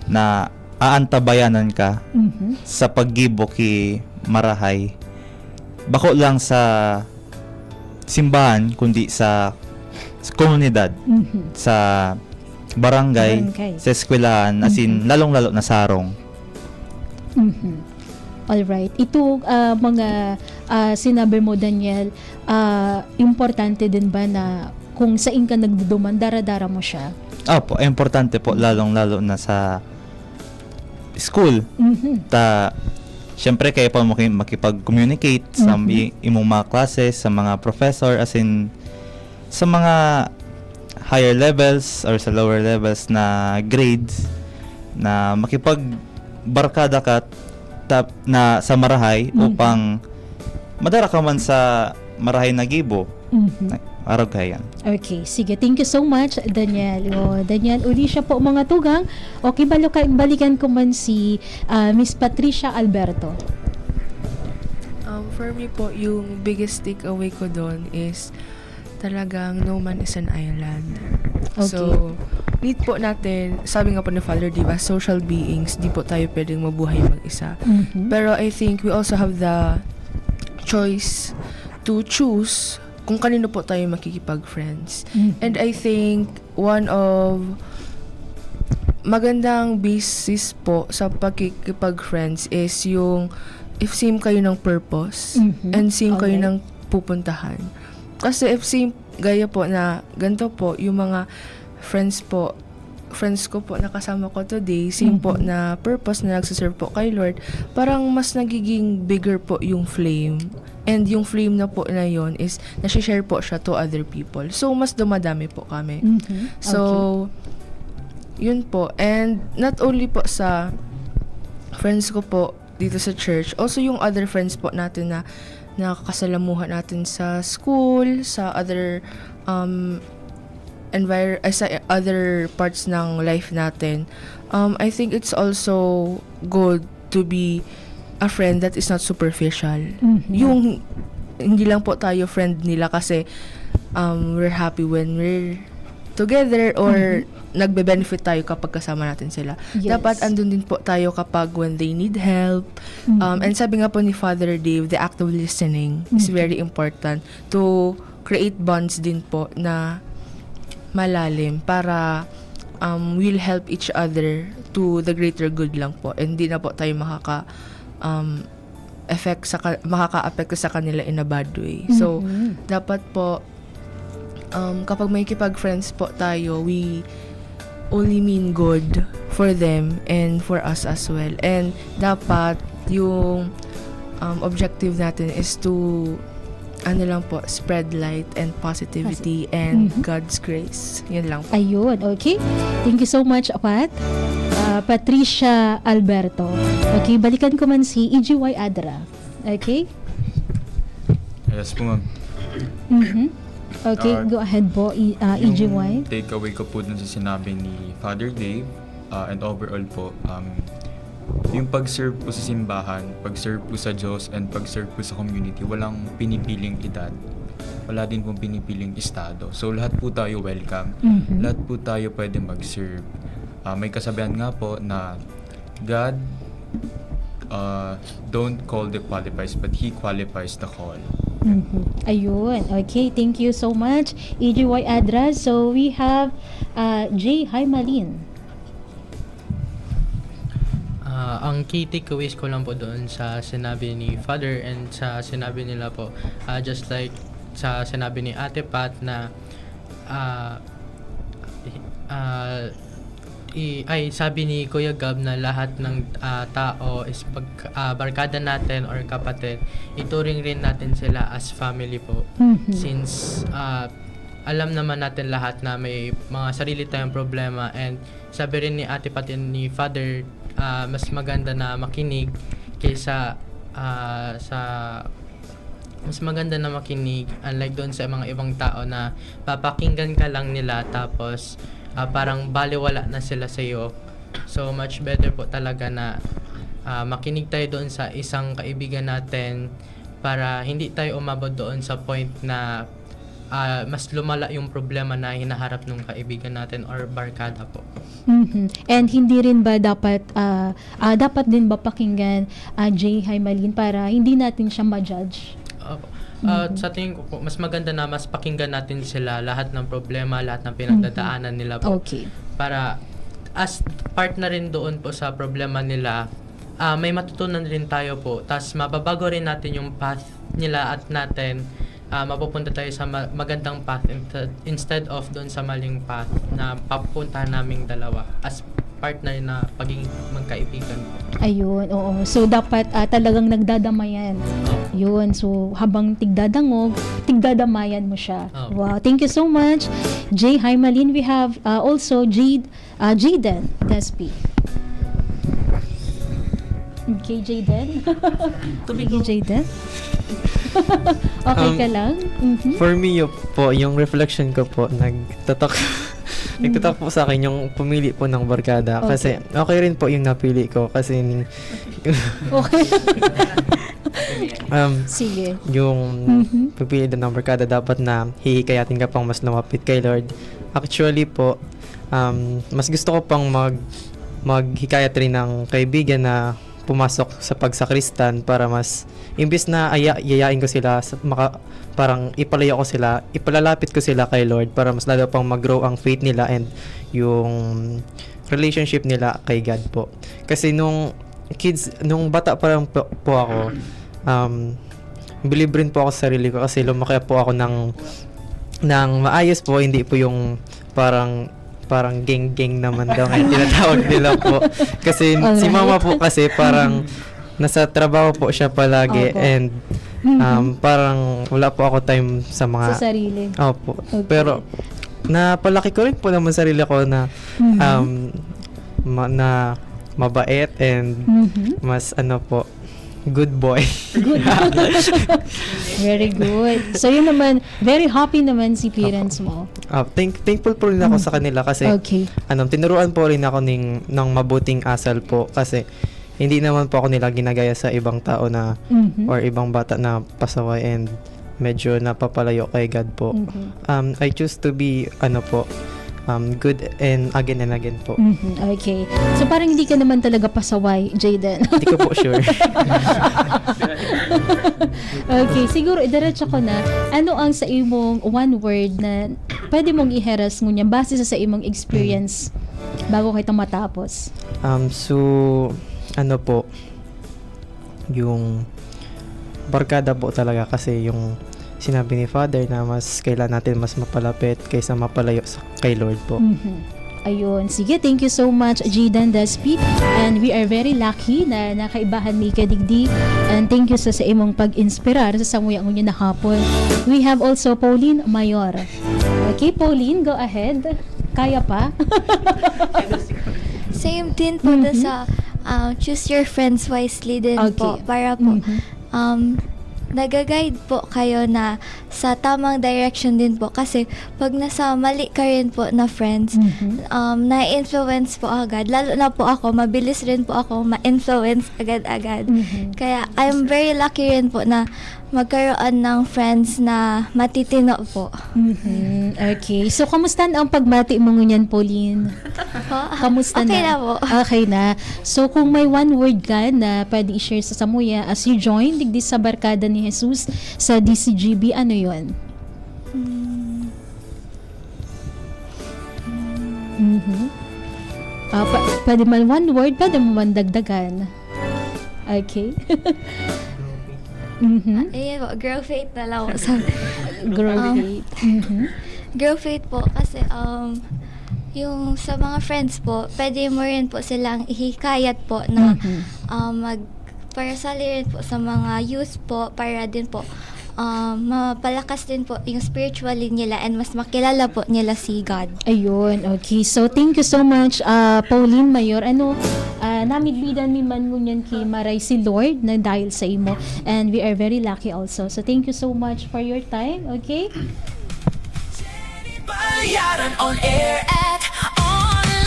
na aantabayanan ka Mhm. sa paggibo ki marahay. Bako lang sa simbahan, kundi sa, sa komunidad, Mhm. sa barangay, Barangay. sa eskwelahan, as in, Mhm. lalong-lalo na sa harong. Mhm. Alright. Ito, ah, mga, ah, sinabi mo, Daniel, ah, importante din ba na kung sain ka nagduduman, dara-dara mo siya? Opo, importante po, lalong-lalo na sa school. Mhm. Ta, syempre, kaya pa maki- makipag-communicate sa Mhm. i- imong mga classes, sa mga professor, as in, sa mga higher levels or sa lower levels na grades, na makipagbarkada ka tap, na sa marahay Mhm. upang madara ka man sa marahay na gibo. Mhm. Arog kaya yan. Okay, sige. Thank you so much, Daniel. O, Daniel, uli siya po, mga tugang. Okay, balo-, balikan ko man si, ah, Miss Patricia Alberto. Um, for me po, yung biggest takeaway ko doon is talagang no man is an island. Okay. So, need po natin, sabi nga po ni Father Dave, as social beings, di po tayo pwedeng mabuhay mag-isa. Mhm. Pero I think we also have the choice to choose kung kanino po tayo makikipag-friends. Mhm. And I think one of magandang basis po sa pagkikipag-friends is yung if same kayo ng purpose Mhm. and same kayo Alright. ng pupuntahan. Kasi if same, gaya po na ganito po, yung mga friends po, friends ko po nakasama ko today, same po Mhm. na purpose na nagsiserve po kay Lord, parang mas nagiging bigger po yung flame. And yung flame na po na yon is nasi-share po siya to other people. So, mas dumadami po kami. Mhm. So, yun po. And not only po sa friends ko po dito sa church, also yung other friends po natin na nakakasalamuha natin sa school, sa other um, envir- ay, sa other parts ng life natin. Um, I think it's also good to be a friend that is not superficial. Mhm. Yung hindi lang po tayo friend nila kasi um, we're happy when we're together or Mhm. nagbe-benefit tayo kapag kasama natin sila. Yes. Dapat andun din po tayo kapag when they need help. Mhm. Um, and sabi nga po ni Father Dave, the act of listening is Mhm. very important to create bonds din po na malalim para um, we'll help each other to the greater good lang po. And di na po tayo makaka um, effect sa ka- makaka-apekto sa kanila in a bad way. So, Mhm. dapat po um, kapag may kipag-friends po tayo, we only mean good for them and for us as well. And dapat yung um, objective natin is to ano lang po, spread light and positivity and Mhm. God's grace. Yun lang po. Ayun, okay. Thank you so much, Pat. Ah, Patricia Alberto. Okay, balikan ko man si E G Y Adra. Okay? Yes po, ma'am. Mhm. Okay, Ah, go ahead po, E- ah, Yung E G Y. takeaway ko po dun sa sinabi ni Father Dave, ah, and overall po, um, yung pag-serve po sa simbahan, pag-serve po sa Diyos, and pag-serve po sa community, walang pinipiling edad. Wala din pong pinipiling estado. So, lahat po tayo welcome. Mhm. Lahat po tayo pwede mag-serve. Ah, may kasabihan nga po na God uh, don't call the qualifies, but He qualifies the call. Mhm. Ayun. Okay, thank you so much, E G Y Adra. So, we have uh, Jay Haimalin. Ah, ang key takeaways ko lang po doon sa sinabi ni Father and sa sinabi nila po, ah, just like sa sinabi ni Ate Pat na ah, ah, i-, ay, sabi ni Kuya Gab na lahat ng, ah, tao is pag-, ah, barkada natin or kapatid, ituring rin natin sila as family po. Mhm. Since, ah, alam naman natin lahat na may mga sarili tayong problema, and sabi rin ni ate pati ni father, ah, mas maganda na makinig kaysa, ah, sa, mas maganda na makinig, unlike doon sa mga ibang tao na papakinggan ka lang nila, tapos, ah, parang baliwala na sila sa iyo. So, much better po talaga na, ah, makinig tayo doon sa isang kaibigan natin para hindi tayo umabot doon sa point na, ah, mas lumala yung problema na hinaharap ng kaibigan natin or barkada po. Mhm. And hindi rin ba dapat, ah, ah, dapat din ba pakinggan, ah, Jay Haimalin, para hindi natin siya ma-judge? Opo. Ah, Mhm. Sa tingin ko po, mas maganda na mas pakinggan natin sila, lahat ng problema, lahat ng pinagdadaanan nila po. Okay. Para as partner rin doon po sa problema nila, ah, may matutunan rin tayo po. Tas mababago rin natin yung path nila at natin, ah, mapupunta tayo sa ma-, magandang path instead, instead of doon sa maling path na papupuntahan naming dalawa as partner na pagiging magkaibigan po. Ayun, oo. So, dapat, ah, talagang nagdadamayan. Opo. Yun. So, habang tigdadangog, tigdadamayan mo siya. Opo. Wow. Thank you so much, Jay Haimalin. We have, ah, also Jade, ah, Jaden Despi. Okay, Jaden? Sige, Jaden? Okay ka Um, lang? Mhm. For me, yun po, yung reflection ko po, nagtatak nagtatak po sa akin yung pumili po ng barkada. Kasi okay rin po yung napili ko. Kasi ni- Okay. um, Sige. yung Mhm. pagpili din ng barkada, dapat na hihikayatin ka pang mas lumapit kay Lord. Actually po, um, mas gusto ko pang mag maghikayat rin ng kaibigan na pumasok sa pagsakristan para mas, imbis na aya, yayain ko sila, sa, maka, parang ipalayo ko sila, ipalalapit ko sila kay Lord para mas lalo pang mag-grow ang faith nila and yung relationship nila kay God po. Kasi nung kids, nung bata pa lang po, po ako, um, believe rin po ako sa sarili ko kasi lumaki po ako ng, ng maayos po, hindi po yung parang, parang geng-geng naman daw ngayon tinatawag nila po. Kasi si Alright. mama po kasi parang nasa trabaho po siya palagi Opo. and Mhm. um, parang wala po ako time sa mga Sa sarili. Opo. Okay. Pero napalaki ko rin po naman sarili ko na Mhm. um, ma- na mabait and Mhm. mas ano po, good boy. Good. Very good. So, yun naman, very happy naman si parents mo. Ah, thank, thankful po rin ako sa kanila kasi Okay. ano, tinuruan po rin ako ning, ng mabuting asal po kasi hindi naman po ako nila ginagaya sa ibang tao na Mhm. or ibang bata na pasaway and medyo napapalayo kay God po. Mhm. Um, I choose to be, ano po, um, good and again and again po. Mhm. Okay. So, parang hindi ka naman talaga pasaway, Jaden. Hindi ko po sure. Okay, siguro idiretso ko na. Ano ang sa imong one word na pwede mong iheras ngunyan base sa, sa imong experience bago kita matapos? Um, so, ano po, yung barkada po talaga kasi yung sinabi ni Father na mas kailangan natin mas mapalapit kaysa mapalayo sa, kay Lord po. Mhm. Ayun. Sige, thank you so much, Jaden Despi. And we are very lucky na nakaibahan mi ka digdi. And thank you sa, sa imong pag-inspirar sa samuya ngunyan na hapon. We have also Pauline Mayor. Okay, Pauline, go ahead. Kaya pa? Same din po doon Mhm. sa ah, choose your friends wisely din Okay. po. Para po, Mhm. um, nag-guide po kayo na sa tamang direction din po. Kasi pag nasa mali ka rin po na friends, Mhm. um, na-influence po agad. Lalo na po ako, mabilis rin po ako ma-influence agad-agad. Mhm. Kaya I'm very lucky rin po na magkaroon ng friends na matitino po. Mhm. Okay. So, kamusta ang pagmati mo ngunyan, Pauline? Po? Kamusta Okay na? na po. Okay na. So, kung may one word ka na pwede i-share sa samuya as you join digdi sa Barkada ni Jesus sa D C G B, ano yon? Mm, Mhm. Ah, pa- pwede man one word, pwede mo man dagdagan. Okay. Mhm. Ayun po, grow faith na lang po. Sabi. Grow Um, faith. Mhm. Grow faith po kasi um, Yung sa mga friends po, pwede mo rin po silang ihikayat po na, Mhm. ah, mag-, para sali rin po sa mga youth po, para din po, ah, mapalakas din po yung spiritually nila and mas makilala po nila si God. Ayun, okay. So, thank you so much, ah, Pauline Mayor. Ano, ah, namidbidan mi man ngunyan ki Maray si Lord na dahil sa imo. And we are very lucky also. So, thank you so much for your time, okay? Bayaran on air at online.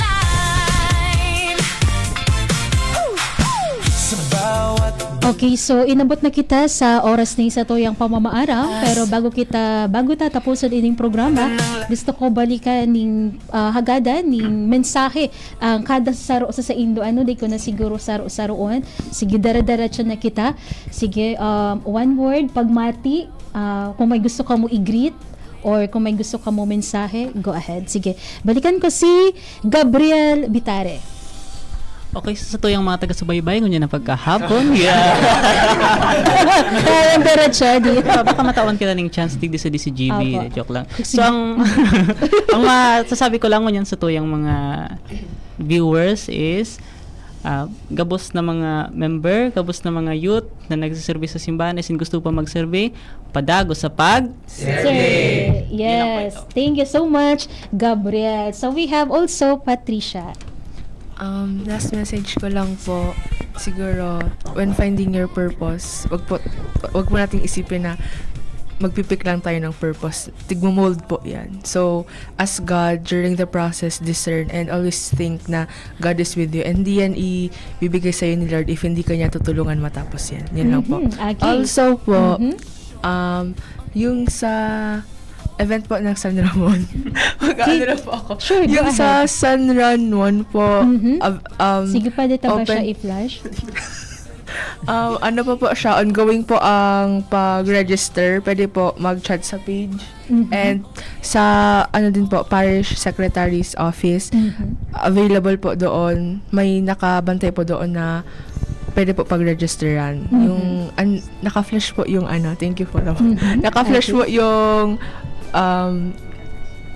Sa bawat Okay, so inabot na kita sa oras ni satuyang pamamaaram, pero bago kita, bago ta tapuson ining programa, gusto ko balikan ning, ah, hagadan ning mensahe ang kada saro sa saindo, ano, di ko na siguro saro-saroon. Sige, dara-daratso na kita. Sige, um, one word, pagmati, ah, kung may gusto ka mo i-greet, or kung may gusto ka mo mensahe, go ahead. Sige, balikan ko si Gabriel Bitare. Okay, sa satuyang mga taga-subaybay, ngunyan na pagkahapon. Yeah. Kaya diretso, di. Ah, baka matawan kita ng chance, digdi sa D C G B. Apo. Joke lang. Sige. So, ang, ang masasabi ko lang ngunyan satuyang mga viewers is, ah, gabos na mga member, gabos na mga youth na nagsiserbi sa simbahan, as in gusto pa magserbi, padagos sa pag- Sir, Yun lang po yes. ito. Thank you so much, Gabriel. So, we have also Patricia. Um, last message ko lang po, siguro, when finding your purpose, wag po, wag po nating isipin na magpipik lang tayo ng purpose. Tigmo-mold po yan. So, ask God during the process, discern, and always think na God is with you. And hindi yan ibibigay sa'yo ni Lord if hindi ka niya tutulungan matapos yan. Yan lang po. Mhm, okay. Also po, Mhm. um, yung sa event po ng San Ramon. Mag-ano Okay. lang po ako. Sure, go Yung sa ahead. San Ramon po, Mhm. av- um, Sige, pwede ta ba siya open- i-flash? Um, ano pa po siya, ongoing po ang pag-register. Pwede po mag-chat sa page. Mhm. And sa, ano din po, Parish Secretary's Office. Mhm. Available po doon. May nakabantay po doon na pwede po pag-registeran. Mhm. Yung, an, naka-flash po yung ano, thank you po naman. Mhm. Naka-flash Okay. po yung um,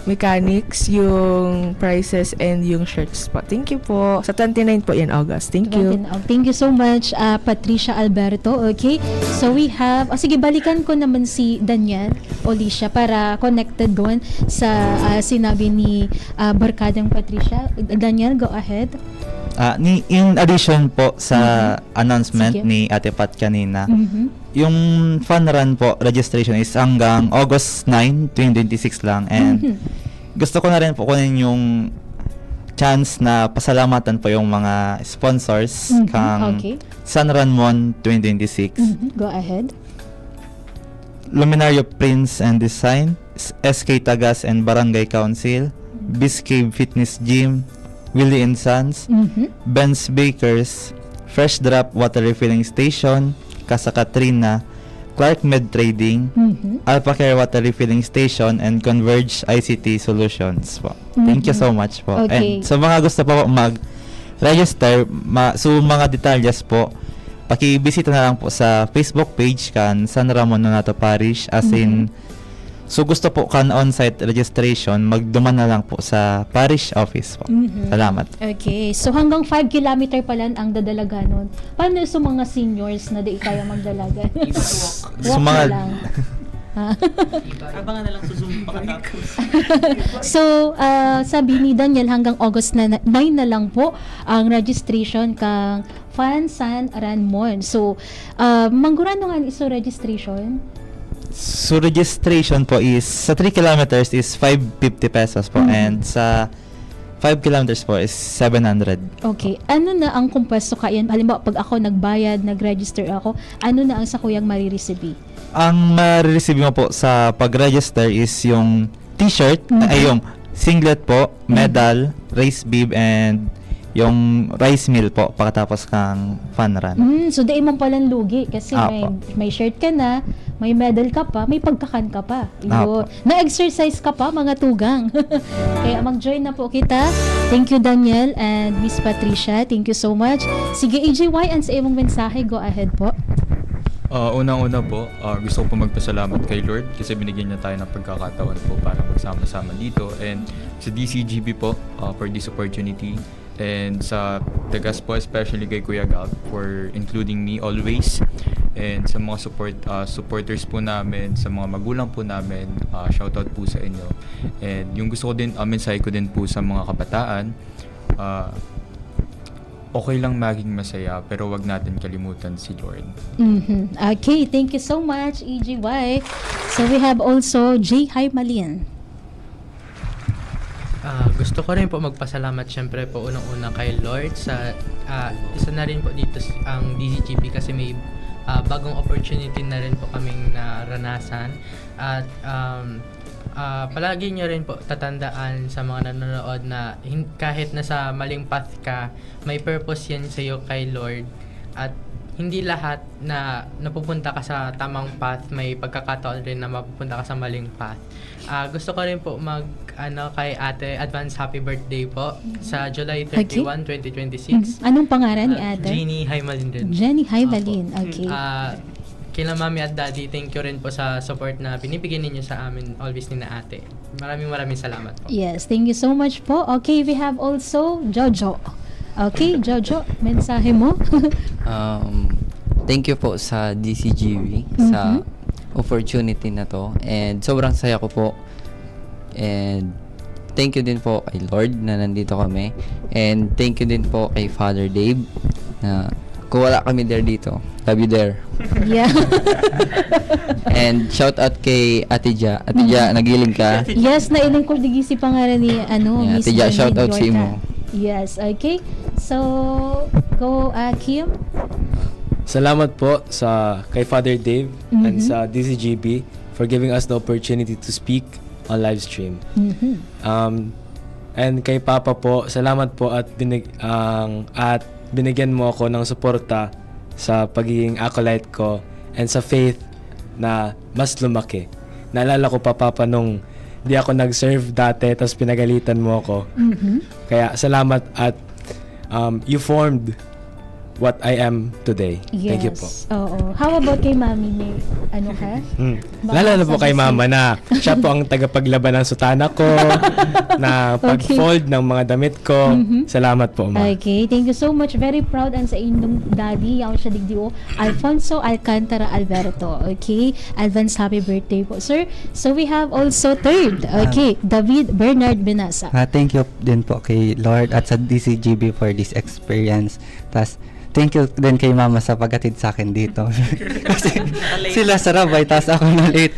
mechanics, yung prices, and yung shirts po. Thank you po. Sa twenty-nine po yan, August. Thank you. Twenty-nine. Oh, thank you so much, ah, Patricia Alberto. Okay. So we have, oh, sige, balikan ko naman si Daniel Olicia para connected doon sa, ah, sinabi ni, ah, Barkadang Patricia. Daniel, go ahead. Ah, ni in addition po sa Mhm. announcement Sige. ni Ate Pat kanina, Mhm. yung fun run po, registration is hanggang August nine, twenty twenty-six lang. And Mhm. gusto ko na rin po kunin yung chance na pasalamatan po yung mga sponsors Mhm. kang Okay. San Ramon twenty twenty-six. Mhm. Go ahead. Luminario Prints and Design, S K Tagas and Barangay Council, Biscave Fitness Gym, Willie and Sons, Mhm. Ben's Bakers, Fresh Drop Water Refilling Station, Casa Katrina, Clark Med Trading, Mhm. Alpha Care Water Refilling Station, and Converge I C T Solutions po. Thank you Mhm. so much po. Okay. And sa mga gusto po mag-register, ma- so mga detalyes po, pakibisita na lang po sa Facebook page kan San Ramon Nonato Parish, as in, Mhm. so gusto po kan on-site registration, magduman na lang po sa parish office po. Mhm. Salamat. Okay. So hanggang five kilometer pa lang ang dadalaganon. Paano sa mga seniors na di kaya magdalagan? Sa Walk mga na lang. Ha? Abangan na lang sa Zoom pagkatapos. So, ah, sabi ni Daniel, hanggang August na, nine na lang po ang registration kang Fun San Ramon. So, ah, manggurano nga iso registration? So registration po is sa three kilometers is five fifty pesos po, Mhm. and sa five kilometers po is seven hundred. Okay. Ano na ang kumpesto kayan? Halimbawa, pag ako nagbayad, nag-register ako, ano na ang sakuyang marireceive? Ang ma-receive mo po sa pag-register is yung t-shirt, Mhm. ay yung singlet po, Mhm. medal, race bib, and yung rice meal po pagkatapos kang fun run. Mm, so, di mo palang lugi kasi may, Apo. may shirt ka na, may medal ka pa, may pagkakan ka pa. Yun. Apo. Na-exercise ka pa, mga tugang. Kaya mag-join na po kita. Thank you, Daniel and Miss Patricia. Thank you so much. Sige, A J Y, ang sa imong mensahe, go ahead po. Ah, unang-una po, ah, gusto ko po magpasalamat kay Lord kasi binigyan niya tayo ng pagkakataon po para magsama-sama dito. And sa D C G B po, ah, for this opportunity. And sa Tagas po, especially kay Kuya Gab for including me always. And sa mga support, ah, supporters po namin, sa mga magulang po namin, ah, shoutout po sa inyo. And yung gusto ko din, ah, mensahe ko din po sa mga kabataan, ah, okay lang maging masaya, pero wag natin kalimutan si Lord. Mhm. Okay, thank you so much, E G Y. So we have also J Haimalin. Ah, gusto ko rin po magpasalamat syempre po unang-una kay Lord sa ah, isa na rin po dito s- ang D C G B kasi may ah, bagong opportunity na rin po kaming naranasan at um, ah, palagi nyo rin po tatandaan sa mga nanonood na hin- kahit nasa maling path ka, may purpose yan sa'yo kay Lord at hindi lahat na napupunta ka sa tamang path, may pagkakataon rin na mapupunta ka sa maling path. Ah, gusto ko rin po mag ano kay Ate advance happy birthday po sa July thirty-one, twenty twenty-six. Mhm. Anong pangaran ni Ah, Ate? Jeannie Haimalin rin. Jenny Haimalin. Opo. Okay. Ah, kila Mami at Daddy, thank you rin po sa support na binibigay ninyo sa amin always ni na Ate. Maraming maraming salamat po. Yes, thank you so much po. Okay, we have also Jojo. Okay, Jojo, mensahe mo? Um, thank you po sa D C G V sa Mhm. opportunity na to. And sobrang saya ko po. And thank you din po kay Lord na nandito kami. And thank you din po kay Father Dave na kung wala kami there dito. Love you there. Yeah. And shout out kay Ate Ja. Ate Ja, nagiling ka. Yes, nailing ko digdi si pangaran ni ano, Yeah, Miss Ate Ja, Janine shout out sa Yorta. imo. Yes, okay. So, go uh, Kim. Salamat po sa kay Father Dave and Mhm. sa D C G B for giving us the opportunity to speak on live stream. Mhm. Um, and kay Papa po, salamat po at binig ang at binigyan mo ako ng suporta sa pagiging acolyte ko and sa faith na mas lumaki. Naalala ko pa, Papa, nung di ako nag-serve dati tapos pinagalitan mo ako. Mhm. Kaya salamat at um, you formed what I am today. Thank you po. Yes. Oo. How about kay Mami? May ano ka? Hmm. Baka Lalo na po kay sabi Mama na siya po ang tagapaglaba ng sutana ko, na Okay. pag-fold ng mga damit ko. Mhm. Salamat po, Ma. Okay, thank you so much. Very proud ang sa inyong daddy. Yaon siya digdi, oh. Alfonso Alcantara Alberto. Okay, advance happy birthday po, sir. So we have also third. Okay, David Bernard Benasa. Ah, thank you din po kay Lord at sa D C G B for this experience. Tas, thank you din kay Mama sa paghatid sa akin dito. Kasi sila sa Rabay, tas ako na late.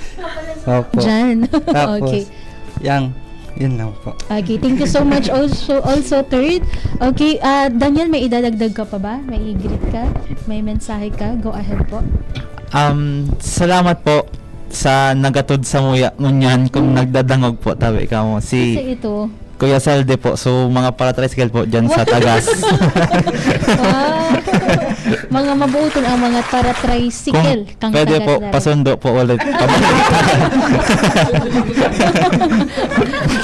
Opo. Jan. Tapos, Okay. Yang, yun lang po. Okay, thank you so much also, also third. Okay, ah, Daniel, may idadagdag ka pa ba? May i-greet ka? May mensahe ka? Go ahead po. Um, salamat po sa nagatod sa muya ngunyan kung Mm. nagdadangog po, tabi ka mo. Si Kasi ito, Kuya Salde po, so mga para-tricycle po dyan sa Wow. Tagas. ah, mga mabuuton ang mga para-tricycle. Kung pwede po, pasundo po ulit.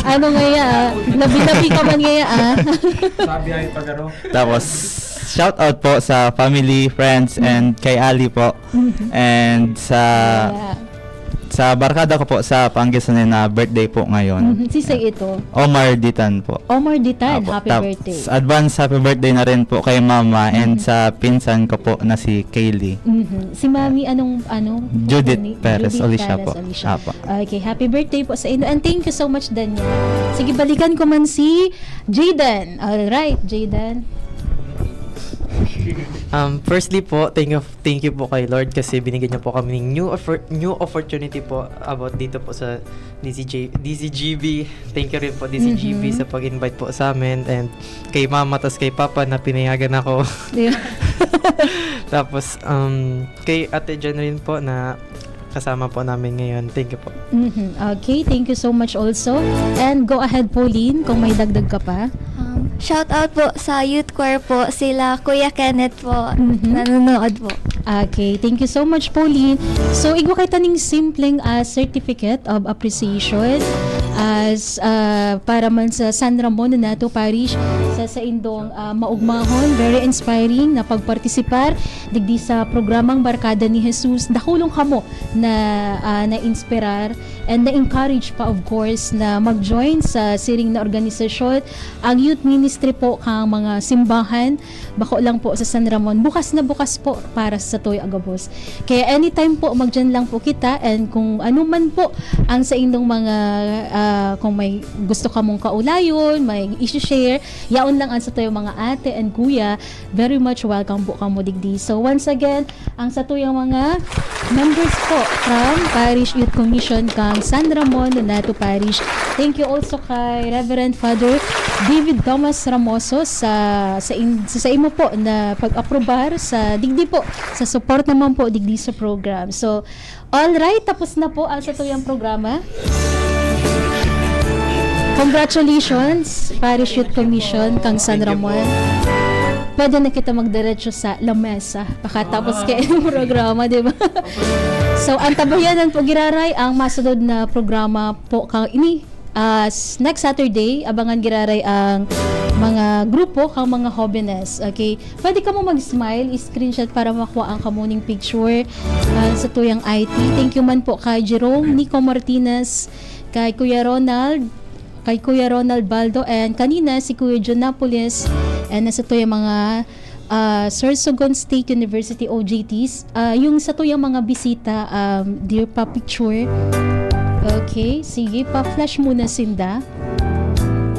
Ano ngaya, ah? Labi-labi ka man ngaya, ah? Sabi ay pagaro. Tapos, shout out po sa family, friends, and kay Ali po. And sa Yeah. sa barkada ko po sa Pangasinan na birthday po ngayon. Mhm. Si Say ito. Omar Ditan po. Omar Ditan, Apo. happy Tap- birthday. Advance happy birthday na rin po kay Mama and Mhm. sa pinsan ko po na si Kaylee. Mhm. Si Mami, anong, ano? Judith Ni- Perez Judith Alicia Perez po. Alicia. Apo. Okay, happy birthday po sa inyo. And thank you so much, Daniel. Sige, balikan ko man si Jayden. Alright, Jayden. Um, firstly po, thank you, thank you po kay Lord kasi binigyan niya po kami ng new offer, new opportunity po about dito po sa D C J, D C G B. Thank you rin po D C G B Mhm. sa pag-invite po sa amin and kay Mama tas kay Papa na pinayagan ako. Yeah. Tapos um, kay Ate Jen rin po na kasama po namin ngayon. Thank you po. Mhm. Okay, thank you so much also. And go ahead, Pauline, kung may dagdag ka pa. Um, shout out po sa Youth Choir po, sila Kuya Kenneth po, Mhm. nanonood po. Okay, thank you so much, Pauline. So, igwa kita ning simpleng ah, certificate of appreciation. as, ah, para man sa San Ramon Nonato Parish, sa saindong, ah, maugmahon, very inspiring na pagpartisipar digdi sa programang Barkada ni Jesus. Dakulon kamo na, ah, na-inspirar and na-encourage pa, of course, na mag-join sa siring na organisasyon. Ang youth ministry po kan mga simbahan, bako lang po sa San Ramon, bukas na bukas po para sa satuyang gabos. Kaya anytime po, magdiyan lang po kita, and kung ano man po ang saindong mga, ah, kung may gusto kamong kaulayon, may i-share, yaon lang ang satuyang mga ate and kuya, very much welcome po kamo digdi. So once again, ang satuyang mga members po from Parish Youth Commission kan San Ramon Nonato Parish. Thank you also kay Reverend Father David Thomas Ramoso sa, sa in-, sa, sa imo po na pag-aprobar sa digdi po, sa support naman po digdi sa program. So, all right, tapos na po ang satuyang programa. Congratulations, Parish Youth Commission, kan San Ramon. Pwede na kita magdiretso sa lamesa pakatapos kay programa, di ba? So, ang tabayanan po giraray ang masunod na programa po kan ini, ah, s-, next Saturday, abangan giraray ang mga grupo kan mga hobenes. Okay? Pwede kamo mag-smile, i-screenshot para makuha ang kamuning picture, ah, satuyang I T. Thank you man po kay Jerome Nico Martinez, kay Kuya Ronald, kay Kuya Ronald Baldo, and kanina si Kuya John Napoles, and ang satuyang mga, ah, Sorsogon State University O J Ts, ah, yung satuyang mga bisita, um, dear pa picture. Okay, sige, pa-flash muna sinda.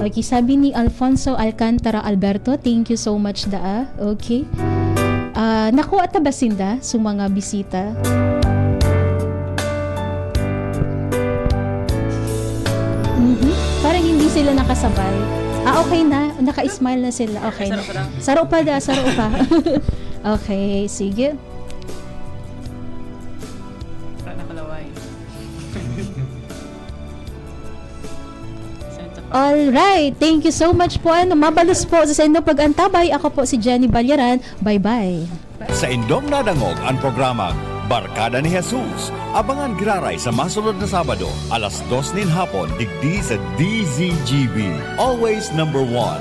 Okay, sabi ni Alfonso Alcantara Alberto, "Thank you so much, daa." Okay. Ah, nakuha ta ba sinda sa mga bisita? Mhm. Parang hindi sila nakasabay. Ah, okay na. Naka-smile na sila. Okay na. Saro pa da, saro pa. Okay, sige. Wala nakalaway. All right. Thank you so much po. Ano, mabalos po sa inyong pag-antabay. Ako po si Jenny Balyaran. Bye-bye. Saindong nadangog an programang Barkada ni Jesus. Abangan giraray sa masunod na Sabado, alas dos nin hapon, digdi sa D Z G B. Always number one.